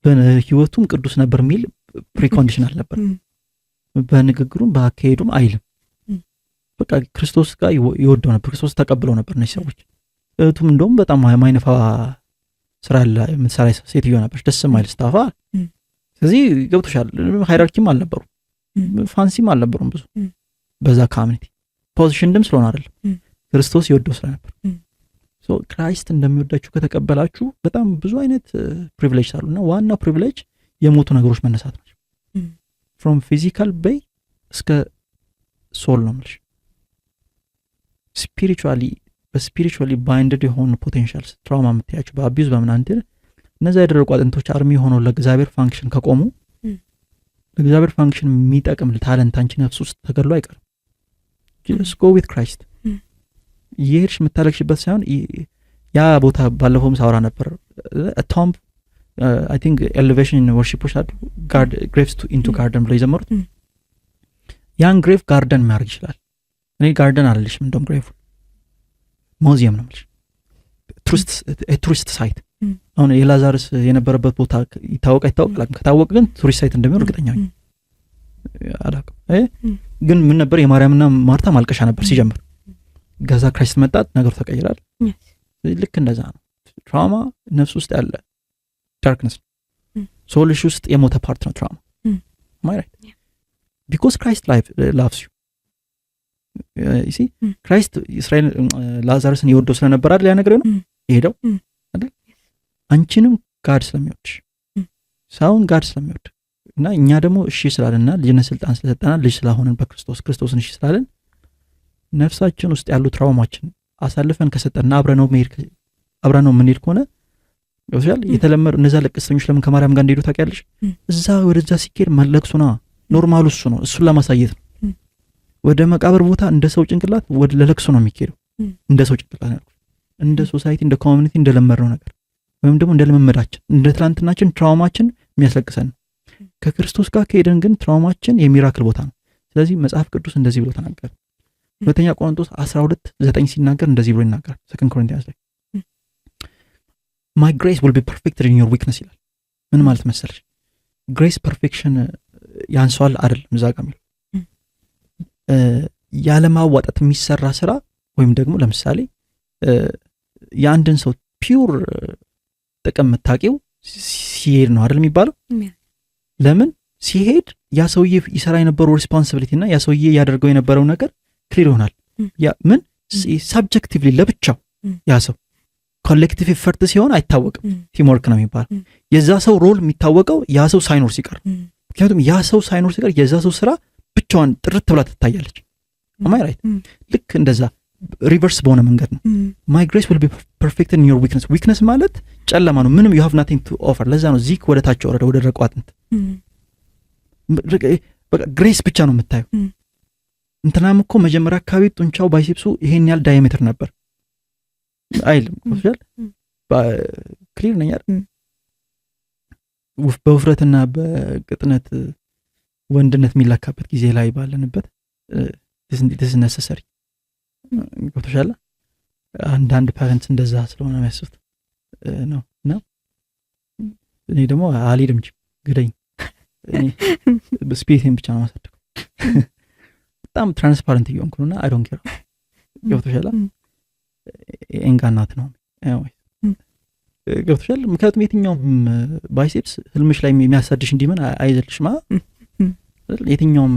በህይወቱም ቅዱስ ነበር የሚል precondition አልነበር። በንግግሩም በአካሄዱም አይልም። በቃ ክርስቶስ ጋር ይወደው ነበር። ክርስቶስ ተቀብለው ነበር እነዚህ ሰዎች። እህቱም እንደውም በጣም ማይነፋ ስራ የምትሰራ ሴትዮ ነበረች፣ ደስ የማይል stuff። ስለዚህ ገብቶሻል። Hierarchy ም አልነበሩም፣ fancy ም አልነበሩም ብዙ በዛ community position ም ስለሆነ አይደለም፣ ክርስቶስ ይወደው ስለነበር። Christ እንደሚወዳችሁ ከተቀበላችሁ በጣም ብዙ አይነት privilege አሉ እና ዋናው privilege የሞቱ ነገሮች መነሳት ናቸው። From physical በይ እስከ soul ነው የምልሽ። Spiritually በ spiritually binded የሆኑ potentials፣ trauma የምትያቸው፣ በ abuse በምናምን እነዛ የደረቁ አጥንቶች army ሆነው ለእግዚአብሔር function ከቆሙ ለእግዚአብሔር function የሚጠቅም talent አንቺ ነፍስ ውስጥ ተገድሎ አይቀርም። Just go with Christ። እየሄድሽ የምታለቅሽበት ሳይሆን ያ ቦታ፣ ባለፈውም ሳውራ ነበር፣ tomb፣ I think Elevation worship ኦች አሉ፣ "Graves into garden" ብለው የዘመሩት። ያን grave garden ማድረግ ይችላል። እኔ garden አልልሽም፣ እንደውም grave museum ነው የምልሽ፣ tourist site። አሁን የላዛርስ የነበረበት ቦታ ይታወቅ አይታወቅ አላውቅም። ከታወቀ ግን tourist site እንደሚሆን እርግጠኛ ነኝ። አላውቅም ግን ምን ነበር? የማርያምና ማርታ ማልቀሻ ነበር ሲጀምር። ከዛ Christ መጣ፣ ነገሩ ተቀይራል። ልክ እንደዛ ነው። Trauma ነፍስ ውስጥ ያለ darkness ነው። Soul ሽ ውስጥ የሞተ part ነው trauma, right? Because Christ loves you, see? Christ እስራኤል ላዛርስን የወደው ስለነበር አይደል ያ ነገር ነው የሄደው አይደል? አንቺንም God ስለሚወድሽ፣ ሰውን God ስለሚወድ እና እኛ ደግሞ እሺ ስላለንና ልጅነት ስልጣን ስለሰጠና ልጅ ስላሆንን በክርስቶስ፣ ክርስቶስን እሺ ስላለን፣ ነፍሳችን ውስጥ ያሉ trauma ችን አሳልፈን ከሰጠንና አብረነው የምንሄድ ከሆነ፣ ገብቶሻል? የተለመዱ እነዛ ለቀስተኞች ለምን ከማርያም ጋር እንደሄዱ ታውቂያለሽ? እዛ ወደዛ ሲኬድ መለቅሱ ነዋ። Normal ኡ እሱ ነው። እሱን ለማሳየት ነው። ወደ መቃብር ቦታ እንደ ሰው ጭንቅላት ወደ ለለቅሶ ነው የሚኬደው። እንደ ሰው ጭንቅላት ነው ያልኩት። እንደ society፣ እንደ community እንደለመድነው ነገር ወይም ደግሞ እንደ ልምምዳችን፣ እንደ ትላንትናችን trauma ችን የሚያስለቅሰን ነው። ከክርስቶስ ጋር ከሄደን ግን trauma ችን የ miracle ቦታ ነው። ስለዚህ መጽሐፍ ቅዱስ እንደዚህ ብሎ ተናገረ። ሁለተኛ ቆሮንቶስ 12:9 ሲናገር እንደዚህ ብሎ ይናገራል። Second Corinthians ላይ "My grace will be perfected in your weakness" ይላል። ምን ማለት መሰለሽ? Grace perfection ያንሰዋል አይደለም እዛ ጋር የሚለው። ያለማዋጣት የሚሰራ ስራ ወይም ደግሞ ለምሳሌ የአንድን ሰው pure ጥቅም የምታውቂው ሲሄድ ነው አይደል የሚባለው? ለምን? ሲሄድ ያ ሰውዬ ይሰራ የነበረው responsibility እና ያ ሰውዬ ያደርገው የነበረው ነገር clear ይሆናል። ምን subjectively ለብቻው ያ ሰው collective effort ሲሆን አይታወቅም። Teamwork ነው የሚባለው። የዛ ሰው role የሚታወቀው ያ ሰው ሳይኖር ሲቀር፣ ምክንያቱም ያ ሰው ሳይኖር ሲቀር የዛ ሰው ስራ ብቻዋን ጥርት ብላ ትታያለች። Am I right? ልክ እንደዛ reverse በሆነ መንገድ ነው። "My grace will be perfect in your weakness።" Weakness ማለት ጨለማ ነው። ምንም you have nothing to offer። ለዛ ነው ዚክ ወደ ታች ወረደ፣ ወደ ደረቁ አጥንት። በቃ grace ብቻ ነው የምታየው። እንትናም እኮ መጀመሪያ አካባቢ ጡንቻው biceps ኡ ይሄን ያህል diameter ነበር አይልም። Clear ነኝ አይደል? በውፍረትና በቅጥነት ወንድነት የሚለካበት ጊዜ ላይ ባለንበት this necessary፣ ገብቶሻል? አንዳንድ parents እንደዛ ስለሆነ የሚያስቡት ነው። እና እኔ ደግሞ አልሄድም፣ ግደኝ፣ spirit ኤን ብቻ ነው ማሳደገው። በጣም transparent እየሆንኩ ነው እና I don't care፣ ገብቶሻል? ኤንጋ እናት ነው፣ ገብቶሻል? ምክንያቱም የትኛውም biceps ህልምሽ ላይ የሚያሳድሽ እንዲመን አይዘልሽማ። የትኛውም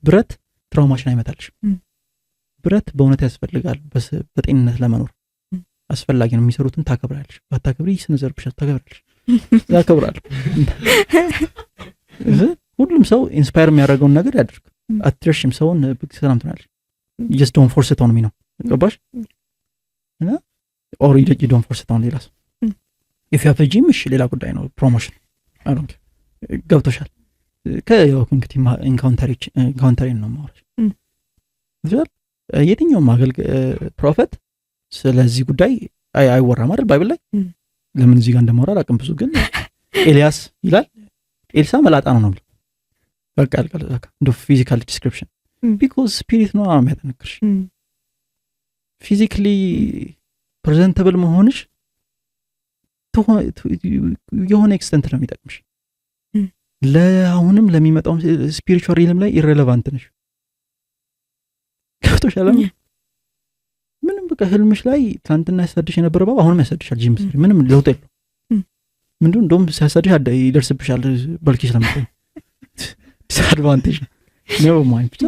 ብረት trauma ሽን አይመታልሽም። ብረት በእውነት ያስፈልጋል፣ በጤንነት ለመኖር አስፈላጊ ነው። የሚሰሩትን ታከብራለሽ፣ ባታከብሪ ይሰነዘርብሻል። ታከብራለሽ፣ ያከብራል። ሁሉም ሰው inspire የሚያደርገውን ነገር ያደርግ። አትረሽም፣ ሰውን ሰላም ትሆናለሽ። Just don't force it on me ነው፣ ገባሽ? እና or you don't force it on ሌላ ሰው። If you have gym፣ እሺ፣ ሌላ ጉዳይ ነው። Promotion ገብቶሻል? ከያው እንግዲህ encounter ኤን ነው የማወራሽ። የትኛውም አገልግ prophet ስለዚህ ጉዳይ አይወራም አይደል Bible ላይ? ለምን እዚህ ጋር እንደማወራ አላውቅም ብዙ። ግን ኤልያስ ይላል፣ ኤልሳ መላጣ ነው ነው የሚለው። በቃ ያልቃል። እንደ physical description፣ because spirit ነው የሚያጠነክርሽ። Physically presentable መሆንሽ የሆነ extent ነው የሚጠቅምሽ። ለአሁንም ለሚመጣውም spiritual realm ላይ irrelevant ነሽ፣ ገብቶሻል? ምንም በቃ ህልምሽ ላይ ትናንትና ያሳድሽ የነበረ እባብ አሁንም ያሳድሻል። ጂም ምንም ለውጥ የለው። ምንድን እንደውም ሲያሳድሽ ይደርስብሻል በልኪ ስለምትሆኝ disadvantage ነው። Never mind፣ ብቻ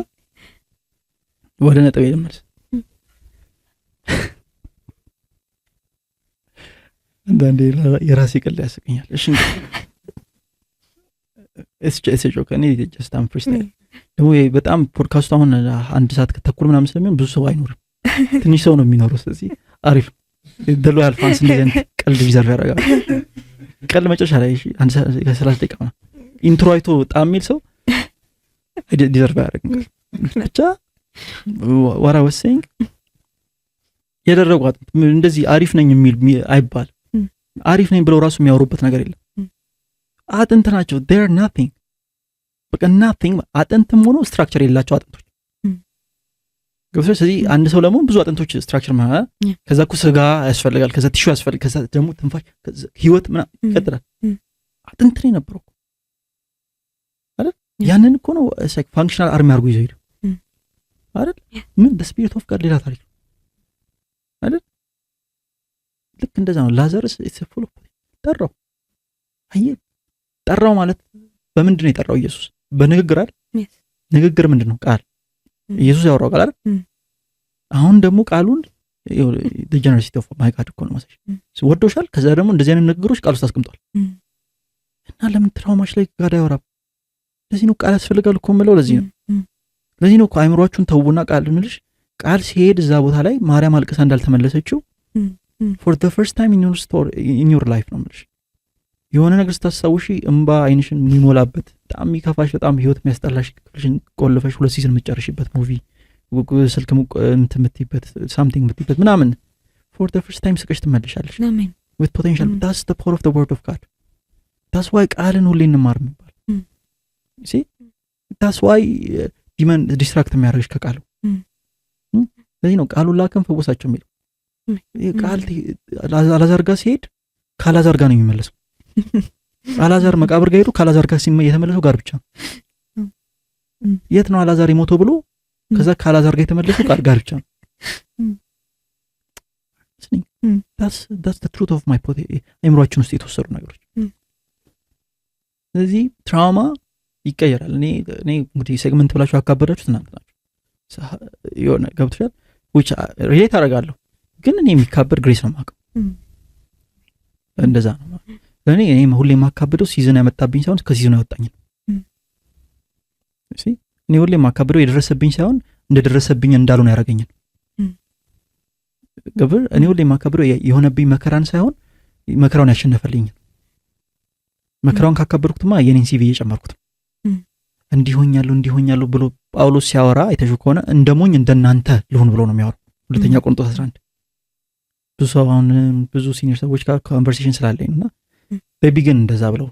ወደ ነጥቤ ልመልስ። አንዳንዴ የራሴ ቀልድ ያስቀኛል። እሺ፣ joke፣ እኔ just I'm freestyle። ደግሞ በጣም ፖድካስቱ አሁን አንድ ሰዓት ከተኩል ምናምን ስለሚሆን ብዙ ሰው አይኖርም፣ ትንሽ ሰው ነው የሚኖረው። ስለዚህ አሪፍ the loyal fans እንደዚህ አይነት ቀልድ deserve ያደርጋል። ቀልድ መጨረሻ ላይ፣ አንድ 30 ደቂቃ ምናምን። Intro አይቶ በጣም የሚል ሰው deserve አያደርግም። ብቻ what I was saying፣ የደረቁ አጥንት፣ እንደዚህ አሪፍ ነኝ የሚል አይባል፣ አሪፍ ነኝ ብለው ራሱ የሚያወሩበት ነገር የለም። አጥንት ናቸው። They're nothing፣ በቃ nothing። አጥንትም ሆኖ structure የሌላቸው አጥንቶች፣ ገብቶሻል? ስለዚህ አንድ ሰው ለመሆን ብዙ አጥንቶች structure፣ ከዛ እኮ ስጋ ያስፈልጋል፣ ከዛ tissue ያስፈልጋል፣ ከዛ ደግሞ ትንፋሽ፣ ህይወት ምናምን ይቀጥላል። አጥንት ነው የነበረው አይደል? ያንን እኮ ነው functional army አድርጎ ይዘው ሄደው አይደል? ምን spirit of God ሌላ ታሪክ ነው አይደል? ልክ እንደዛ ነው። Lazarus full ጠራው። አየህ፣ ጠራው ማለት በምንድን ነው የጠራው ኢየሱስ? በንግግር አይደል? ንግግር ምንድን ነው? ቃል። ኢየሱስ ያወራው ቃል አይደል? አሁን ደግሞ ቃሉን generosity of my God እኮ ነው ማሳሽ፣ ወዶሻል። ከዛ ደግሞ እንደዚህ አይነት ንግግሮች ቃል ውስጥ አስቀምጧል። እና ለምን trauma ሽ ላይ God አያወራም? ለዚህ ነው ቃል ያስፈልጋል እኮ የምለው፣ ለዚህ ነው። ለዚህ ነው እኮ አይምሯችሁን ተውና ቃል ምልሽ። ቃል ሲሄድ እዛ ቦታ ላይ ማርያም አልቅሳ እንዳልተመለሰችው for the first time in your life ነው ምልሽ፣ የሆነ ነገር ስታስታውሺ እምባ አይንሽን የሚሞላበት፣ በጣም የሚከፋሽ፣ በጣም ህይወት የሚያስጠላሽ፣ ክፍልሽን ቆልፈሽ ሁለት season የምትጨርሽበት፣ movie ስልክ እንትን የምትይበት፣ something የምትይበት ምናምን፣ for the first time ስቀሽ ትመለሻለሽ with potential። That's the power of the word of God። That's why ቃልን ሁሌ እንማር የሚባል። See፣ that's why demon distract የሚያደርግሽ ከቃሉ። ለዚህ ነው ቃሉን ላከን ፈወሳቸው የሚለው። ቃል አላዛር ጋር ሲሄድ ከአላዛር ጋር ነው የሚመለሰው። አላዛር መቃብር ጋር ሄዶ ከአላዛር ጋር የተመለሰው ጋር ብቻ ነው። የት ነው አላዛር የሞተው ብሎ ከዛ ከአላዛር ጋር የተመለሰው ቃል ጋር ብቻ ነው። That's truth of my አይምሯችን ውስጥ የተወሰዱ ነገሮች። ስለዚህ trauma ይቀየራል። እኔ እንግዲህ segment ብላችሁ ያካበዳችሁት እናንተ ናችሁ። የሆነ ገብቶሻል፣ which relate አደርጋለሁ፣ ግን እኔ የሚካበድ grace ነው የማውቀው። እንደዛ ነው ለእኔ። እኔ ሁሌ የማካብደው season ያመጣብኝ ሳይሆን ከ season ኡ ያወጣኝ ነው። እኔ ሁሌ የማካብደው የደረሰብኝ ሳይሆን እንደደረሰብኝ እንዳልሆነ ያደረገኝን ግብር። እኔ ሁሌ የማካብደው የሆነብኝ መከራን ሳይሆን መከራውን ያሸነፈልኝን። መከራውን ካካበድኩትማ የኔን CV እየጨመርኩት ነው። እንዲሆኛለሁ እንዲሆኛለሁ ብሎ ጳውሎስ ሲያወራ አይተሽው ከሆነ እንደ ሞኝ እንደናንተ ልሁን ብሎ ነው የሚያወራው፣ ሁለተኛ ቆሮንቶስ 11። ብዙ ሰው አሁን ብዙ senior ሰዎች ጋር conversation ስላለኝ እና maybe ግን እንደዛ ብለው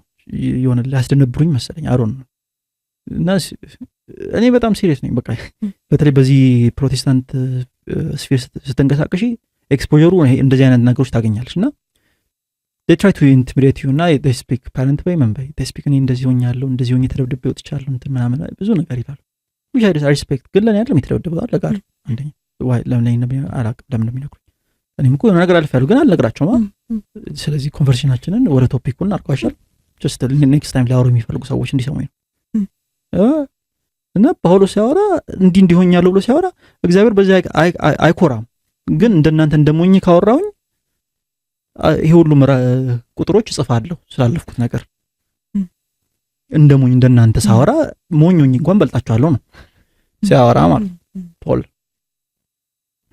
የሆነ ሊያስደነብሩኝ መሰለኝ፣ አሮን ነው። እና እኔ በጣም serious ነኝ። በቃ በተለይ በዚህ ፕሮቴስታንት sphere ስትንቀሳቀሺ exposure ኡ እንደዚህ አይነት ነገሮች ታገኛለች። እና try to intimidate you እና speak parent በይ ምን በይ speak፣ እኔ እንደዚህ ሆኛለሁ፣ እንደዚህ ሆኜ ተደብድቤ ወጥቻለሁ፣ እንትን ምናምን ብዙ ነገር ይላሉ። Which I respect፣ ግን ለእኔ አይደለም የተደበደበው ለጋር። አንደኛ ለምን አላውቅም ለምን እንደሚነግሩኝ። እኔም እኮ የሆነ ነገር አልፌያለሁ፣ ግን አልነግራቸውም። ስለዚህ conversation ኣችንን ወደ topic ኡን አርቋሻል፣ just next time ሊያወሩ የሚፈልጉ ሰዎች እንዲሰሙኝ ነው። እና ጳውሎስ ሲያወራ እንዲህ እንዲሆኛለሁ ብሎ ሲያወራ እግዚአብሔር በዚህ አይኮራም፣ ግን እንደናንተ እንደሞኝ ካወራውኝ ይሄ ሁሉ ቁጥሮች እጽፋለሁ ስላለፍኩት ነገር። እንደ ሞኝ እንደናንተ ሳወራ ሞኝ ሆኜ እንኳን በልጣችኋለሁ ነው ሲያወራ ማለት ፖል።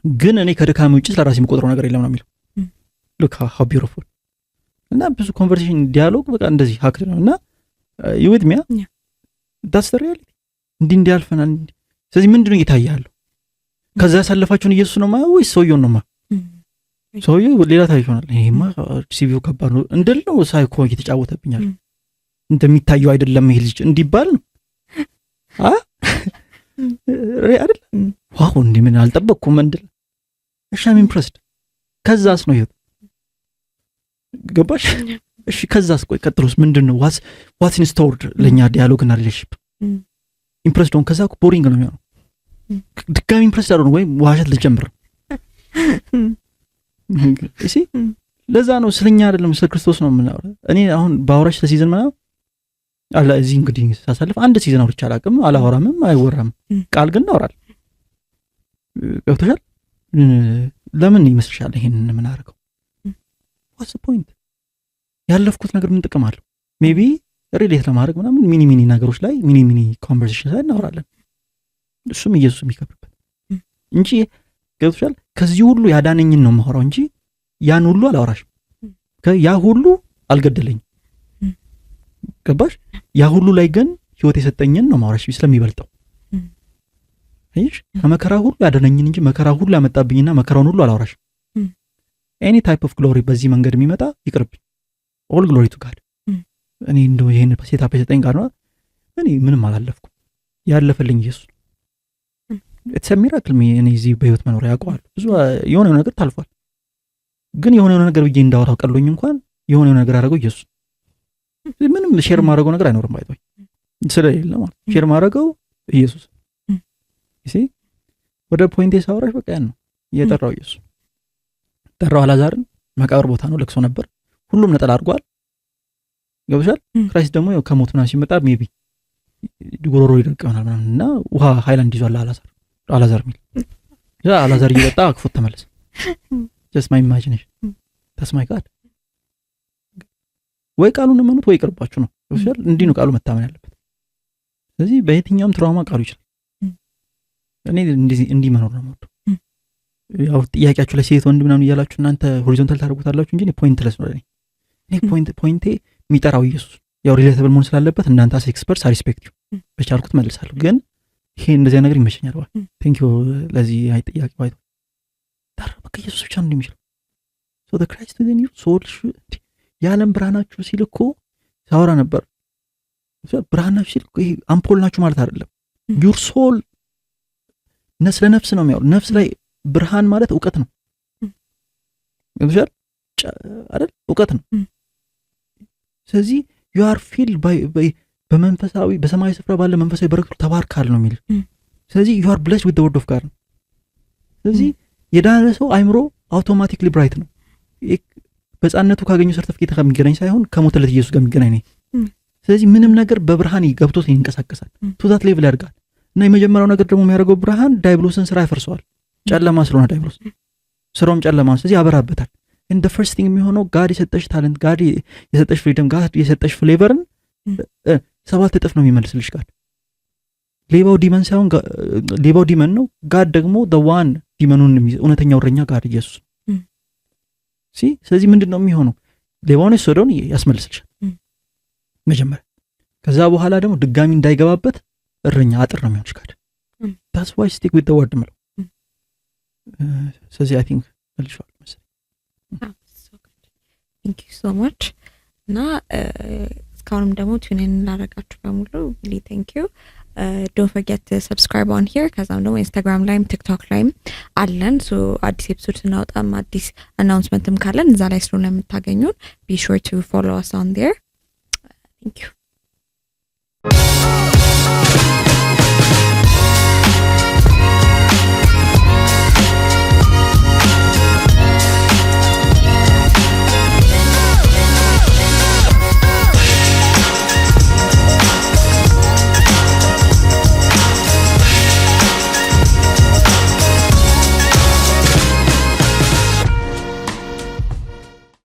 ግን እኔ ከድካሜ ውጭ ስለ ራሴ የምቆጥረው ነገር የለም ነው የሚለው። Look how beautiful። እና ብዙ conversation dialogue በቃ እንደዚህ hack ነው። እና you with me? That's reality። እንዲህ እንዲህ አልፈናል። ስለዚህ ምንድን ነው እየታየ ያለው? ከዛ ያሳለፋችሁን ኢየሱስ ነው ማየው ወይስ ሰውየውን ነው ማየው? ሰውየው ሌላ ታሪክ ይሆናል። ይሄማ CV ው ከባድ ነው እንድል ነው፣ ሳይኮ እየተጫወተብኛል፣ እንደሚታየው አይደለም ይሄ ልጅ እንዲባል ነው አይደል? Wow፣ እንዲህ ምን አልጠበቅኩም እንድል፣ እሺ I'm impressed። ከዛስ ነው ህይወት፣ ገባሽ? እሺ ከዛስ፣ ቆይ ቀጥሎስ ምንድን ነው? What's in store ለእኛ dialogue እና relationship? Impressed ሆን፣ ከዛ boring ነው የሚሆነው። ድጋሚ impressed አልሆነ ወይም ዋሸት ልጀምር። እሺ ለዛ ነው ስለኛ አይደለም ስለ ክርስቶስ ነው የምናወራው። እኔ አሁን በአውራሽ ስለ season ምናምን አለ፣ እዚህ እንግዲህ ሳሳልፍ አንድ season አውርቼ አላውቅም፣ አላወራምም፣ አይወራም። ቃል ግን እናወራል። ገብቶሻል? ለምን ይመስልሻል ይሄንን የምናደርገው? What's point? ያለፍኩት ነገር ምን ጥቅም አለው? Maybe relate ለማድረግ ምናምን mini mini ነገሮች ላይ፣ mini mini conversation ላይ እናወራለን። እሱም ኢየሱስ የሚከብርበት እንጂ፣ ገብቶሻል? ከዚህ ሁሉ ያዳነኝን ነው የማወራው እንጂ ያን ሁሉ አላወራሽም። ያ ሁሉ አልገደለኝም። ገባሽ? ያ ሁሉ ላይ ግን ህይወት የሰጠኝን ነው ማውራሽ ስለሚበልጠው። አየሽ፣ ከመከራ ሁሉ ያዳነኝን እንጂ መከራ ሁሉ ያመጣብኝና መከራውን ሁሉ አላወራሽ። Any type of glory በዚህ መንገድ የሚመጣ ይቅርብኝ። All glory to God። እኔ እንደው ይሄን setup የሰጠኝ ጋር ነው። እኔ ምንም አላለፍኩም። ያለፈልኝ ኢየሱስ ነው። It's miracle እኔ እዚህ በህይወት መኖር ያውቀዋል። ብዙ የሆነ የሆነ ነገር ታልፏል። ግን የሆነ የሆነ ነገር ብዬ እንዳወራው ቀሎኝ እንኳን የሆነ የሆነ ነገር ያደረገው ኢየሱስ። ምንም share ማድረገው ነገር አይኖርም፣ ባይቶኝ ስለሌለ ማለት share ማድረገው ኢየሱስ። See፣ ወደ point ኤ ሳወራሽ በቃ ያን ነው የጠራው ኢየሱስ። ጠራው አላዛርን። መቃብር ቦታ ነው፣ ለቅሶ ነበር። ሁሉም ነጠላ አድርጓል። ገብቶሻል? Christ ደግሞ ያው ከሞት ምናምን ሲመጣ maybe ጉሮሮ ይደርቅ ይሆናል ምናምን እና ውሃ ሃይላንድ ይዟል አላዛር፣ አላዛር የሚል አላዛር እየጠጣ አቅፎት ተመለሰ። Just my imagination, that's my God። ወይ ቃሉን እመኑት ወይ ይቅርባችሁ ነው። ገብቶሻል? እንዲህ ነው ቃሉ መታመን ያለበት። ስለዚህ በየትኛውም trauma ቃሉ ይችላል። እኔ እንዲህ መኖር ነው የምወደው። ያው ጥያቄያችሁ ላይ ሴት ወንድ ምናምን እያላችሁ እናንተ horizontal ታደርጉታላችሁ እንጂ pointless ነው ለእኔ። እኔ point ኤ የሚጠራው ኢየሱስ ያው relatable መሆን ስላለበት እናንተ as experts I respect you፣ በቻልኩት መልሳለሁ። ግን ይሄ እንደዚያ ነገር ይመቸኛል። Thank you ለዚህ አይ ጥያቄ ባይቶ ታራ በቃ ኢየሱስ ብቻ ነው የሚችለው። So the Christ within you soul የዓለም ብርሃናችሁ ሲል እኮ ሳወራ ነበር። ብርሃናችሁ ሲል ይሄ አምፖል ናችሁ ማለት አይደለም። Your soul፣ ስለ ነፍስ ነው የሚያወሩ። ነፍስ ላይ ብርሃን ማለት እውቀት ነው። ገብቶሻል አይደል? እውቀት ነው። ስለዚህ you are filled በመንፈሳዊ በሰማያዊ ስፍራ ባለ መንፈሳዊ በረከት ተባርካል ነው የሚል። ስለዚህ you are blessed with word of God ነው። ስለዚህ የዳነ ሰው አይምሮ automatically bright ነው። በህፃንነቱ ካገኘው ሰርተፍኬት ጋር የሚገናኝ ሳይሆን ከሞተለት ኢየሱስ ጋር የሚገናኝ ነው። ስለዚህ ምንም ነገር በብርሃን ገብቶት ይንቀሳቀሳል። To that level ያድጋል። እና የመጀመሪያው ነገር ደግሞ የሚያደርገው ብርሃን ዳይብሎስን ስራ ያፈርሰዋል። ጨለማ ስለሆነ ዳይብሎስ ስራውም ጨለማ ነው። ስለዚህ ያበራበታል። And first thing የሚሆነው God የሰጠሽ talent፣ God የሰጠሽ freedom፣ God የሰጠሽ flavor ን 7 እጥፍ ነው የሚመልስልሽ God። ሌባው demon ሳይሆን ሌባው demon ነው። God ደግሞ one demon ኑን እውነተኛው እረኛ God ኢየሱስ ነው። See፣ ስለዚህ ምንድን ነው የሚሆነው? ሌባውን የወሰደውን ያስመልስልሻል መጀመሪያ። ከዛ በኋላ ደግሞ ድጋሚ እንዳይገባበት እረኛ አጥር ነው የሚሆንሽ God። That's why stick with word ምለው። ስለዚህ I think መልሼዋለሁ መሰለኝ። Thank you so much። እና እስካሁንም ደግሞ tune in ላደረጋችሁ በሙሉ really thank you። Don't forget subscribe on here። ከዛም ደግሞ ኢንስታግራም ላይም ቲክቶክ ላይም አለን። So አዲስ episode ስናወጣም አዲስ announcement ም ካለን እዛ ላይ ስለሆነ የምታገኙን be sure to follow us on there። Thank you።